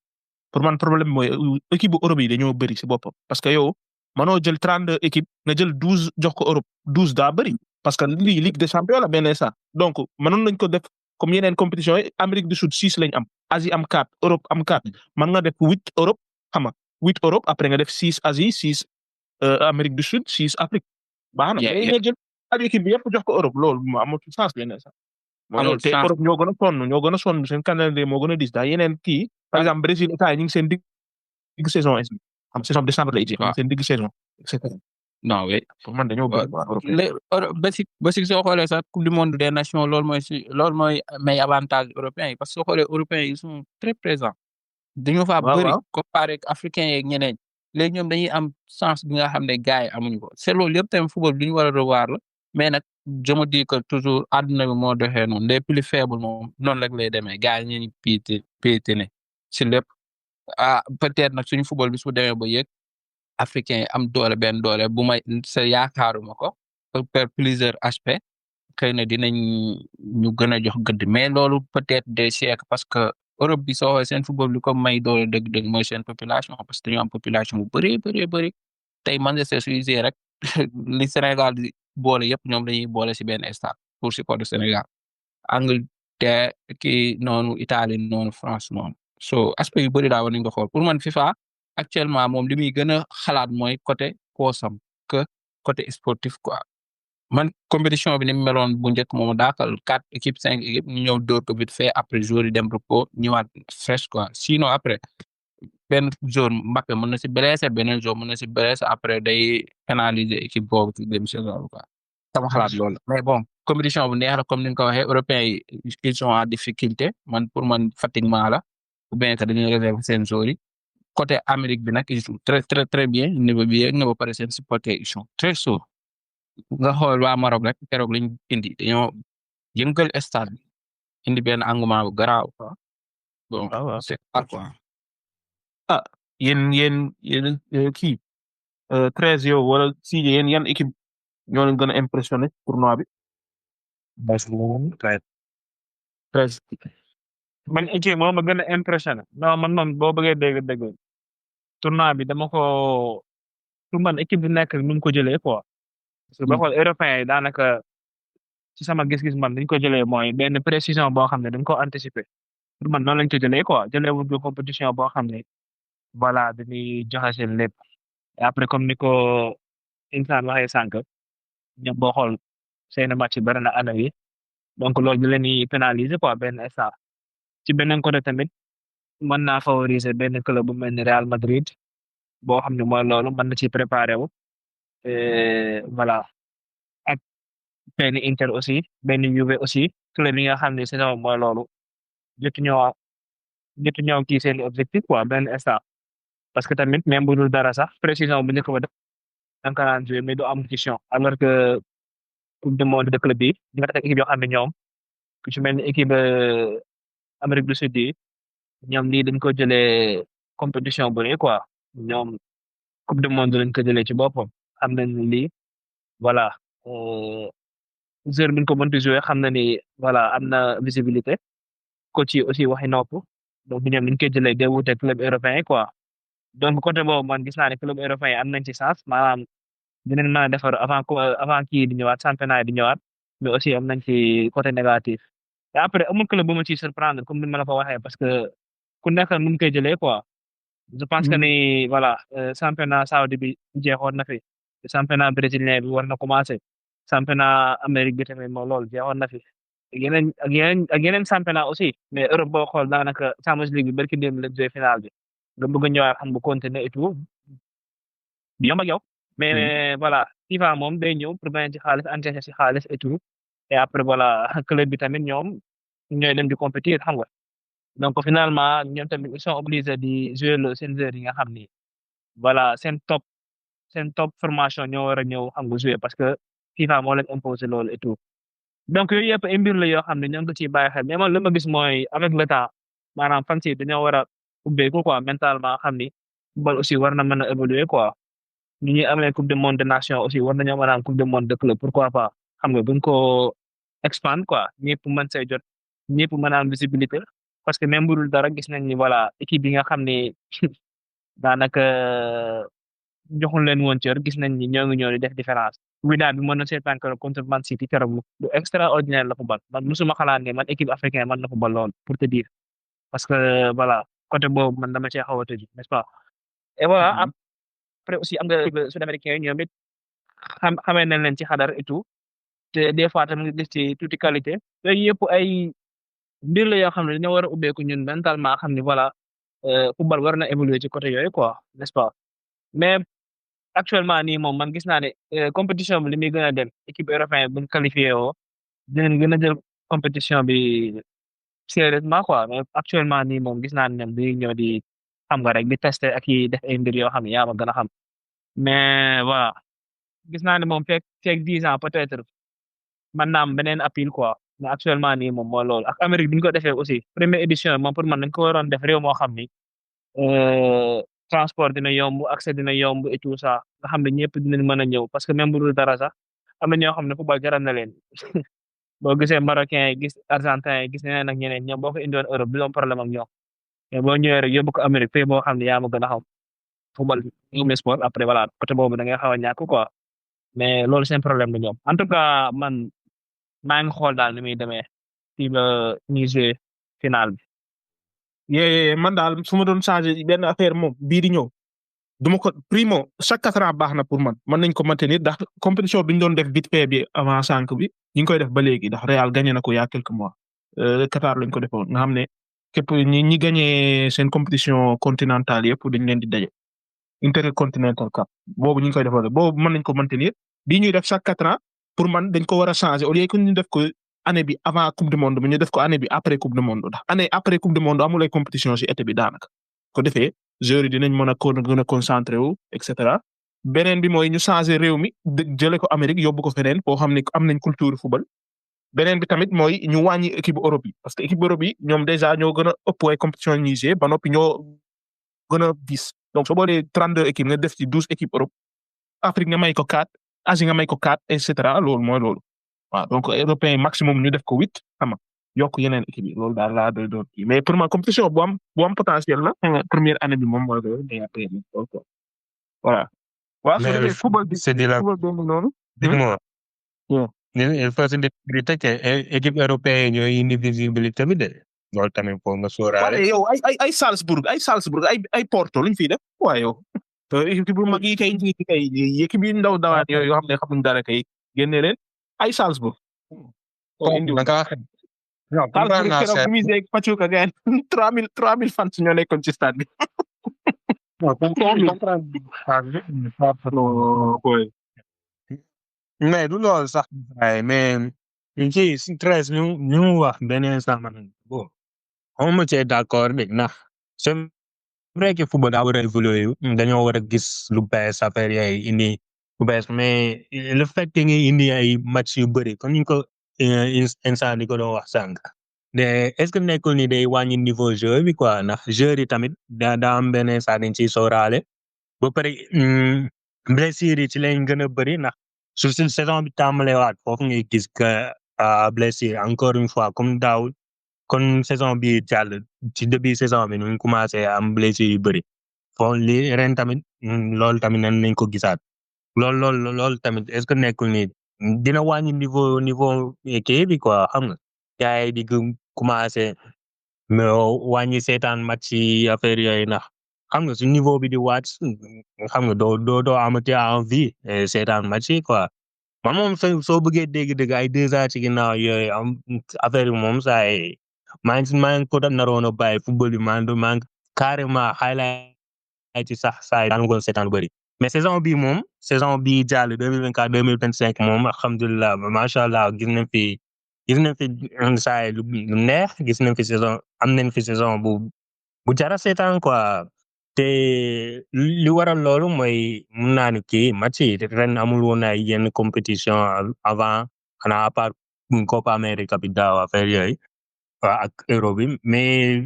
Speaker 1: pour man problème mooy équipe bu Europe yi dañoo bëri si boppam parce que yow mënoo jël 32 équipes nga jël 12 jox ko Europe 12 daa bëri parce que lii Ligue des champions la benn ça donc mënoon nañ ko def comme yeneen compétition yi Amérique du Sud 6 lañ am Asie am 4 Europe am 4 mën nga def 8 Europe xam nga 8 Europe après nga def 6 Asie 6 Amérique du Sud 6 Afrique. baax na mais nga jël aju équipe bi yëpp jox ko Europe loolu mu amatul sens benn ça. amul te Europe ñoo gën a sonn seen calendrier moo gën a dis daa yeneen kii par exemple Brésil état yi ñu ngi seen digg saison xam saison décembre lay jeex seen digg saison et cetera
Speaker 4: non oui.
Speaker 1: pour man dañoo bëri quoi européen.
Speaker 4: basique soo xoolee sax coupe du monde des nations loolu mooy may avantage européens yi parce que soo xoolee européens yi ils sont très présents dañoo faa
Speaker 1: waaw
Speaker 4: bëri
Speaker 1: waaw
Speaker 4: comparé ak africains yeeg ñeneen léegi ñoom dañuy am chance bi nga xam ne gars yi amuñu ko c'est loolu yëpp tamit football bi ñu war a revoir la mais nag je me dis que toujours àdduna bi moo doxee noonu les plus faibles moom noonu rek lay demee gars yi ñu piétiner si lépp peut-être nag suñu football bi su demee ba yëg africains yi am doole benn doole bu may sa yaakaaruma ko par plusieurs aspects xëy na dinañ ñu gën a jox gëdd mais loolu peut-être des siècles parce que Europe bi soo xoolee seen football bi comme may doole dëgg-dëgg mooy seen population parce que dañoo am population bu bëri tey Manchester su usé rek li Sénégal di boole yëpp ñoom dañuy boole si benn stade pour supporter Sénégal Angleterre kii noonu Italie noonu France noonu so aspect yu bëri daa war nañ ko xool pour man FIFA actuellement moom li muy gën a xalaat mooy côté poosam que côté sportif quoi man compétition bi ni mu meloon bu njëkk moom daakal 4 équipes 5 équipes ñu ñëw dóor ko vite fait après jour yi dem repos ñëwaat fresh quoi sinon après benn jour Mbappé mën na si blessé beneen jour mën na si blessé après day pénaliser équipe boobu ci dem saison quoi sama xalaat loolu mais bon compétition bu neex la comme ni nga ko waxee européens yi ils sont en difficulté man pour man fatiguement la ou bien que dañuy réserver seen joueurs yi côté Amérique bi nag ils jouent très bien niveau bi yegg na ba pare seen supporters ils sont très chauds nga xool waa Maroc rek keroog lañ indi dañoo yëngal stade bi indi benn engouement bu garaaw quoi bon
Speaker 1: waaw waaw
Speaker 4: c'est ça quoi.
Speaker 1: yéen kii 13 yow wala si yéen yan équipe ñoo leen gën a impressionné tournoi bi.
Speaker 2: Barcelone
Speaker 1: 13
Speaker 3: man équipe moo ma gën a impressionné non man moom boo bëggee dégg tournoi bi dama ko pour man équipe bi nekk nu mu ko jëlee quoi parce que boo xool européens yi daanaka ci sama gis-gis man dañ ko jëlee mooy benn précision boo xam ne dañ ko anticiper pour man noonu lañ ko jëlee quoi jëlee wu ñu compétition boo xam ne voilà dañuy joxe seen lépp et après comme ni ko insaan waxee sànq ñoom boo xool seen match bari na année yi donc loolu di leen di pénaliser quoi benn instant ci beneen côté tamit mën naa favoriser benn club bu mel ni Real Madrid boo xam ne mooy loolu mën na ci préparer wu voilà ak benn Inter aussi benn Juve aussi club yi nga xam ne saison mooy loolu jotu ñëw kii seen objectif quoi benn instant parce que tamit même bu dul dara sax précision bu njëkk ba def da nga naan jouer mais du am question alors que coupe du monde de club bi di nga teg équipe yoo xam ne ñoom ku ci mel ni équipe Amérique du Sud yi ñoom lii dañ ko jëlee compétition bu rëy quoi ñoom coupe du monde lañ ko jëlee ci boppam xam nañ ni lii voilà joueur bi ñu ko mënti jouer xam na ni voilà am na visibilité coach yi aussi waxi nopp donc ñoom ñu koy jëlee day wuute club européen yi quoi donc côté boobu man gis naa ne club européen yi am nañ ci chance maanaam dinañ mën a defar avant kii di ñëwaat championnat di ñëwaat mais aussi am nañ ci côté négatif et après amul club bu ma ciy surprendre comme ni ma la ko waxee parce que ku nekk nu mu koy jëlee quoi je pense que ni voilà championnat saoudi bi jeexoon na fi championnat brésilien bi war na commencer championnat Amérique bi tamit moom loolu jeexoon na fi ak yeneen championnat aussi mais Europe boo xool daanaka Champions League bi barki démb la joué final bi nga bëgg a ñëwaat xam bu continuer et tout bi yomb ak yow mais voilà FIFA moom day ñëw pour gagner ci xaalis encaisser ci xaalis et tout et après voilà club bi tamit ñoom ñooy dem di compétir xam nga donc finalement ñoom tamit ils sont obligés di jouer le seen joueurs yi nga xam ni voilà seen top formation ñoo war a ñëw xam nga jouer parce que FIFA moo leen imposer loolu et tout donc yooyu yëpp ay mbir la yoo xam ne ñoo ngi ko ciy bàyyi xel mais man li ma gis mooy avec le temps maanaam fan si dañoo war a ubbeeku quoi mentalement xam ni football aussi war na mën a évoluer quoi ñu ñuy amee coupe du monde de nation aussi war nañoo mën a am coupe du monde de club pourquoi pas xam nga buñ ko expand quoi ñëpp mën say jot ñëpp mën a am visibilité parce que même bu dul dara gis nañ ni voilà équipe yi nga xam ni daanaka joxul leen woon cër gis nañ ni ñoo ngi ñëw di def différence. Wydad bi mën na seetaan keroog contre Man City keroog lu extraordinaire la football man musuma xalaat ne man équipe africaine mën na football lool pour te dire parce que voilà côté boobu man dama cee xaw a tëju n'est-ce pas. Et voilà après aussi am nga sud-américain yi ñoom it xamee nañ leen ci xadar et tout te des fois tamit nga gis ci tuuti qualité yooyu yëpp ay mbir la yoo xam ne dañoo war a ubbeeku ñun mentalement xam ni voilà football war na évoluer ci côté yooyu quoi n'est-ce pas mais actuellement nii moom man gis naa ne compétition bi li muy gën a dem équipe européenne buñ qualifié woo dinañ gën a jël compétition bi sérieusement quoi mais actuellement nii moom gis naa ne ñoom dañuy ñëw di xam nga rek di tester ak yi def ay mbir yoo xam ne yaa ma gën a xam mais voilà gis naa ne moom fekk 10 ans peut-être mën naa am beneen appel quoi mais actuellement nii moom mooy loolu ak Amérique bi ñu ko defee aussi première édition moom pour man dañ ko waroon def réew moo xam ni transport dina yomb accès dina yomb et tout ça nga xam ne ñëpp dinañ mën a ñëw parce que même bu dul dara sax am na ñoo xam ne football jaral na leen boo gisee Marocain yi gis Argentin yi gis ñeneen ak ñeneen ñoom boo ko indiwoon Europe du doon problème ak ñoom mais boo ñëwee rek yóbbu ko Amérique fii boo xam ne yaa ma gën a xam football bi sport après voilà côté boobu da ngay xaw a ñàkk quoi mais loolu seen problème la ñoom en tout cas man maa ngi xool daal ni muy demee fii ba ñuy jouer final bi.
Speaker 1: yee man daal su ma doon changer benn affaire moom bii di ñëw duma ko primo chaque 4 ans baax na pour man mën nañ ko maintenir ndax compétition bi ñu doon def vite fait bi avant sànq bi ñu ngi koy def ba léegi ndax Real gagné na ko il y a quelques mois Qatar lañ ko defoon nga xam ne képp ñi gagné seen compétition continentale yëpp dañ leen di daje intercontinental cup boobu ñu ngi koy defal boobu mën nañ ko maintenir bii ñuy def chaque 4 ans pour man dañ ko war a changer au lieu que ñu def ko année bi avant coupe du monde bi ñu def ko année bi après coupe du monde ndax année après coupe du monde amul ay compétition ci été bi daanaka ko defee joueurs yi dinañ mën a gën a concentré wu et cetera beneen bi mooy ñu changer réew mi jëlee ko Amérique yóbbu ko feneen foo xam ne am nañ culture football beneen bi tamit mooy ñu wàññi équipe Europe yi parce que équipe Europe yi ñoom déjà ñoo gën a ëpp ay compétition ñuy jouer ba noppi ñoo gën a diis donc soo boolee 32 équipes nga def ci 12 équipes Europe Afrique nga may ko 4 Asie nga may ko 4 et cetera loolu mooy loolu waaw donc européen maximum ñu def ko 8 xam nga yokk yeneen équipe yi loolu daal laa doon kii mais pour moi compétition bu am potentiel la première année bi moom mooy loolu mais après voilà. waaw su dee football bi
Speaker 2: c'est de la
Speaker 1: football bi noonu.
Speaker 2: dis-moi.
Speaker 1: Yeah.
Speaker 2: il faut se dire que équipe européenne ñooy indi visibilité bi de loolu tamit foog nga sóoraale.
Speaker 1: waaye yow ay Salzburg ay Porto luñ fiy def waaye yow. équipe bu mag yi kay équipe yu ndaw dawaan yoo xam ne xamuñ dara kay génne leen ay Salzburg.
Speaker 2: non
Speaker 1: Salzburg keroog bu muy seeg Pachuca gain 3000 fans ñoo nekkoon ci stade bi.
Speaker 2: mais du loolu sax mais ci si treize ñu wax beneen sax man bon on cee d'accord de ndax c'est vrai que football daa war a évoluer dañoo war a gis lu bees affaire yi indi lu bees mais le fait que nga indi ay match yu bëri comme ni ko instant di ko doon wax sànq mais est-ce que nekkul ni day wàññi niveau jeu bi quoi ndax joueurs yi tamit daa am beneen saa dañ ciy sóoraale ba pare blessures yi ci lañ gën a bëri ndax su saison bi tàmbalewaat foofu ngay gis que blessure encore une fois comme daaw kon saison bi jàll ci début saison bi ñu commencé am blessure yu bëri foofu li ren tamit loolu tamit nañ ko gisaat loolu tamit est-ce que nekkul ni dina wàññi niveau équipe bi quoi xam nga gars yi di commencé wàññi seetaan match yi affaire yooyu ndax xam nga su niveau bi di wàcc xam nga doo amati envie seetaan match yi quoi man moom soo bëggee dégg-dégg ay 2 ans ci ginnaaw yooyu am affaire bi moom saa yi maa ngi ko naroon a bàyyi football bi maa ngi carrément highlight ci sax saa yi daan ko seetaan bëri mais saison bii jàll 2024 2025 moom alhamdulilah macha allah gis nañ fi saa yi lu neex gis nañ fi am nañ fi saison bu jara seetaan quoi te li waral loolu mooy mun naa ni kii match yi ren amul woon ay yenn compétition avant xanaa à part Copa America bi daaw affaire yooyu ak Euro bi mais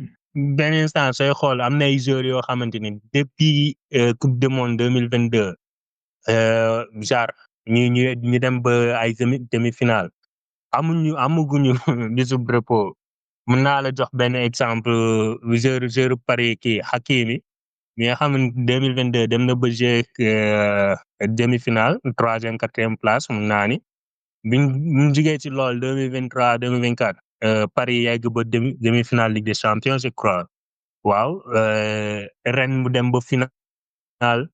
Speaker 2: benn instant sooy xool am na ay joueurs yoo xamante ni depuis coupe du monde 2022 genre ñu dem ba ay demi-finale amuguñu bisu repos mun naa la jox benn exemple joueur Paris kii Hakimi mi nga xam ne 2022 dem na ba jouer demi-finale 3e 4e place mun naa ni biñ jugee ci lool 2023 2024 Paris yegg ba demi-finale Ligue des Champions je crois waaw ren mu dem ba finale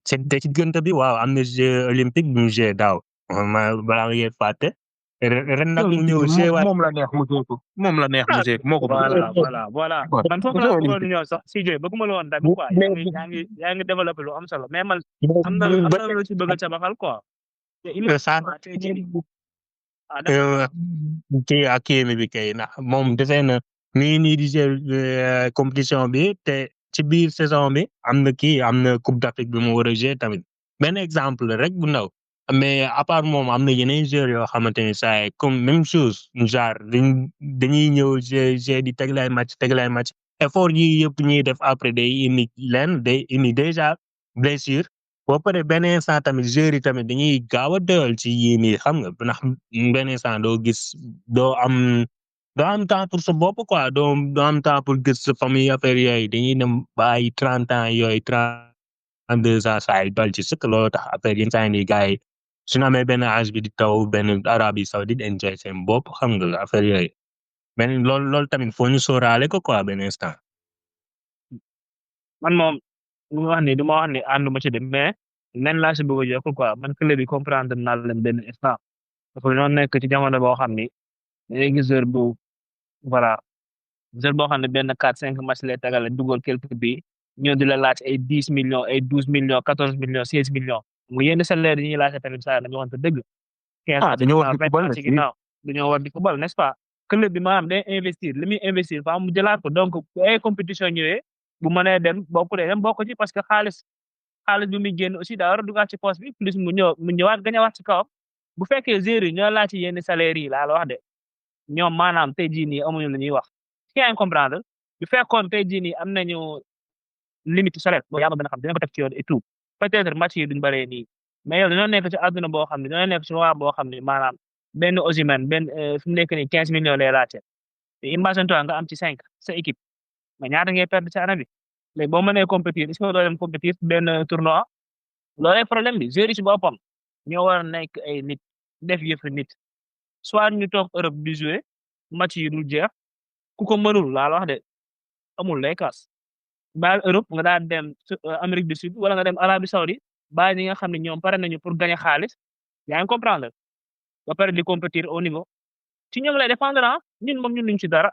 Speaker 2: te ci diggante bi waaw am na jeu olympique bu mu joué daaw balaa nga fàtte ren nag mu ñëw seewaat
Speaker 1: moom la neex mu joué ko moom la neex mu joué ko moo ko
Speaker 3: voilà man foofu laa bëggoon ñëw sax si joy bëgguma la woon tamit quoi yaa ngi développé lu am solo mais man am na lu ci bëgg a cabaxal quoi te il tey jii
Speaker 2: kii ak kii bi kay ndax moom defee na nii di jël compétition bi te ci biir saison bi am na Coupe d'Afrique bi mu war a jouer tamit benn exemple rek bu ndaw mais à part moom am na yeneen joueurs yoo xamante ne saa comme même chose genre dañuy ñëw jouer di tegle ay match effort yi yëpp ñuy def après day indi déjà blessure boo paree benn instant tamit joueurs yi tamit dañuy gaaw a doyal ci yii nii xam nga ndax benn instant doo am temps pour sa bopp quoi doo am temps pour gis sa famille affaire yooyu dañuy dem bàyyi 30 ans yooyu 32 ans saa yi dal ci sëkk loolu tax affaire yenn saa yi gars yi suñu amee benn âge bi di taw benn Arabie Saoudite enjoy seen bopp xam nga affaire yooyu mais loolu tamit foo ñu sóoraale ko quoi benn instant.
Speaker 3: man moom du ma wax ni ànduma ci dem mais nen laa si bëgg a jox quoi man club bi comprendre naa leen benn instant dafa ñoo nekk ci jamono boo xam ni dañuy gis joueur boo xam ne benn 4-5 match lay tagale dugal quelque bi ñoo di la laaj ay 10 millions ay 12 millions 14 millions 16 millions mu yenn salaire yi ñuy laaj tamit saa dañu waxante dëgg.
Speaker 1: dañoo war di football
Speaker 3: ci ginnaaw dañoo war di football n'est-ce pas club bi maanaam day investir li muy investir fa mu jëlaat ko donc ay compétition ñëwee bu mënee dem bokk ci parce que xaalis bi muy génn aussi daa war a dugaat ci poste bi plus mu ñëwaat gañawaat ci kawam bu fekkee joueurs yi ñoo laaj ci yenn salaire yi laa la wax de ñoom maanaam tey jii nii amuñu lu ñuy wax ci yaa ngi comprendre bu fekkoon tey jii nii am nañu limite salaire boo yaa ma gën a xam dina ko teg ci yoon et tout peut-être match yi duñ bëree nii mais yow dañoo nekk ci àdduna boo xam ne dañoo nekk ci moment boo xam ne maanaam benn Osimhen fi mu nekk nii 15 millions lay laajte te imagine toi nga am ci 5 sa équipe mais ñaata ngay perdre ci année bi léegi boo mënee compétir est-ce que doo dem compétir benn tournoi loolay problème bi joueurs yi ci boppam ñoo war a nekk ay nit def yëfu nit soit ñu toog Europe di jouer match yi dul jeex ku ko mënul laa la wax de amul lay kaas baal Europe nga daan dem Amérique du Sud wala nga dem Arabie Saoudite bàyyi ñi nga xam ne ñoom pare nañu pour gagner xaalis yaa ngi comprendre ba pare di compétir au niveau ci ñoom lay dépendre ñun moom ñun luñ ci dara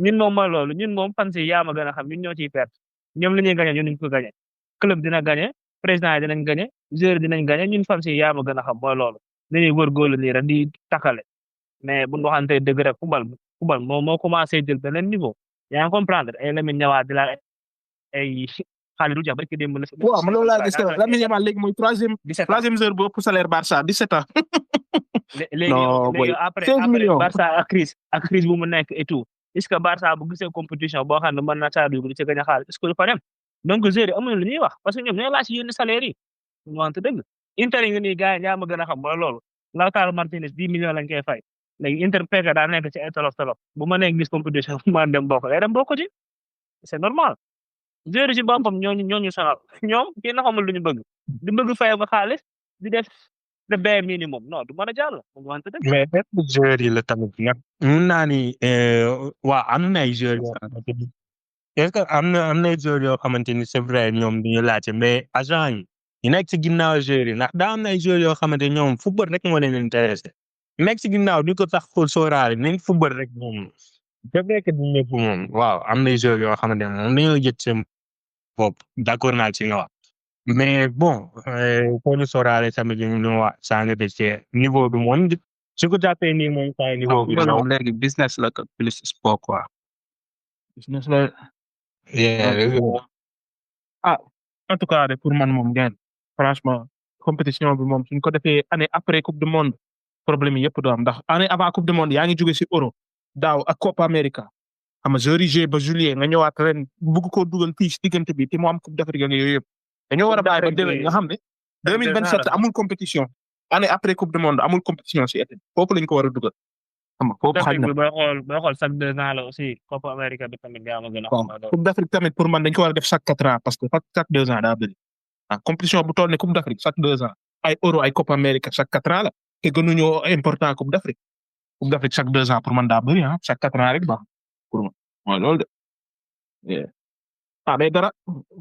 Speaker 3: ñun moom mooy loolu ñun moom fan si yaa ma gën a xam ñun ñoo ciy perte ñoom li ñuy gagner ñun ñu ko gagner club dina gagner président yi dinañ gagner joueur dinañ gagner ñun fan si yaa ma gën a xam mooy loolu dañuy wër góolu nii rek di takkale mais bu ñu waxantee dëgg rek football moo commencé jël beneen niveau yaa ngi comprendre ay Lamine ñëwaat di la ay xaalis du jax barki démb la
Speaker 1: waaw man loolu laa gis Lamine Yamal léegi mooy troisième joueur bu ëpp salaire Barça 17 ans
Speaker 3: léegi après Barça ak crise bu mu nekk et tout est-ce que Barça bu gisee compétition boo xam ne mën na saa dugg di ci gagner xaalis est-ce que du fa dem donc joueurs yi amuñu lu ñuy wax parce que ñoom ñooy laaj yenn salaire yi ñu wante dëgg Inter yi nga nii gars yi yaa ma gën a xam mooy loolu Lautaro Martinez 10 millions lañ koy fay léegi Inter fekk daa nekk ci ay tolof bu ma nekk gis compétition bu ma dem bokk day dem bokk ci c'est normal joueurs yi ci boppam ñooñu sonal ñoom kenn xamul lu ñu bëgg di bëgg fay ba xaalis di def le bare minimum non du mën a jàll moom wante dëgg
Speaker 2: mais bépp joueur yi la tamit nag mun naa ni waa am na ay joueurs yoo xamante ni est-ce que am na ay joueurs yoo xamante ni c'est vrai ñoom duñu laajte mais agent yi nekk ci ginnaaw joueurs yi ndax daa am na ay joueurs yoo xamante ni ñoom football rek moo leen intéressé nekk ci ginnaaw du ko tax xool sóoraale nañ football rek moom c'est vrai que du ñëpp moom waaw am na ay joueurs yoo xamante ne moom dañoo jët seen bopp d'accord naa ci nga wax mais bon foo ñu sóoraale tamit ñu wax saa nga ci niveau bi moom su ko jàppee nii moom saa niveau bi
Speaker 4: moom léegi business la ko plus sport quoi.
Speaker 1: business la en tout cas de pour man moom ngeen franchement compétition bi moom suñ ko defee année après coupe du monde problème yi yëpp do am ndax année avant coupe du monde yaa ngi jóge ci Euro daaw ak Copa America xam nga joueurs yi ba juillet nga ñëwaat ren bëgg koo dugal fii ci diggante bi te mu am coupe d'Afrique ak yooyu yëpp dañoo war a bàyyi ba déwén nga xam ne 2027 amul compétition année après coupe du monde amul compétition ci été foofu lañ ko war a dugal xam nga foofu xaj na
Speaker 3: booy xool chaque 2 ans la aussi Copa America bi tamit yaa ma gën a xam
Speaker 1: coupe d'Afrique tamit pour man dañ ko war a def chaque 4 ans parce que chaque 2 ans daa bëri compétition bu toll ne coupe d'Afrique chaque 2 ans ay Euro ay Copa America chaque 4 ans la te gënuñoo important coupe d'Afrique chaque 2 ans pour man daa bëri chaque 4 ans rek baax pour man mooy loolu de mais dara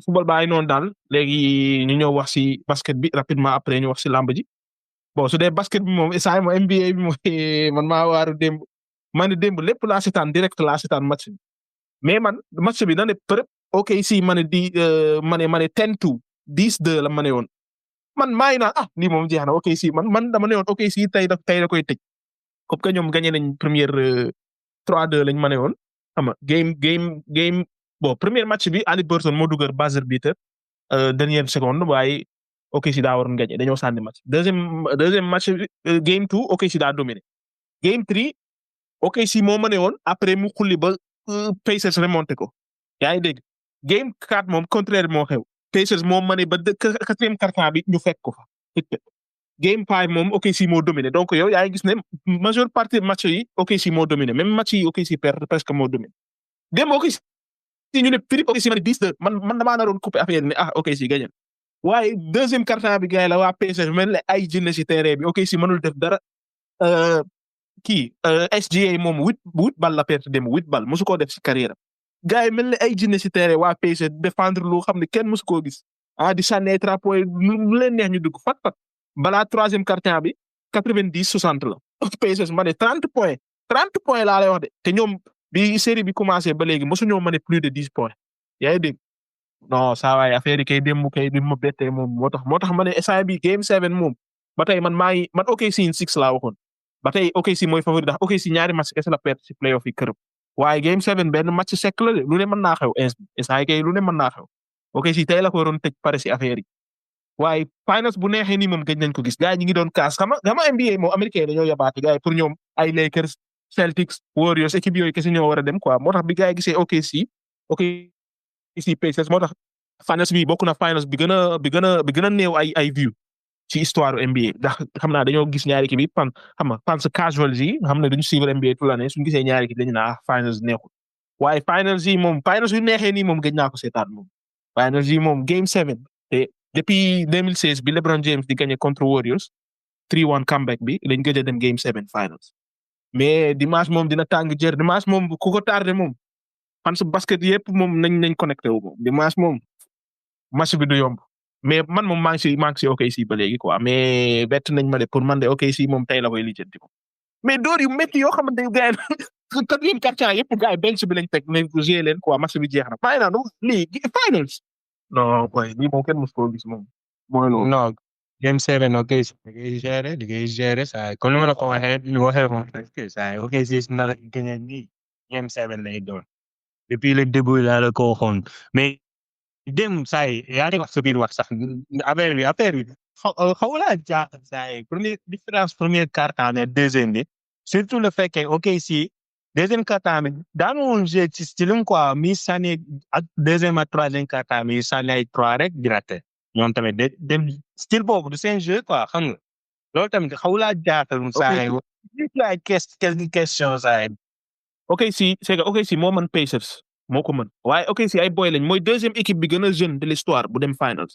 Speaker 1: football baa ngi noonu daal léegi ñu ñëw wax ci basket bi rapidement après ñu wax ci lamb ji bon su dee basket bi moom saa yi NBA bi mooy man maa waaru démb man ne démb lépp laa seetaan direct laa seetaan match bi mais man match bi da ne përëb OKC ma ne ma ne 10-2 10-2 la ma ne woon man maa ngi naan lii moom jeex na OKC man dama ne woon OKC tey da koy tëj comme que ñoom gagné nañ première 3-2 lañ ma ne woon xam nga game bon premier match bi Haliburton moo dugal buzzer beater dernière seconde waaye OKC daa waroon gagné dañoo sànni match deuxième match bi game 2 OKC daa dominé game 3 OKC moo ma ne woon après mu xulli ba Pacers remonté ko yaa ngi dégg game 4 moom contraire moo xew Pacers moo ma ne ba quatrième quart-temps bi ñu fekk ko fa game 5 moom OKC moo dominé donc yow yaa ngi gis ne majeure partie match yi OKC moo dominé même match yi OKC perd presque moo dominé dem OKC ñu ne prix OKC ma ne 10-2 man damaa naroon coupé affaire ne OKC gagné waaye deuxième quart-temps bi gars yi la waa Pacers mel ne ay jinne si terrain bi OKC mënul def dara SGA moom 8 bal la perte dem 8 bal mosu koo def si carrière gars yi mel ne ay jinne si terrain waa Pacers défendre lu xam ne kenn mosu koo gis di sànni ay 3 points lu leen neex ñu dugg fat balaa troisième quart-temps bi 90-60 la Pacers ma ne 30 points laa lay wax de te ñoom bi série bi commencé ba léegi mosu ñoo ma ne plus de 10 points yaa ngi dégg non saa waay affaire yi kay démb kay bi ma bettee moom moo tax ma ne instant bi game 7 moom ba tey man OKC in 6 laa waxoon ba tey OKC mooy favori ndax OKC ñaari match kese la perte ci playoff yi kërëb waaye game 7 benn match sec la de lu ne mën naa xew instant yi kay lu ne mën naa xew OKC tey la ko waroon tëj pare si affaire yi waaye finals bu neexee nii moom gëj nañ ko gis gars yi ñu ngi doon kaas xam nga NBA moom américain dañoo yabaate gars yi pour ñoom ay Lakers Celtics Warriors équipe yooyu kese ñoo war a dem quoi moo tax bi gars yi gisee OKC Pacers moo tax finals bi bokk na finals bi gën a néew ay view ci histoire NBA ndax xam naa dañoo gis ñaari équipe yi fans casuals yi xam ne duñu suivre NBA toute l'année suñu gisee ñaari équipe dañu naa finals neexul waaye finals yu neexee nii moom gëj naa ko seetaan moom finals yi moom game 7 te depuis 2016 bi LeBron James di gagné contre Warriors 3-1 comeback bi lañ gëj a dem game 7 finals mais dimanche moom dina tàng jër dimanche moom ku ko tardé moom fans basket yëpp moom nañ connecté wu moom dimanche moom match bi du yomb mais man moom maa ngi si OKC ba léegi quoi mais bett nañ ma de pour man de OKC moom tey la koy lijjanti ko mais door yu métti yoo xamante ne gars yi quatrième quart-temps yëpp gars yi bench bi lañ teg nañ ko gérer leen quoi match bi jeex na fay naa lii finals non boy lii moom kenn mos koo gis moom mooy loolu.
Speaker 2: non game 7 OKC di ngay gérer saa comme ni ma la ko waxee moom saa OKC na la gagné nii game 7 lay doon depuis le début laa la ko waxoon mais dem saa yi yaa ngi wax sa biir wax sax affaire bi xaw laa jaaxal saa yi première quart-temps ne deuxième bi surtout le fait que OKC deuxième quart-temps bi daanu woon jouer ci style quoi mi sànni ak deuxième ak troisième quart-temps mi sànni ay 3 rek di raté ñoom tamit dem style boobu du seen jeu quoi xam nga loolu tamit xaw laa jaaxal saa yi ay quelques questions saa yi
Speaker 1: OKC c'est que OKC moo mën Pacers moo ko mën waaye OKC ay boy lañ mooy deuxième équipe bi gën a jeune de l'histoire bu dem finals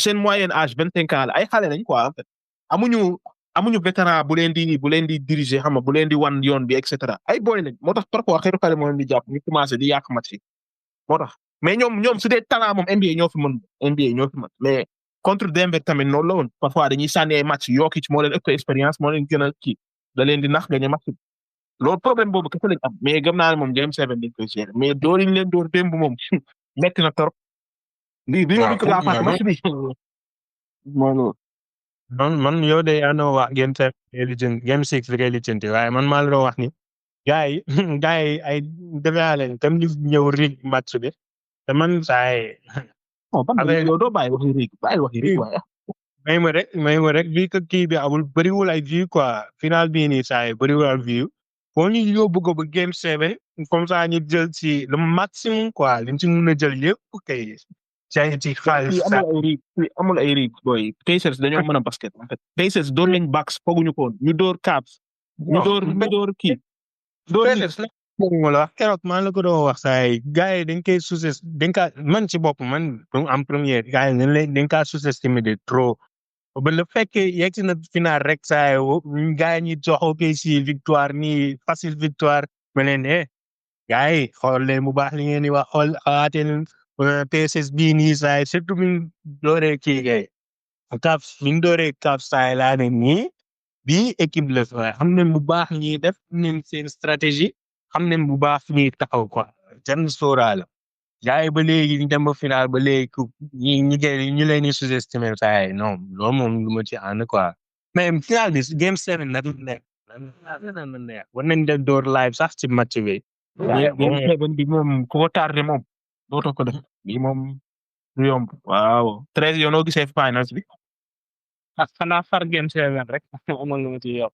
Speaker 1: seen moyenne âge 25 ans la ay xale lañ quoi en fait amuñu vétéran bu leen di diriger xam nga bu leen di wan yoon bi et cetera ay boy lañ moo tax parfois xeetu xale moo leen di jàpp ñu commencé di yàq match yi moo tax mais ñoom su dee talent moom NBA ñoo fi mën mais contre Denver tamit noonu la woon parfois dañuy sànni ay match Jokic moo leen ëpp expérience moo leen gën a kii da leen di nax gagné match loolu problème boobu kese lañ am mais gëm naa ne moom game 7 dañ koy gérer mais door yi ñu leen door démb moom metti na trop. lii bi ñu ko laa fàtte match bi mooy loolu.
Speaker 2: man yow de yaa noo wax game 6 bi ngay lijjanti waaye man maa la doon wax ni gars yi ay defee leen tam ñu ñëw rig match bi te man saa yi.
Speaker 1: yow doo bàyyi waxi rig waaye.
Speaker 2: may ma rek vu que kii bi amul bëriwul ay view quoi final bii nii saa yi bëriwul ay view foo ñu yóbbu ko ba game 7 comme ça ñu jël ci le maximum quoi liñ ci mën a jël yëpp kay. ci xaalis
Speaker 1: amul ay rig boy Pacers dañoo mën a basket en fait Pacers door nañ Bucks fooguñu ko woon ñu door Cavs ñu door kii
Speaker 2: Pacers la keroog maa la ko doon wax saa yi gars yi dañ koy man ci bopp man am première gars yi dañ kaa sous-estimé de trop ba le fekkee yegg na final rek saa yi gars yi ñi jox OKC victoire nii facile victoire ma leen gars yi xool leen bu baax li ngeen di wax xool xalaatee PSS bii nii saa yi surtout mi dooree kii gay CAF fi ñu dooree CAF saa yi laa ne nii bii équipe la fa xam nañ bu baax ñuy def xam nañ seen stratégie xam nañ bu baax fi ñuy taxaw quoi jan sóoraale gars yi ba léegi ñu dem ba final ba léegi ñu leen di sous-estimer saa yi non loolu moom lu ma ci ànd quoi mais final bi game 7 na neex na neex war nañ def door live sax ci match bi.
Speaker 1: game 7 bi moom ku ko tardé moom dootoo ko def bi moom du yomb waaw 13 yow noo gisee finals bi.
Speaker 3: xanaa far game 7 rek amoon lu ma ci yokk.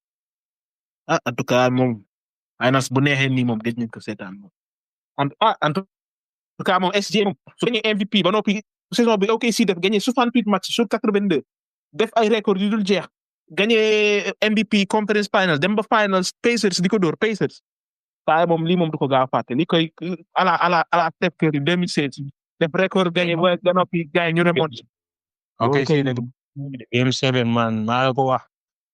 Speaker 1: En tout cas moom finals bu neexee nii moom gëj nañ ko seetaan moom en tout cas moom SG moom su gagné MVP ba noppi saison bi OKC def gagné 68 match sur 82 def ay record yu dul jeex gagné MVP conference finals dem ba finals Pacers di ko dóor Pacers waaye moom lii moom du ko gaaw a fàtte li koy à la Steph Curry 2016 def record gagné ba noppi gars yi ñu remonté.
Speaker 2: ok game 7 man maa la ko wax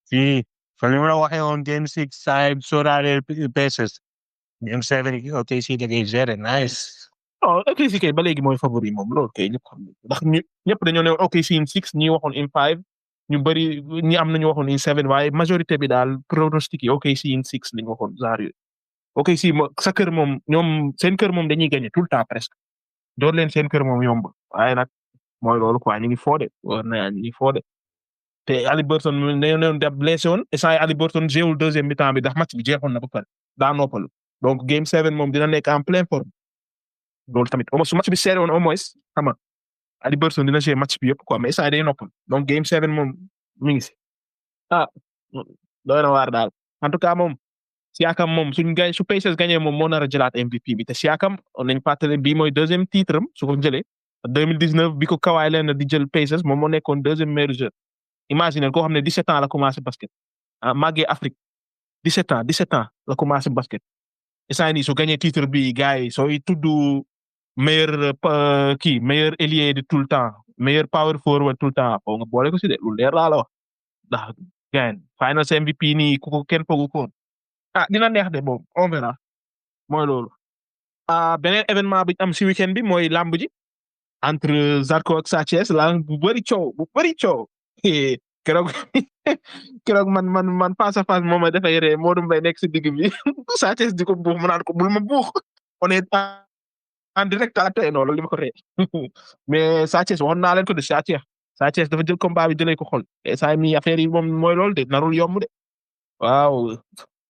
Speaker 2: fii fa li ma la waxee woon game 6 saa sóoraale Pacers game 7 OKC da ngay gérer nice.
Speaker 1: OKC kay ba léegi mooy favori moom loolu kay ñëpp xam ndax ñëpp dañoo ne OKC in 6 ñi waxoon in 5 ñu bëri ñi am nañu waxoon in 7 waaye majorité bi daal pronostic yi OKC in 6 lañu waxoon genre yooyu OKC sa kër moom ñoom seen kër moom dañuy gagné tout le temps presque door leen seen kër moom yomb waaye nag mooy loolu quoi ñu ngi foode war na ñu ngi foode te Haliburton dañoo doon def blessé woon et saa Haliburton jéewul deuxième mi-temps bi ndax match bi jeexoon na ba pare daa noppalu donc game 7 moom dina nekk en pleine forme loolu tamit au moins su match bi serré woon au moins xam nga Haliburton dina jouer match bi yëpp quoi mais saa day noppal donc game 7 moom mi ngi si doy na waar daal en tout cas moom Siakam moom su Pacers gagné moom moo nar a jëlaat MVP bi te Siakam nañ fàttali bii mooy deuxième titre am su ko jëlee 2019 bi ko Kawhi Leonard di jël Pacers moom moo nekkoon deuxième meilleur joueur imagine koo xam ne 17 ans la commencé basket màggee Afrique 17 ans la commencé basket instant nii su gagné titre bi gars yi sooy tudd meilleur meilleur ailier de tout le temps meilleur power forward tout le temps foo nga boole ko si de lu leer laa la wax ndax gars finals MVP nii ku ko kenn foogu ko dina neex de boobu on verra mooy loolu. beneen événement bi am si weekend bi mooy lamb ji entre Zarko ak Sa Thiès la bu bëri coow keroog man face à face moom a dafay ree Modou Mbaye nekk si digg bi Sa Thiès di ko buux mu naan ko bul ma buux on est en direct à la télé noonu li ma ko ree mais Sa Thiès waxoon naa leen ko de Sa Thiès dafa jël combat bi jëlee ko xol et saa mi affaire yi moom mooy loolu de narul yomb de waaw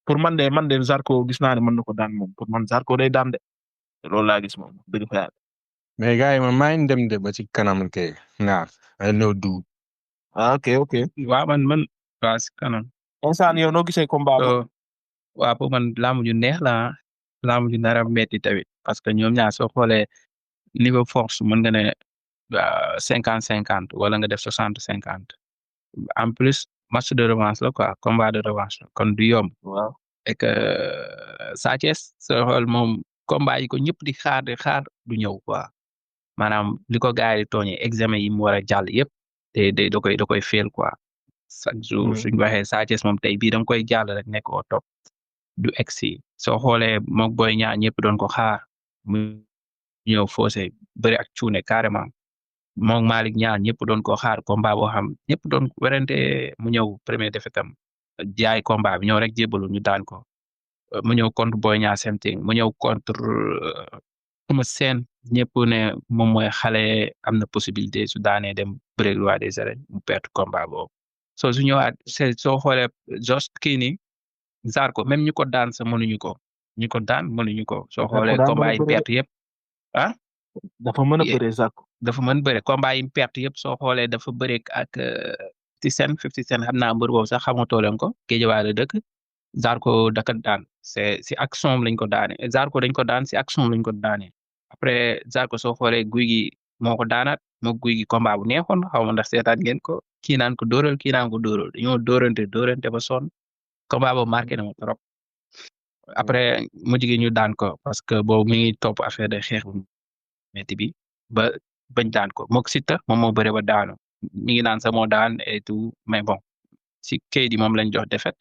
Speaker 1: pour man de Zarko gis naa ne mën na ko daan moom pour man Zarko day daan de loolu laa gis moom dëgg fa yàlla.
Speaker 2: mais gars yi man maa ngi dem de ba ci kanam kay I know du.
Speaker 1: ok.
Speaker 4: waaw man waa si kanam.
Speaker 1: instant yow noo gisee combat bi.
Speaker 4: waaw pour man laamu ju neex la laamu ju nar a metti tamit parce que ñoom ñaar soo xoolee niveau force mën nga ne 50-50 wala nga def 60-50 en plus match de revanche la quoi combat de revanche la kon du yomb.
Speaker 1: waaw
Speaker 4: et que Sa Thiès soo xool moom combat yi ko ñëpp di xaar du ñëw quoi maanaam li ko gars yi di tooñee examen yi mu war a jàll yëpp da koy fail quoi chaque jour suñ waxee Sa Thiès moom tey bii da nga koy jàll rek nekk au top du egsi soo xoolee mook Boy Niang ñëpp doon ko xaar mu ñëw faussé bëri ak cuune carrément mook Malick Niang ñëpp doon ko xaar combat boo xam ñëpp doon werante mu ñëw premier défaite am jaay combat bi ñëw rek jébalu ñu daan ko mu ñëw contre Boy Niang same thing mu ñëw contre Eumeu Sène ñëpp ne moom mooy xale am na possibilité su daanee dem bëre roi des arènes mu perte combat boobu soo su ñëwaat soo xoolee Jos kii nii Zarko même ñu ko daan sa mënuñu ko soo xoolee combat yi perte yëpp
Speaker 1: dafa mën a bëre Zarko
Speaker 4: dafa mën bëre combat yi perte yëpp soo xoolee dafa bëre ak 50 Cent xam naa mbër boobu sax xamatoo leen ko Géejawaay la dëkk Zarko daka daan si action lañ ko daane Zarko dañ ko daan si action lañ ko daane après Zarko soo xoolee guy gi moo ko daanaat moo guy gi combat bu neexoon xaw ma ndax seetaan ngeen ko kii naan ko dóoral dañoo dóorante ba sonn combat boobu marqué na ma trop après mujj gi ñu daan ko parce que boobu mi ngi topp affaire de xeex bu metti bi ba bañ daan ko mook Siteu moom moo bëre ba daanu mi ngi naan sa moo daan et tout mais bon si kayit yi moom lañ jox défaite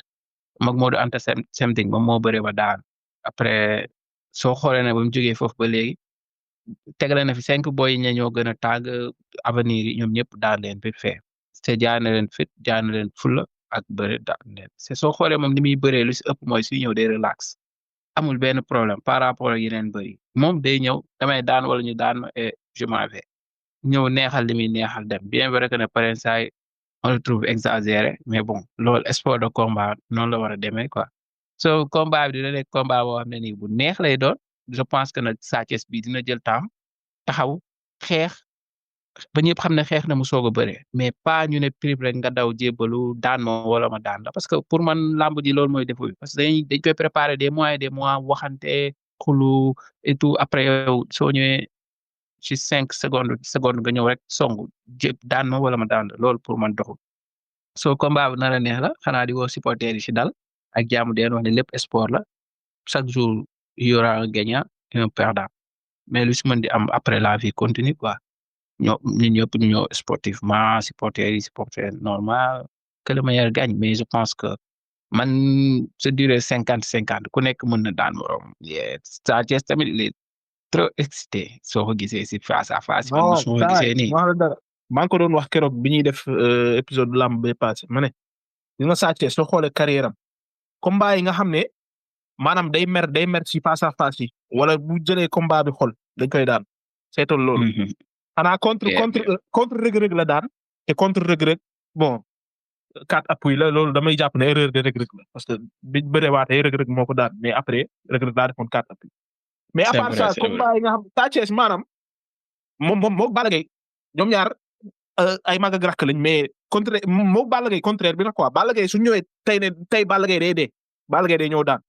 Speaker 4: mook Modou Anta Semting moom moo bëre ba daanu après soo xoolee ne ba mu jógee foofu ba léegi tegale na fi 5 boy ña ñoo gën a tàgg avenir yi ñoom ñëpp daan leen bi fee te jaay na leen fit jaay na leen fulla ak bëre daan leen c'est soo xoolee moom ni muy bëree lu si ëpp mooy suy ñëw day relax amul benn problème par rapport ak yeneen bëri moom day ñëw damay daan wala ñu daan ma et je m'en vais ñëw neexal li muy neexal dem bien vrai que ne pareen saay on le trouve exagéré mais bon loolu sport de combat noonu la war a demee quoi so combat bi dina nekk combat boo xam ne nii bu neex lay doon je pense que nag Sa Thiès bi dina jël temps taxaw xeex ba ñëpp xam ne xeex na mu soog a bëree mais pas ñu ne prix rek nga daw jébbalu daan ma wala ma daan la parce que pour man lamb ji loolu mooy défaut bi parce que dañ koy préparer des mois waxante xulu et tout après yow soo ñëwee ci 5 secondes nga ñëw rek songu jéb daan ma wala ma daan la loolu pour man doxul so combat bi nar a neex la xanaa di woo supporters yi ci dal ak jaamu deen wax ne lépp sport la chaque jour il y aura un gagnant et un perdant mais lu si mën di am après la vie continue quoi ñun ñëpp ñu ñëw sportivement supporters normal que le meilleur gagne mais je pense que man je dirais 50-50 ku nekk mën na daan morom Sa Thiès tamit il est trop excité soo ko gisee si face à face man
Speaker 1: non
Speaker 4: soo ko gisee nii
Speaker 1: wax la dara maa ngi ko doon wax keroog bi ñuy def épisode lamb bay passé ma ne gis nga Sa Thiès soo xoolee carrière am combat yi nga xam ne maanaam day mer si face à face yi wala bu jëlee combat bi xol dañ koy daan seetal loolu xanaa contre Reug Reug la daan te contre Reug Reug bon 4 appuis la loolu damay jàpp ne erreur de Reug Reug la parce que bi bëreewaatee Reug Reug moo ko daan mais après Reug Reug daa defoon 4 appuis mais à
Speaker 4: c'est
Speaker 1: part
Speaker 4: vrai
Speaker 1: ça
Speaker 4: c'est vrai
Speaker 1: combat yi nga xam Sa Thiès maanaam moom Balla Gaye ñoom ñaar ay mag ak rakk lañ mais moom Balla Gaye contraire bi la quoi Balla Gaye su ñëwee tey Balla Gaye day dee Balla Gaye day ñëw daan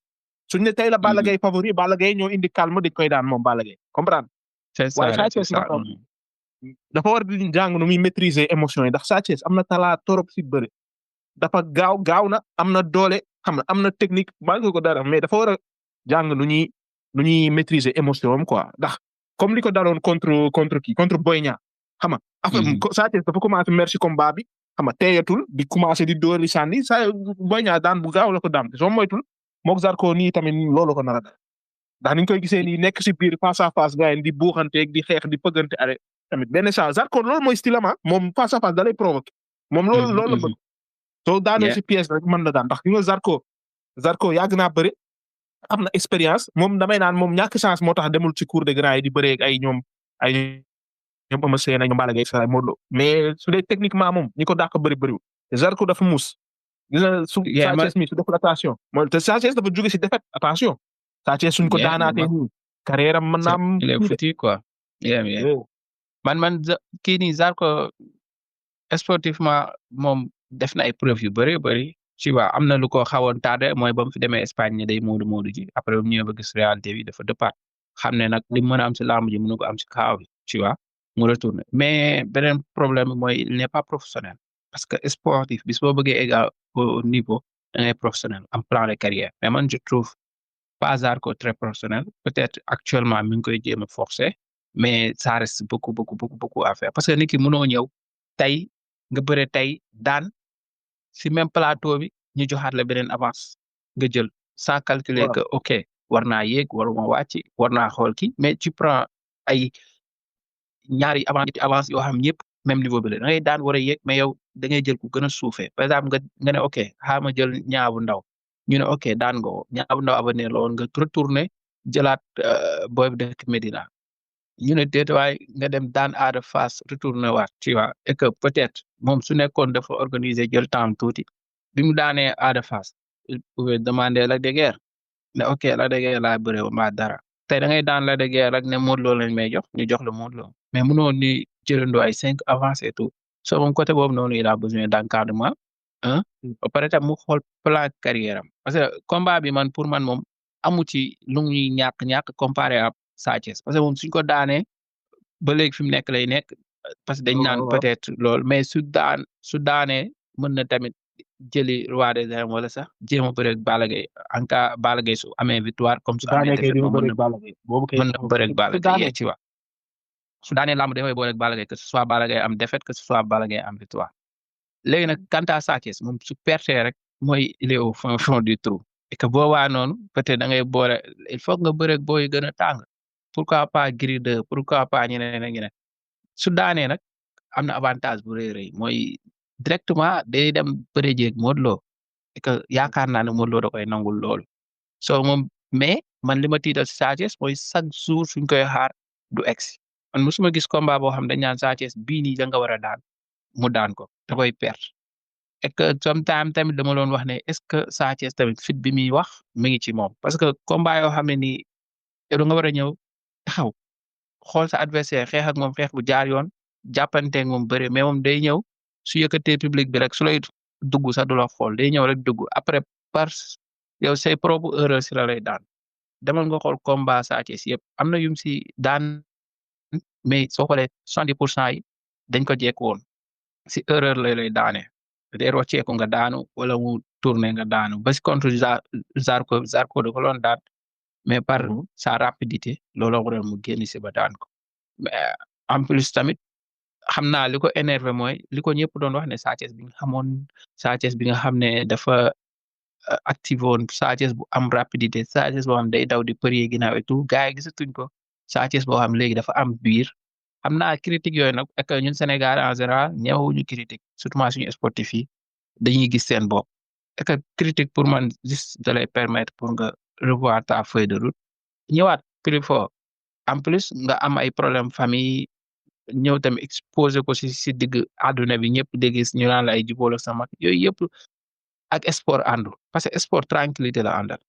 Speaker 1: suñu ne tey la Balla Gaye favori Balla Gaye ñoo indi calme dañ koy daan moom Balla Gaye comprendre
Speaker 4: c'est ça
Speaker 1: waaye Sa
Speaker 4: c'est
Speaker 1: Thiès
Speaker 4: ça
Speaker 1: dafa war di jàng nu muy maîtriser émotion yi ndax Sa Thiès am na talent torop si bëri dafa gaaw na am na doole xam na am na technique maa ngi ko dara mais dafa war a jàng nu ñuy maîtriser émotion am quoi ndax comme li ko daloon contre Boy Niang xam nga affaire Sa Thiès dafa commencé merci combat bi xam nga teyatul di commencé di dóor li sànni saa Boy Niang daan bu gaaw la ko daan soo moytul moog Zarko nii tamit loolu ko nar a ndax ni ñu koy gisee nii nekk si biir face à face gars yi di buuxanteeg di xeex di pëggante are tamit benn saa Zarko loolu mooy style am moom face à face da lay provoqué moom loolu la bëgg soo daanee si pièce rek mën na daan ndax ki nga Zarko yàgg naa bëri am na expérience moom damay naan moom ñàkk chance moo tax demul ci cour de grand yi di bëree ak ay ñoom Eumeu Sène ak ñoom Balla Gaye sa Modou Lô mais su dee techniquement moom ñi ko dàq bëriwul Zarko dafa muus gis nga Sa Thiès mi su deful attention mooy te Sa Thiès dafa jóge si défaite attention Sa Thiès suñ ko daanaatee nii carrière am mën naa am
Speaker 4: il est foutu quoi man kii nii Zarko sportivement moom def na ay preuve yu bëri tu vois am na lu ko xawoon tardé mooy ba mu fi demee Espagne day moodu ji après ba mu ñëwee ba gis réalité bi dafa départ xam ne nag li mu mën a am si lamb ji mënu ko am si kaaw bi tu vois mu retourné mais beneen problème mooy il n'est pas professionnel parce que sportif bis boo bëggee égal au niveau da ngay professionnel am plan de carrière mais man je trouve pas Zarko très professionnel peut-être actuellement mi ngi koy jéem a forcer mais ça reste beaucoup à faire parce que nit ki mënoo ñëw tey nga bëre tey daan si même plateau bi ñu joxaat la beneen avance nga jël sans calculer que ok war naa yéeg waruma wàcc war naa xool kii mais tu prends ay ñaari avance yoo xam ñëpp même niveau bi la da ngay daan war a yéeg mais yow da ngay jël ku gën a suufee par exemple nga ne ok xaama jël ñaabu ndaw ñu ne ok daan nga woo ñaabu ndaw avenir la woon nga retourné jëlaat booy bi dëkk Medina ñu ne déet waaye nga dem daan Ada Fass retourné waat tu vois et que peut-être moom su nekkoon dafa organiser jël temps tuuti bi mu daanee Ada Fass il pouvait demander Lac de Guiers ne ok Lac de Guiers laa bëree mbaa dara tey da ngay daan Lac de Guiers rek ne Modou Lo lañ may jox ñu jox la Modou Lo mais mënoo ni jëlandoo ay 5 avance et tout so moom côté boobu noonu il a besoin d'encadrement ba pare tam mu xool plan carrière am parce que combat bi man pour man moom amu ci lu ñuy ñàkk comparé à Sa Thiès parce que moom suñ ko daanee ba léegi fi mu nekk lay nekk parce que dañ naan peut-être loolu mais su daanee mën na tamit jëli roi des arènes wala sax jéem a bëre ak Balla Gaye en cas Balla Gaye su amee victoire comme su amee défaite moom mën na bëre ak Balla Gaye ci wax su daanee lamb dafay boole ak Balla Gaye que ce soit Balla Gaye am défaite que ce soit Balla Gaye am victoire léegi nag quant à Sa Thiès moom su pertee rek mooy il est au fond du trou et que boobaa noonu peut-être da ngay boole il faut nga bëre ak booy gën a tàng pourquoi pas Gris 2 pourquoi pas ñeneen ak ñeneen su daanee nag am na avantage bu rëy mooy directement day dem bëre jeeg Modou Lo et que yaakaar naa ne Modou Lo da koy nangul loolu so moom mais man li ma tiital si Sa Thiès mooy chaque jour suñ koy xaar du egsi man mosuma gis combat boo xam dañ naan Sa Thiès bii nii da nga war a daan mu daan ko da koy perdre et que sometimes tamit dama doon wax ne est-ce que Sa Thiès tamit fit bi muy wax mi ngi ci moom parce que combat yoo xam ne nii yow da nga war a ñëw taxaw xool sa adversaire xeex ak moom xeex bu jaar yoon jàppanteeg moom bëre mais moom day ñëw su yëkkatee public bi rek su lay dugg sax du la xool day ñëw rek dugg après par yow say propre erreur si la lay daan demal nga xool combat Sa Thiès yëpp am na yum si daan mais soo xoolee 70% yi dañ ko jekk woon si erreur lay daane day rocceeku nga daanu wala mu tourné nga daanu ba si contre Zarko da ko doon daan mais par sa rapidité looloo ko doon mu génn si ba daan ko mais en plus tamit xam naa li ko énervé mooy li ko ñëpp doon wax ne Sa Thiès bi nga xamoon Sa Thiès bi nga xam ne dafa active woon Sa Thiès bu am rapidité Sa Thiès boo xam day daw di përie ginnaaw et tout gars yi gisatuñ ko Sa Thiès boo xam léegi dafa am biir xam naa critique yooyu nag ak ñun Sénégal en général ñeewuñu critique surtout suñu sportif yi dañuy gis seen bopp et que critique pour man juste da lay permettre pour nga revoir ta feuille de route ñëwaat plus fort en plus nga am ay problème famille ñëw tamit exposé ko si digg àdduna bi ñëpp dégg ñu naan la ay jubóol ak sama yooyu yëpp ak sport àndu parce que sport tranquillité la àndal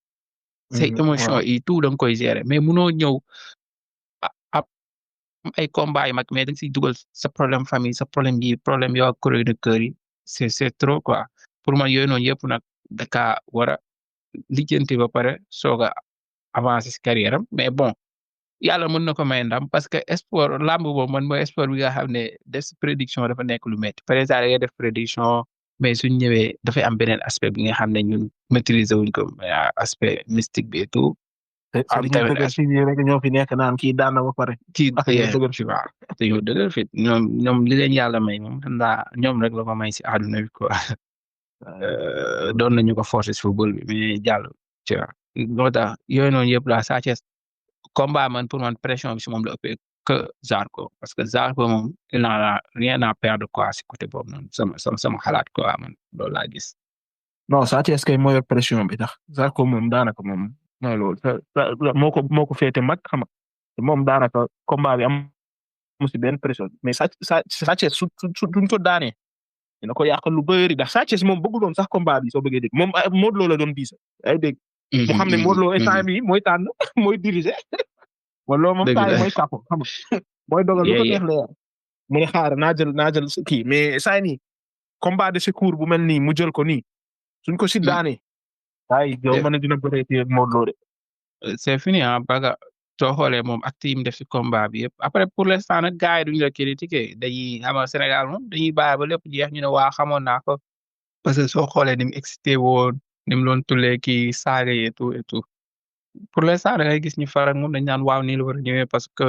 Speaker 4: say émotion yi tout da nga koy gérer mais munoo ñëw am ay combat yi mag mais da nga siy dugal sa problème famille sa problème yi problème yow ak chroniqueur yi c'est trop quoi pour man yooyu noonu yëpp nag da kaa war a lijjanti ba pare soog a avancer si carrière am mais bon yàlla mën na ko may ndam parce que sport làmb boobu man mooy sport bi nga xam ne def prédiction dafa nekk lu métti par exemple da ngay def prédiction mais suñ ñëwee dafay am beneen aspect bi nga xam ne ñun maîtriser wuñ ko aspect mystique bi et tout.
Speaker 1: am tamit si rek ñoo fi nekk naan kii daan na ba pare.
Speaker 4: kii dëgër fi waaw te yow dëgër fi ñoom li leen yàlla may moom xam naa ñoom rek la ko may si àdduna bi quoi. doon nañu ko forcer si football bi mais jàll tu vois moo tax yooyu noonu yëpp la Sa Thiès combat man pour man pression bi si moom la ëppee que Zarko parce que Zarko moom il n'a rien à perdre quoi si côté boobu noonu sama xalaat quoi man loolu laa gis.
Speaker 1: non Sa Thiès kay mooy pression bi tax Zarko moom daanaka moom mooy loolu moo ko féete mag xam nga moom daanaka combat bi am mu si benn pression mais Sa Thiès duñ ko daanee dina ko yàqal lu bëri ndax Sa Thiès moom bëggu doon sax combat bi soo bëggee dégg moom Modou Lo la doon diis ay dégg mu xam ne Modou Lo instant bi mooy tànn mooy diriger Modou Lo moom taay mooy kàpp xam nga mooy dogal lu ko neex la mu ne xaar naa jël kii mais saa nii combat de secours bu mel nii mu jël ko nii suñ ko si daanee ay yow mën na dina bëree ci Modou Lo de
Speaker 4: c'est fini ah parce que soo xoolee moom acte yi mu def si combat bi yëpp après pour l'instant nag gars yi duñu la critiquer dañuy xam Sénégal moom dañuy bàyyi ba lépp jeex ñu ne waa xamoon naa ko parce que soo xoolee ni mu excité woon ni mu doon tulee kii saaga yi et tout pour l'instant da ngay gis ñu faral moom dañ naan waaw nii la war a ñëwee parce que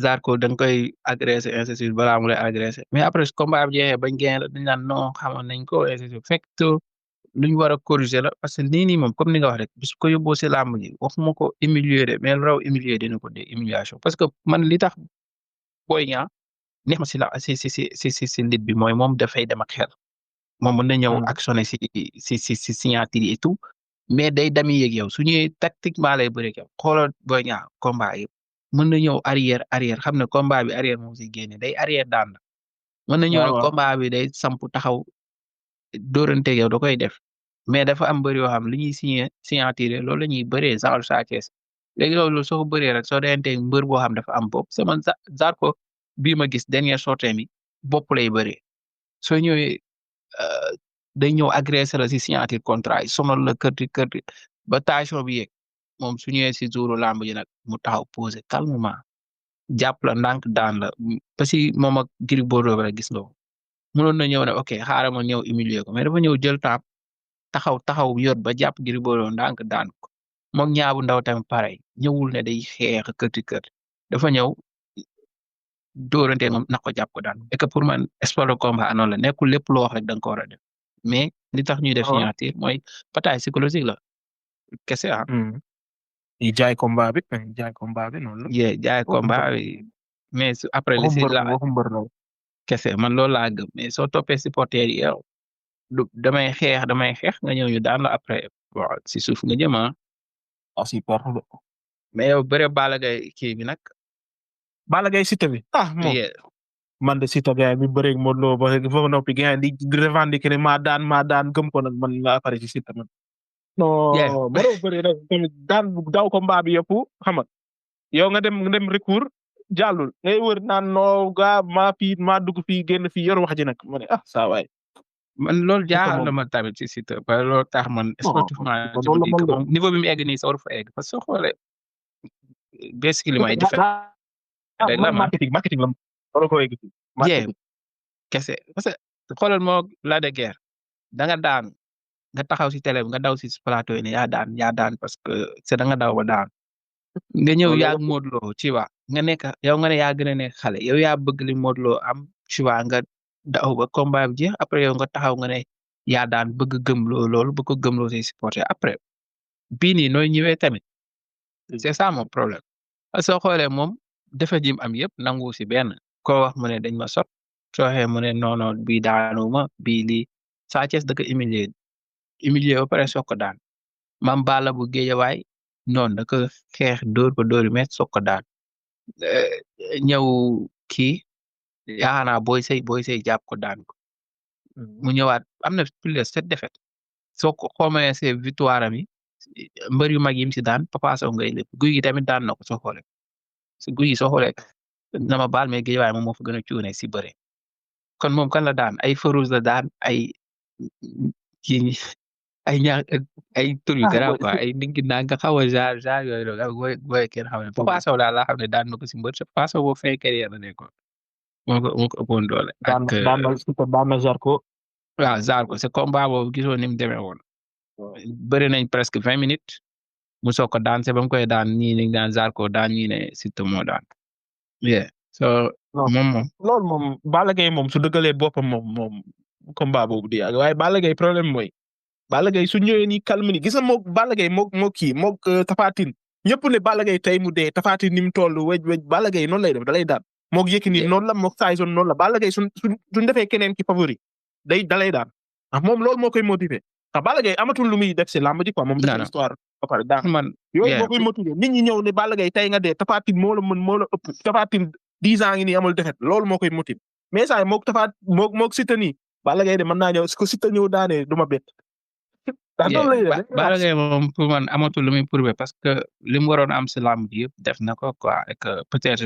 Speaker 4: Zarko da nga koy agressé ainsi de suite balaa mu lay agressé mais après combat bi jeexee bañ génn la dañ naan non xamoon nañ ko ainsi de suite fekk lu ñu war a corriger la parce que nii nii moom comme ni nga wax rek bis ko yóbboo si làmb ji waxuma ko humilier de mais lu raw humilier dina ko dee humiliation parce que man li tax Boy Niang neex ma si la si lit bi mooy moom dafay dem ak xel moom mën na ñëw actionné si signature et tout mais day dami yeeg yow su ñëwee tactiquement lay bëre ak yow xoolal Boy Niang combat yi mën na ñëw arrière xam ne combat bi arrière moom si génne day arrière daan la mën na ñëw combat bi day samp taxaw dóoranteeg yow da koy def mais dafa am bëri yoo xam li ñuy signature loolu la ñuy bëree genre Sa Thiès léegi loolu soo ko bëree rek soo deyanteeg mbër boo xam dafa am bopp sama Zarko bii ma gis dernière sortie mi bopp lay bëree soo ñëwee day ñëw agressé la si signature contrat yi sonal la kër ba tension bi yeeg moom su ñëwee si jouru lamb ji nag mu taxaw posé calmement jàpp la ndànk daan la parce que moom ak Gris Bordeaux rek gis nga ko mënoon na ñëw ne ok xaaral ma ñëw humilier ko mais dafa ñëw jël temps taxaw yor ba jàpp Gris Bordeaux ndànk daan ko moom ñaabu ndaw tamit pareil ñëwul ne day xeex kër dafa ñëw dóorante moom na ko jàpp ko daan et que pour man sport de combat noonu la nekkul lépp loo wax rek da nga ko war a def mais li tax ñuy def signature mooy bataille psychologique la kese ah.
Speaker 1: yi jaay combat bi noonu la.
Speaker 4: jaay combat bi mais après li si la kese man loolu laa gëm mais soo toppee supporter yi yow damay xeex nga ñëw ñu daan la après bon si suuf nga jëm
Speaker 1: aussi perte de.
Speaker 4: mais yow bëre Balla Gaye kii bi nag.
Speaker 1: Balla Gaye Siteu bi moom
Speaker 4: yeah.
Speaker 1: man de Siteu gars bi bëreeg Modou Lo ba foofu noppi gars di revendiquer ne maa daan gëm ko nag man laa pare ci Siteu man. non mënoo bëri rek tamit daan daw ko mbaa bi yëpp xam nga yow nga dem recours jàllul ngay wër naan noo gaa maa dugg fii génn fii yor wax ji nag ma ne saa waay.
Speaker 4: man loolu jaaxal na ma tamit ci Siteu parce que loolu tax man sportivement je me dis que moom niveau bi mu egg nii sa war fa egg parce que soo xoolee basically mooy defet rek la
Speaker 1: marketing la wala ko egg
Speaker 4: marketing kese parce que xoolal moo la de guerre da nga daan nga taxaw si télé bi nga daw si plateau yi ne yaa daan parce que c'est da nga daw ba daan nga ñëw yaa Modou Lo ci waa nga nekk yow nga ne yaa gën a nekk xale yow yaa bëgg li Modou Lo am ci waa nga daw ba combat bi jeex après yow nga taxaw nga ne yaa daan bëgg gëmloo loolu bëgg ko gëmloo say supporter après bii nii nooy ñëwee tamit c'est ça mon problème parce que soo xoolee moom defe jim am yëpp nangu si benn koo wax mu ne dañ ma sot soo waxee mu ne non bii daanuma bii lii Sa Thiès da ko humilier ba pare soog ko daan Mame Balla bu Géejawaay noonu da ko xeex dóor ba dóor yu métti soog ko daan ñëw kii yaakaar naa booy sey jàpp ko daan ko mu ñëwaat am na plus de 7 défaites soo ko xoolee ses victoire am yi mbër yu mag yi mu si daan Papa Sow ngay lépp guy gi tamit daan na ko soo xoolee si guy gi soo xoolee na ma baal mais Géejawaay moom moo fa gën a cuune si bëre kon moom kan la daan ay Farouz la daan ay kii ay ñaar ay tur yu garaaw quoi ay nit ñi nga xaw a genre yooyu la booy kenn xam ne Papa Sow daal laa xam ne daan na ko si mbër Papa Sow boo fay carrière la nekkoon moo ko ëppoon doole.
Speaker 1: daan na Zarko.
Speaker 4: waaw Zarko c'est combat boobu gisoo ni mu demee woon. bëri nañ presque 20 minutes mu soog ko daan c'est ba mu koy daan ñii ne daan Zarko daan ñii ne Siteu moo daan. so moom.
Speaker 1: loolu moom Balla Gaye moom su dëggalee boppam moom combat boobu di yàgg waaye Balla Gaye problème mooy. Balla Gaye su ñëwee nii calme ni gis nga moog Balla Gaye moog Tapha Tine ñëpp ne Balla Gaye tey mu dee Tapha Tine ni mu toll wej Balla Gaye noonu lay def da lay daan moog Yékini noonu la moog Tyson noonu la Balla Gaye suñ defee keneen ki favori da lay daan moom loolu moo koy motiver ndax Balla Gaye amatul lu muy def si làmb ji quoi moom def histoire ba pare daan yooyu moo koy motiver nit ñi ñëw ne Balla Gaye tey nga dee Tapha Tine moo la mën moo la ëpp Tapha Tine 10 ans ngi nii amul defet loolu moo koy motiver mais saa moog moog Siteu nii Balla Gaye de mën naa ñëw su ko Siteu ñëw daanee du ma bett.
Speaker 4: Balla Gaye moom pour man amatul lu muy prouver parce que li mu waroon am si làmb ji yëpp def na ko quoi et que peut-être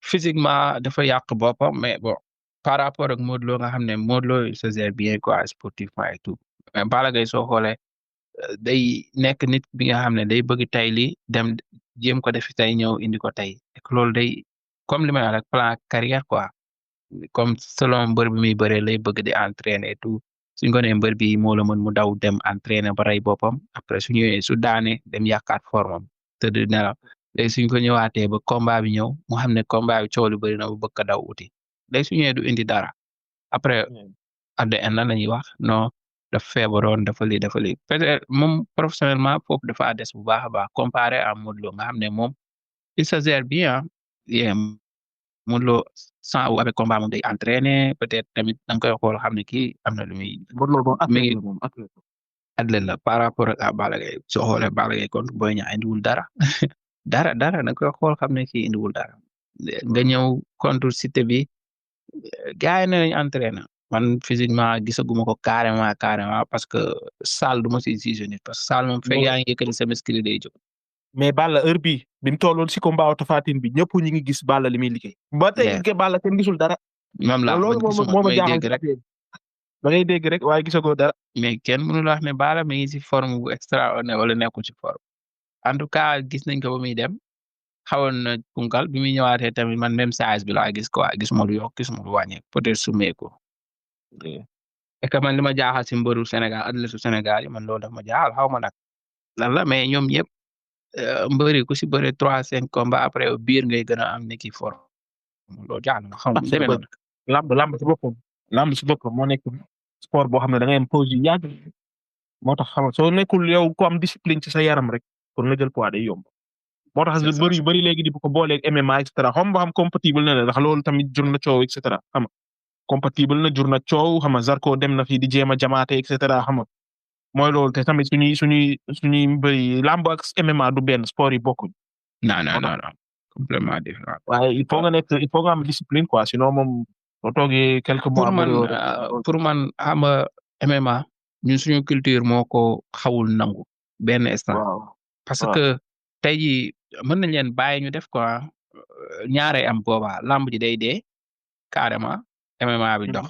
Speaker 4: physiquement dafa yàq boppam mais bon par rapport ak Modou Lo nga xam ne Modou Lo il se gère bien quoi sportivement et tout mais Balla Gaye soo xoolee day nekk nit bi nga xam ne day bëgg tey lii dem jéem ko def tey ñëw indi ko tey et que loolu day comme li may wax rek plan carrière quoi comme selon mbër bi muy bëree lay bëgg di entraîner et tout. suñ ko nee mbër bi moo la mën mu daw dem entraîner ba rey boppam après su ñëwee su daane dem yàqaat formam te du nelaw léegi suñ ko ñëwaatee ba combat bi ñëw mu xam ne combat bi coow lu bëri na bu bëgg a daw uti léegi su ñëwee du indi dara après at the end la ñuy wax non dafa feebaroon dafa lii peut-être moom professionnellement foofu dafa des bu baax a baax comparé à Modou Lo nga xam ne moom il se gère bien Modou Lo sans ou avec combat moom day entraîner peut-être tamit da nga koy xool xam ne kii am na lu muy. mi ngi athlète la par rapport ak Balla Gaye soo xoolee Balla Gaye kon Boy Niang indiwul dara dara da nga koy xool xam ne kii indiwul dara nga ñëw contre Siteu bi gars yi ne nañ entraîner man physiquement gisaguma ko carrément parce que salle du ma si exiger nit parce que salle moom fekk yaa ngi yëkkati sa muscle day jóg.
Speaker 1: mais Balla heure bii bi mu tolloon si combat Tapha Tine bi ñëpp ñi ngi gis Balla li muy liggéey. ba tey Balla kenn gisul dara.
Speaker 4: moom laa
Speaker 1: ma jaaxal rek da ngay dégg rek waaye gisagoo dara.
Speaker 4: mais kenn mënul wax ne Balla mi ngi si forme bu extraordinaire wala nekkul si forme en tout cas gis nañ ko ba muy dem xawoon na punkal bi muy ñëwaatee tamit man même size bi laa gis quoi gis ma lu yokk gis ma lu wàññi peut-être sumeeku. et que man li ma jaaxal si mbëru Sénégal athlète su Sénégal yi man loolu daf ma jaaxal xaw ma nag lan la mais ñoom ñëpp. mbëri ku si bëre 3-5 combats après biir ngay gën a am ne kii fort loolu jaaxal na xam nga demee na
Speaker 1: lamb si boppam moo nekk sport boo xam ne da ngay am pause yu yàgg moo tax xam nga soo nekkul yow ko am discipline ci sa yaram rek pour nga jël poids day yomb moo tax mbër yu bëri léegi di ko booleeg MMA et cetera xam nga xam compatible na la ndax loolu tamit jur na coow et cetera xam nga compatible na jur na coow xam nga Zarko dem na fi di jéem a jamaate et cetera xam nga mooy loolu te tamit suñuy mbëri lamb ak MMA du benn sport yi bokkuñ.
Speaker 4: non complètement différent.
Speaker 1: waaye il faut nga am discipline quoi sinon moom soo toogee quelques mois.
Speaker 4: pour man xam nga MMA ñun suñu culture moo ko xawul nangu benn instant. parce que tey jii mën nañ leen bàyyi ñu def quoi ñaare am boobaa lamb ji day dee carrément MMA bi dox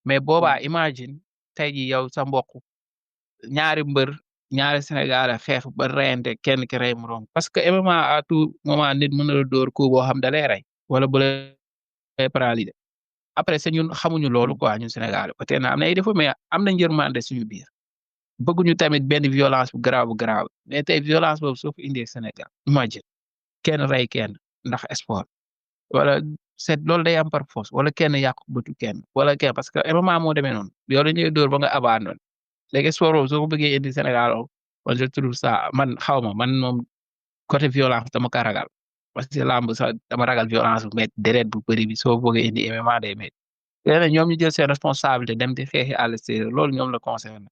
Speaker 4: mais boobaa imagine tey jii yow sa mbokk ñaari mbër ñaari Sénégal xeex ba reyante kenn ki rey moroom parce que MMA à tout moment nit mën na la dóor coup boo xam da lay rey wala bu lay paralysé après c'est ñun xamuñu loolu quoi ñun Sénégal peut-être am na ay défaut mais am na njërmande suñu biir bëgguñu tamit benn violence bu grave mais tey violence boobu soo ko indee Sénégal imagine kenn rey kenn ndax sport wala c'est loolu day am par force wala kenn yàqu bëtu kenn wala kenn parce que MMA moo demee noonu yow dañuy dóor ba nga abandonné léegi sport boobu soo ko bëggee indi Sénégal man je trouve ça man xaw ma man moom côté violence dama ko ragal parce que lamb sax dama ragal violence bu métti deret bu bëri bi soo bëggee indi MMA day métti léegi ñoom ñu jël seen responsabilité dem di xeexi à l'extérieur loolu ñoom la concerné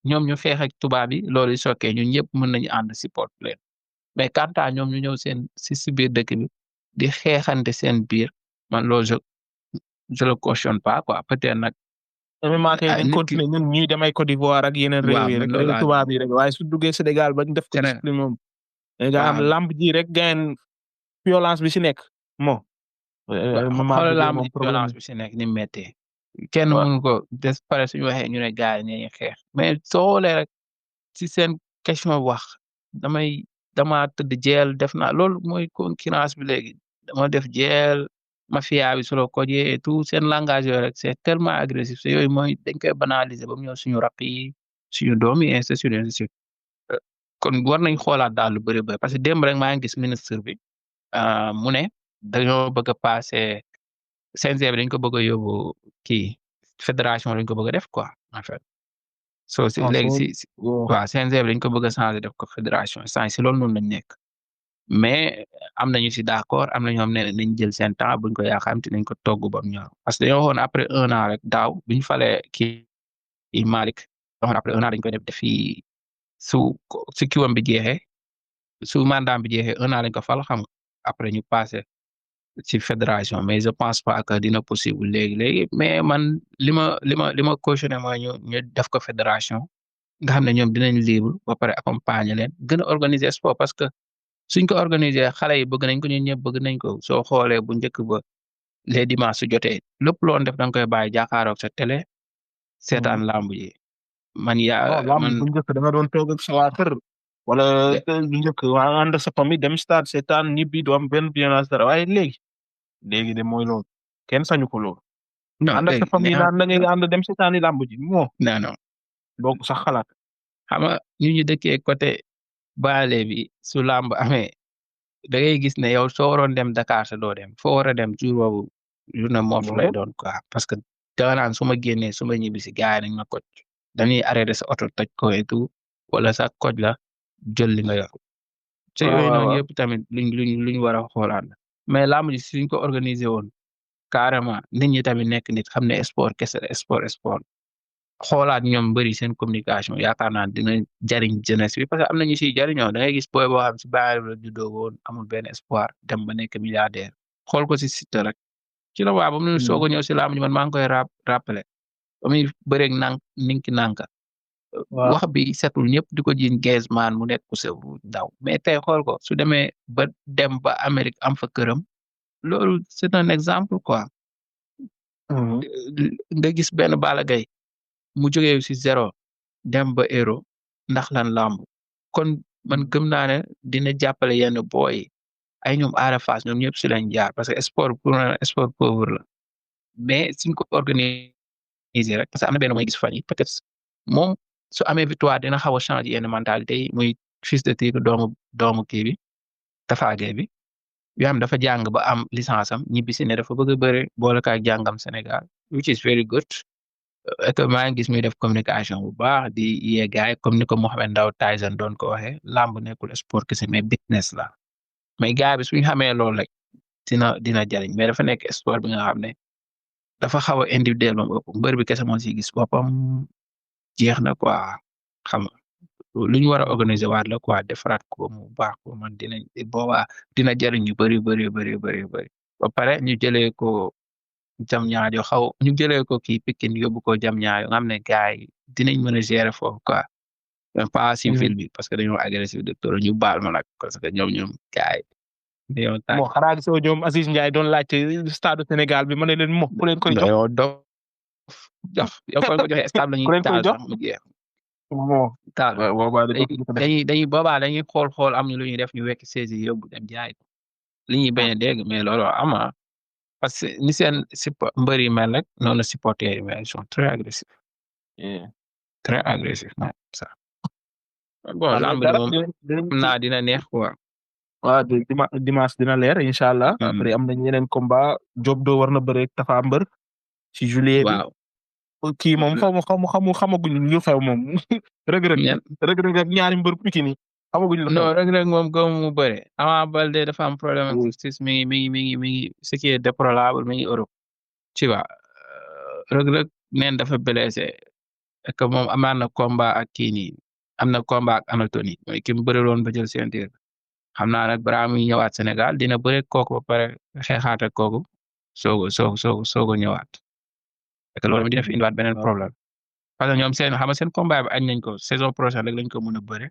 Speaker 4: ñoom ñu xeex ak tubaab bi loolu sokkee ñun ñëpp mën nañu ànd support leen mais quant à ñoom ñu ñëw seen si biir dëkk bi di xeexante seen biir man loolu je le cautionne pas quoi peut-être nag.
Speaker 1: MMA kay dañ continuer ñun ñuy dem ay Côte d'Ivoire ak yeneen réew yi rek réew tubaab yi rek waaye su duggee Sénégal bañ def ko discipline moom nga xam lamb ji rek gain violence bi si nekk moo
Speaker 4: xoolal lamb ji violence bi si nekk ni méttee kenn mënu ko des pare suñu waxee ñu ne gars yi ñuy xeex mais soo xoolee rek ci seen question wax dama tëdd jeel def naa loolu mooy concurrence bi léegi dama def jeel mafia bi solo ko et tout seen langage yooyu rek c'est tellement agressif c'est yooyu mooy dañ koy banaliser ba mu ñëw suñu raq yi suñu doom yi ainsi de suite kon war nañ xoolaat daal lu bëri bëri parce que démb rek maa ngi gis ministre bi mu ne dañoo bëgg a passer CNG bi dañ ko bëgg a yóbbu kii fédération dañ ko bëgg a def quoi en fait so si léegi si waaw CNG bi dañ ko bëgg a changer def ko fédération si loolu noonu lañ nekk mais am nañu si d'accord am na ñoo xam ne nañ jël seen temps buñ ko yaakaar te nañ ko togg ba mu ñor parce que dañoo waxoon après 1 an rek daaw bi ñu falee kii Malick waxoon après 1 an dañ koy def fii su kiwam bi jeexee su mandat bi jeexee 1 an lañ ko fal xam nga après ñu passé ci fédération mais je pense pas que dina possible léegi mais man li ma cautionné mooy ñu def ko fédération nga xam ne ñoom dinañ libre ba pare accompagner leen gën a organiser sport parce que suñ ko organiser xale yi bëgg nañ ko ñun ñëpp bëgg nañ ko soo xoolee bu njëkk ba les dimanches su jotee lépp loon def da nga koy bàyyi jàkkaaroog sa télé seetaan lamb ji man
Speaker 1: bu njëkk da nga doon toog ak sa waa kër wala bu njëkk waa ànd sa famille dem stade seetaan ñibbi du am benn violence dara waaye léegi de mooy loolu kenn sañu ko loolu ànd ak sa famille naan da ngay ànd dem seetaani lamb ji moo
Speaker 4: non
Speaker 1: donc sax xalaat
Speaker 4: xam nga ñu dëkkee côté baale bi su lamb amee da ngay gis ne yow soo waroon dem Dakar sa doo dem foo war a dem jour boobu journée moof lay doon quoi parce que danga naan su ma génnee su ma ñibbi si gars yi nañ ma koj dañuy arrêté sa oto toj ko et tout wala sa koj la jël li nga yor te yooyu noonu yëpp tamit luñ war a xoolaat la mais lamb ji suñ ko organiser woon carrément nit ñi tamit nekk nit xam ne sport kese sport xoolaat ñoom bëri seen communication yaakaar naa dina jariñ jeunesse bi parce que am na ñu siy jariñoo da ngay gis booy boo xam si bàyyi la juddoo woon amul benn espoir dem ba nekk milliardaire xool ko si site rek ci la waa ba mu soog a ñëw si lamb ji man maa ngi koy rappeler ba muy bëreeg ninki nanka wax bi setul ñëpp di ko jiin Griezmann mu nekk ku sewru daw mais tey xool ko su demee ba dem ba Amérique am fa këram loolu c'est un exemple quoi nga gis benn Balla Gaye mu jógee si 0 dem ba euro ndax lan lamb kon man gëm naa ne dina jàppale yenn booy ay ñoom Ada Fass ñoom ñëpp si lañ jaar parce que sport pauvre la mais suñ ko organiser rek parce que am na benn mooy gis fan yi peut-être moom su amee victoire dina xaw a changer yenn mentalité yi muy fils de Tigre doomu kii bi Tafa Gueye bi yoo xam dafa jàng ba am licence am ñibbi si ne dafa bëgg a bëre boole ak jàngam Sénégal which is very good et que maa ngi gis muy def communication bu baax di yee gaay comme ni ko Mohamed Ndao Tyson doon ko waxee lamb nekkul sport kese mais business la mais gaay bi suñu xamee loolu rek dina jariñ mais dafa nekk sport bi nga xam ne dafa xaw a individuel moom ëpp mbër bi kese moo si gis boppam jeex na quoi xam nga lu ñu war a organiser waat la quoi defaraat ko mu baax ko man boobaa dina jariñ ñu bëri ba pare ñu jëlee ko jam ñaajo ñu jëlee ko kii Pikine yóbbu ko jam ñaajo nga xam ne gars yi dinañ mën a gérer foofu quoi pas si ville bi parce que dañoo agressif de trop ñu baal ma nag parce que ñoom gars yi dañoo tàng
Speaker 1: bon xanaa gisoo ñoom Aziz Ndiaye doon laajte stade Sénégal bi ma ne leen mo ku leen koy jox
Speaker 4: dañoo jox yow ko joxe stade la
Speaker 1: ku
Speaker 4: ñuy
Speaker 1: leen koy
Speaker 4: taal
Speaker 1: jox
Speaker 4: sax mu jeex
Speaker 1: bon
Speaker 4: taal
Speaker 1: boobaa
Speaker 4: dañuy boobaa dañuy xool am ñu lu ñuy def ñu wekk saisi yóbbu dem jaay li ñuy bañ a dégg mais loolu ama parce que ni seen mbër yi mel rek noonu supporters yi mais ils sont très agressifs non ça bon lamb bi moom naa dina neex quoi
Speaker 1: waaw dimanche dina leer incha allah après am nañ yeneen combat Diop doo war na bëre Tafa Mbër ci juillet bi
Speaker 4: waaw
Speaker 1: kii moom xamaguñ lu xew moom rëg-rëg ak ñaari mbër Pikine xamaguñ lu xew
Speaker 4: non rëg-rëg moom gëm mu bëre Ama Baldé dafa am problème ak justice mi ngi ce qui est déplorable mi ngi Europe tu vois rëg-rëg neen dafa blessé et que moom amaan na combat ak kii nii am na combat ak Anthony mooy ki mu bëri loon ba jël ceinture xam naa nag balaa muy ñëwaat Sénégal dina bëre kooku ba pare xeexaat ak kooku soog a ñëwaat et que loolu dina fi indiwaat beneen problème parce que ñoom xam nga seen combat bi añ nañ ko saison prochaine rek lañ ko mën a bëre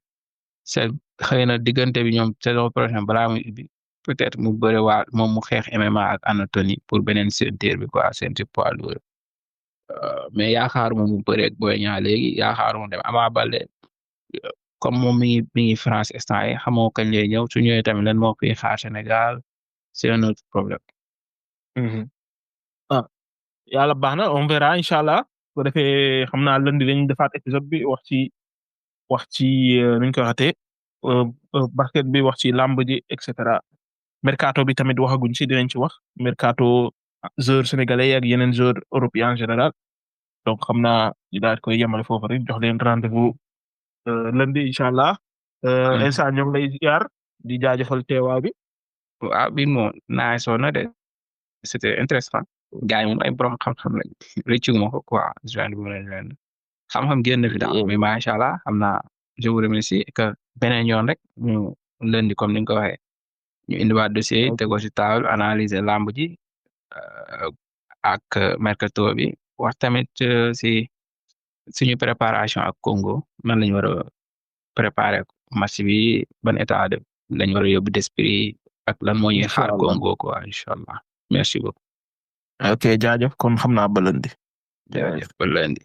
Speaker 4: seen xëy na diggante bi ñoom saison prochaine balaa muy ubbi peut-être mu bëre waat moom mu xeex MMA ak Anthony pour beneen ceinture bi quoi ceinture poids lourd mais yaakaaruma mu bëre ak Boy Niang léegi yaakaaruma dem Ama Baldé comme moom mi ngi France instant yi xamoo kañ lay ñëw su ñëwee tamit lan moo koy xaar Sénégal c'est un autre problème.
Speaker 1: Yàlla baax na on verra incha allah bu defee xam naa lundi dañu defaat épisode bi wax ci nuñ ko waxatee basket bi wax ci lamb ji et cetera mercato bi tamit waxaguñ ci dinañ ci wax mercato joueurs sénégalais ak yeneen joueurs européens en général donc xam naa ñu daal koy yemale foofu rek jox leen rendez-vous lundi incha allah. instant ñoo ngi lay ziar di jaajëfal teewaa bi.
Speaker 4: waaw bi moom naa sonn de c'était intéressant gars yi moom ay borom xam-xam lañ rëccu ma ko quoi joindre bu leen xam-xam génn fi daal mais macha allah xam naa je vous remercie que beneen yoon rek ñu lundi comme ni nga ko waxee ñu indiwaat dossier yi tegoo ci table analyser lamb ji ak mercato bi wax tamit si suñu préparation ak Congo man lañu war a préparer match bi ban état de lañu war a yóbbu d'esprit ak lan moo ñuy xaar Congo quoi incha allah merci beaucoup.
Speaker 1: ok jaajëf kon xam naa ba lundi.
Speaker 4: jaajëf ba lundi.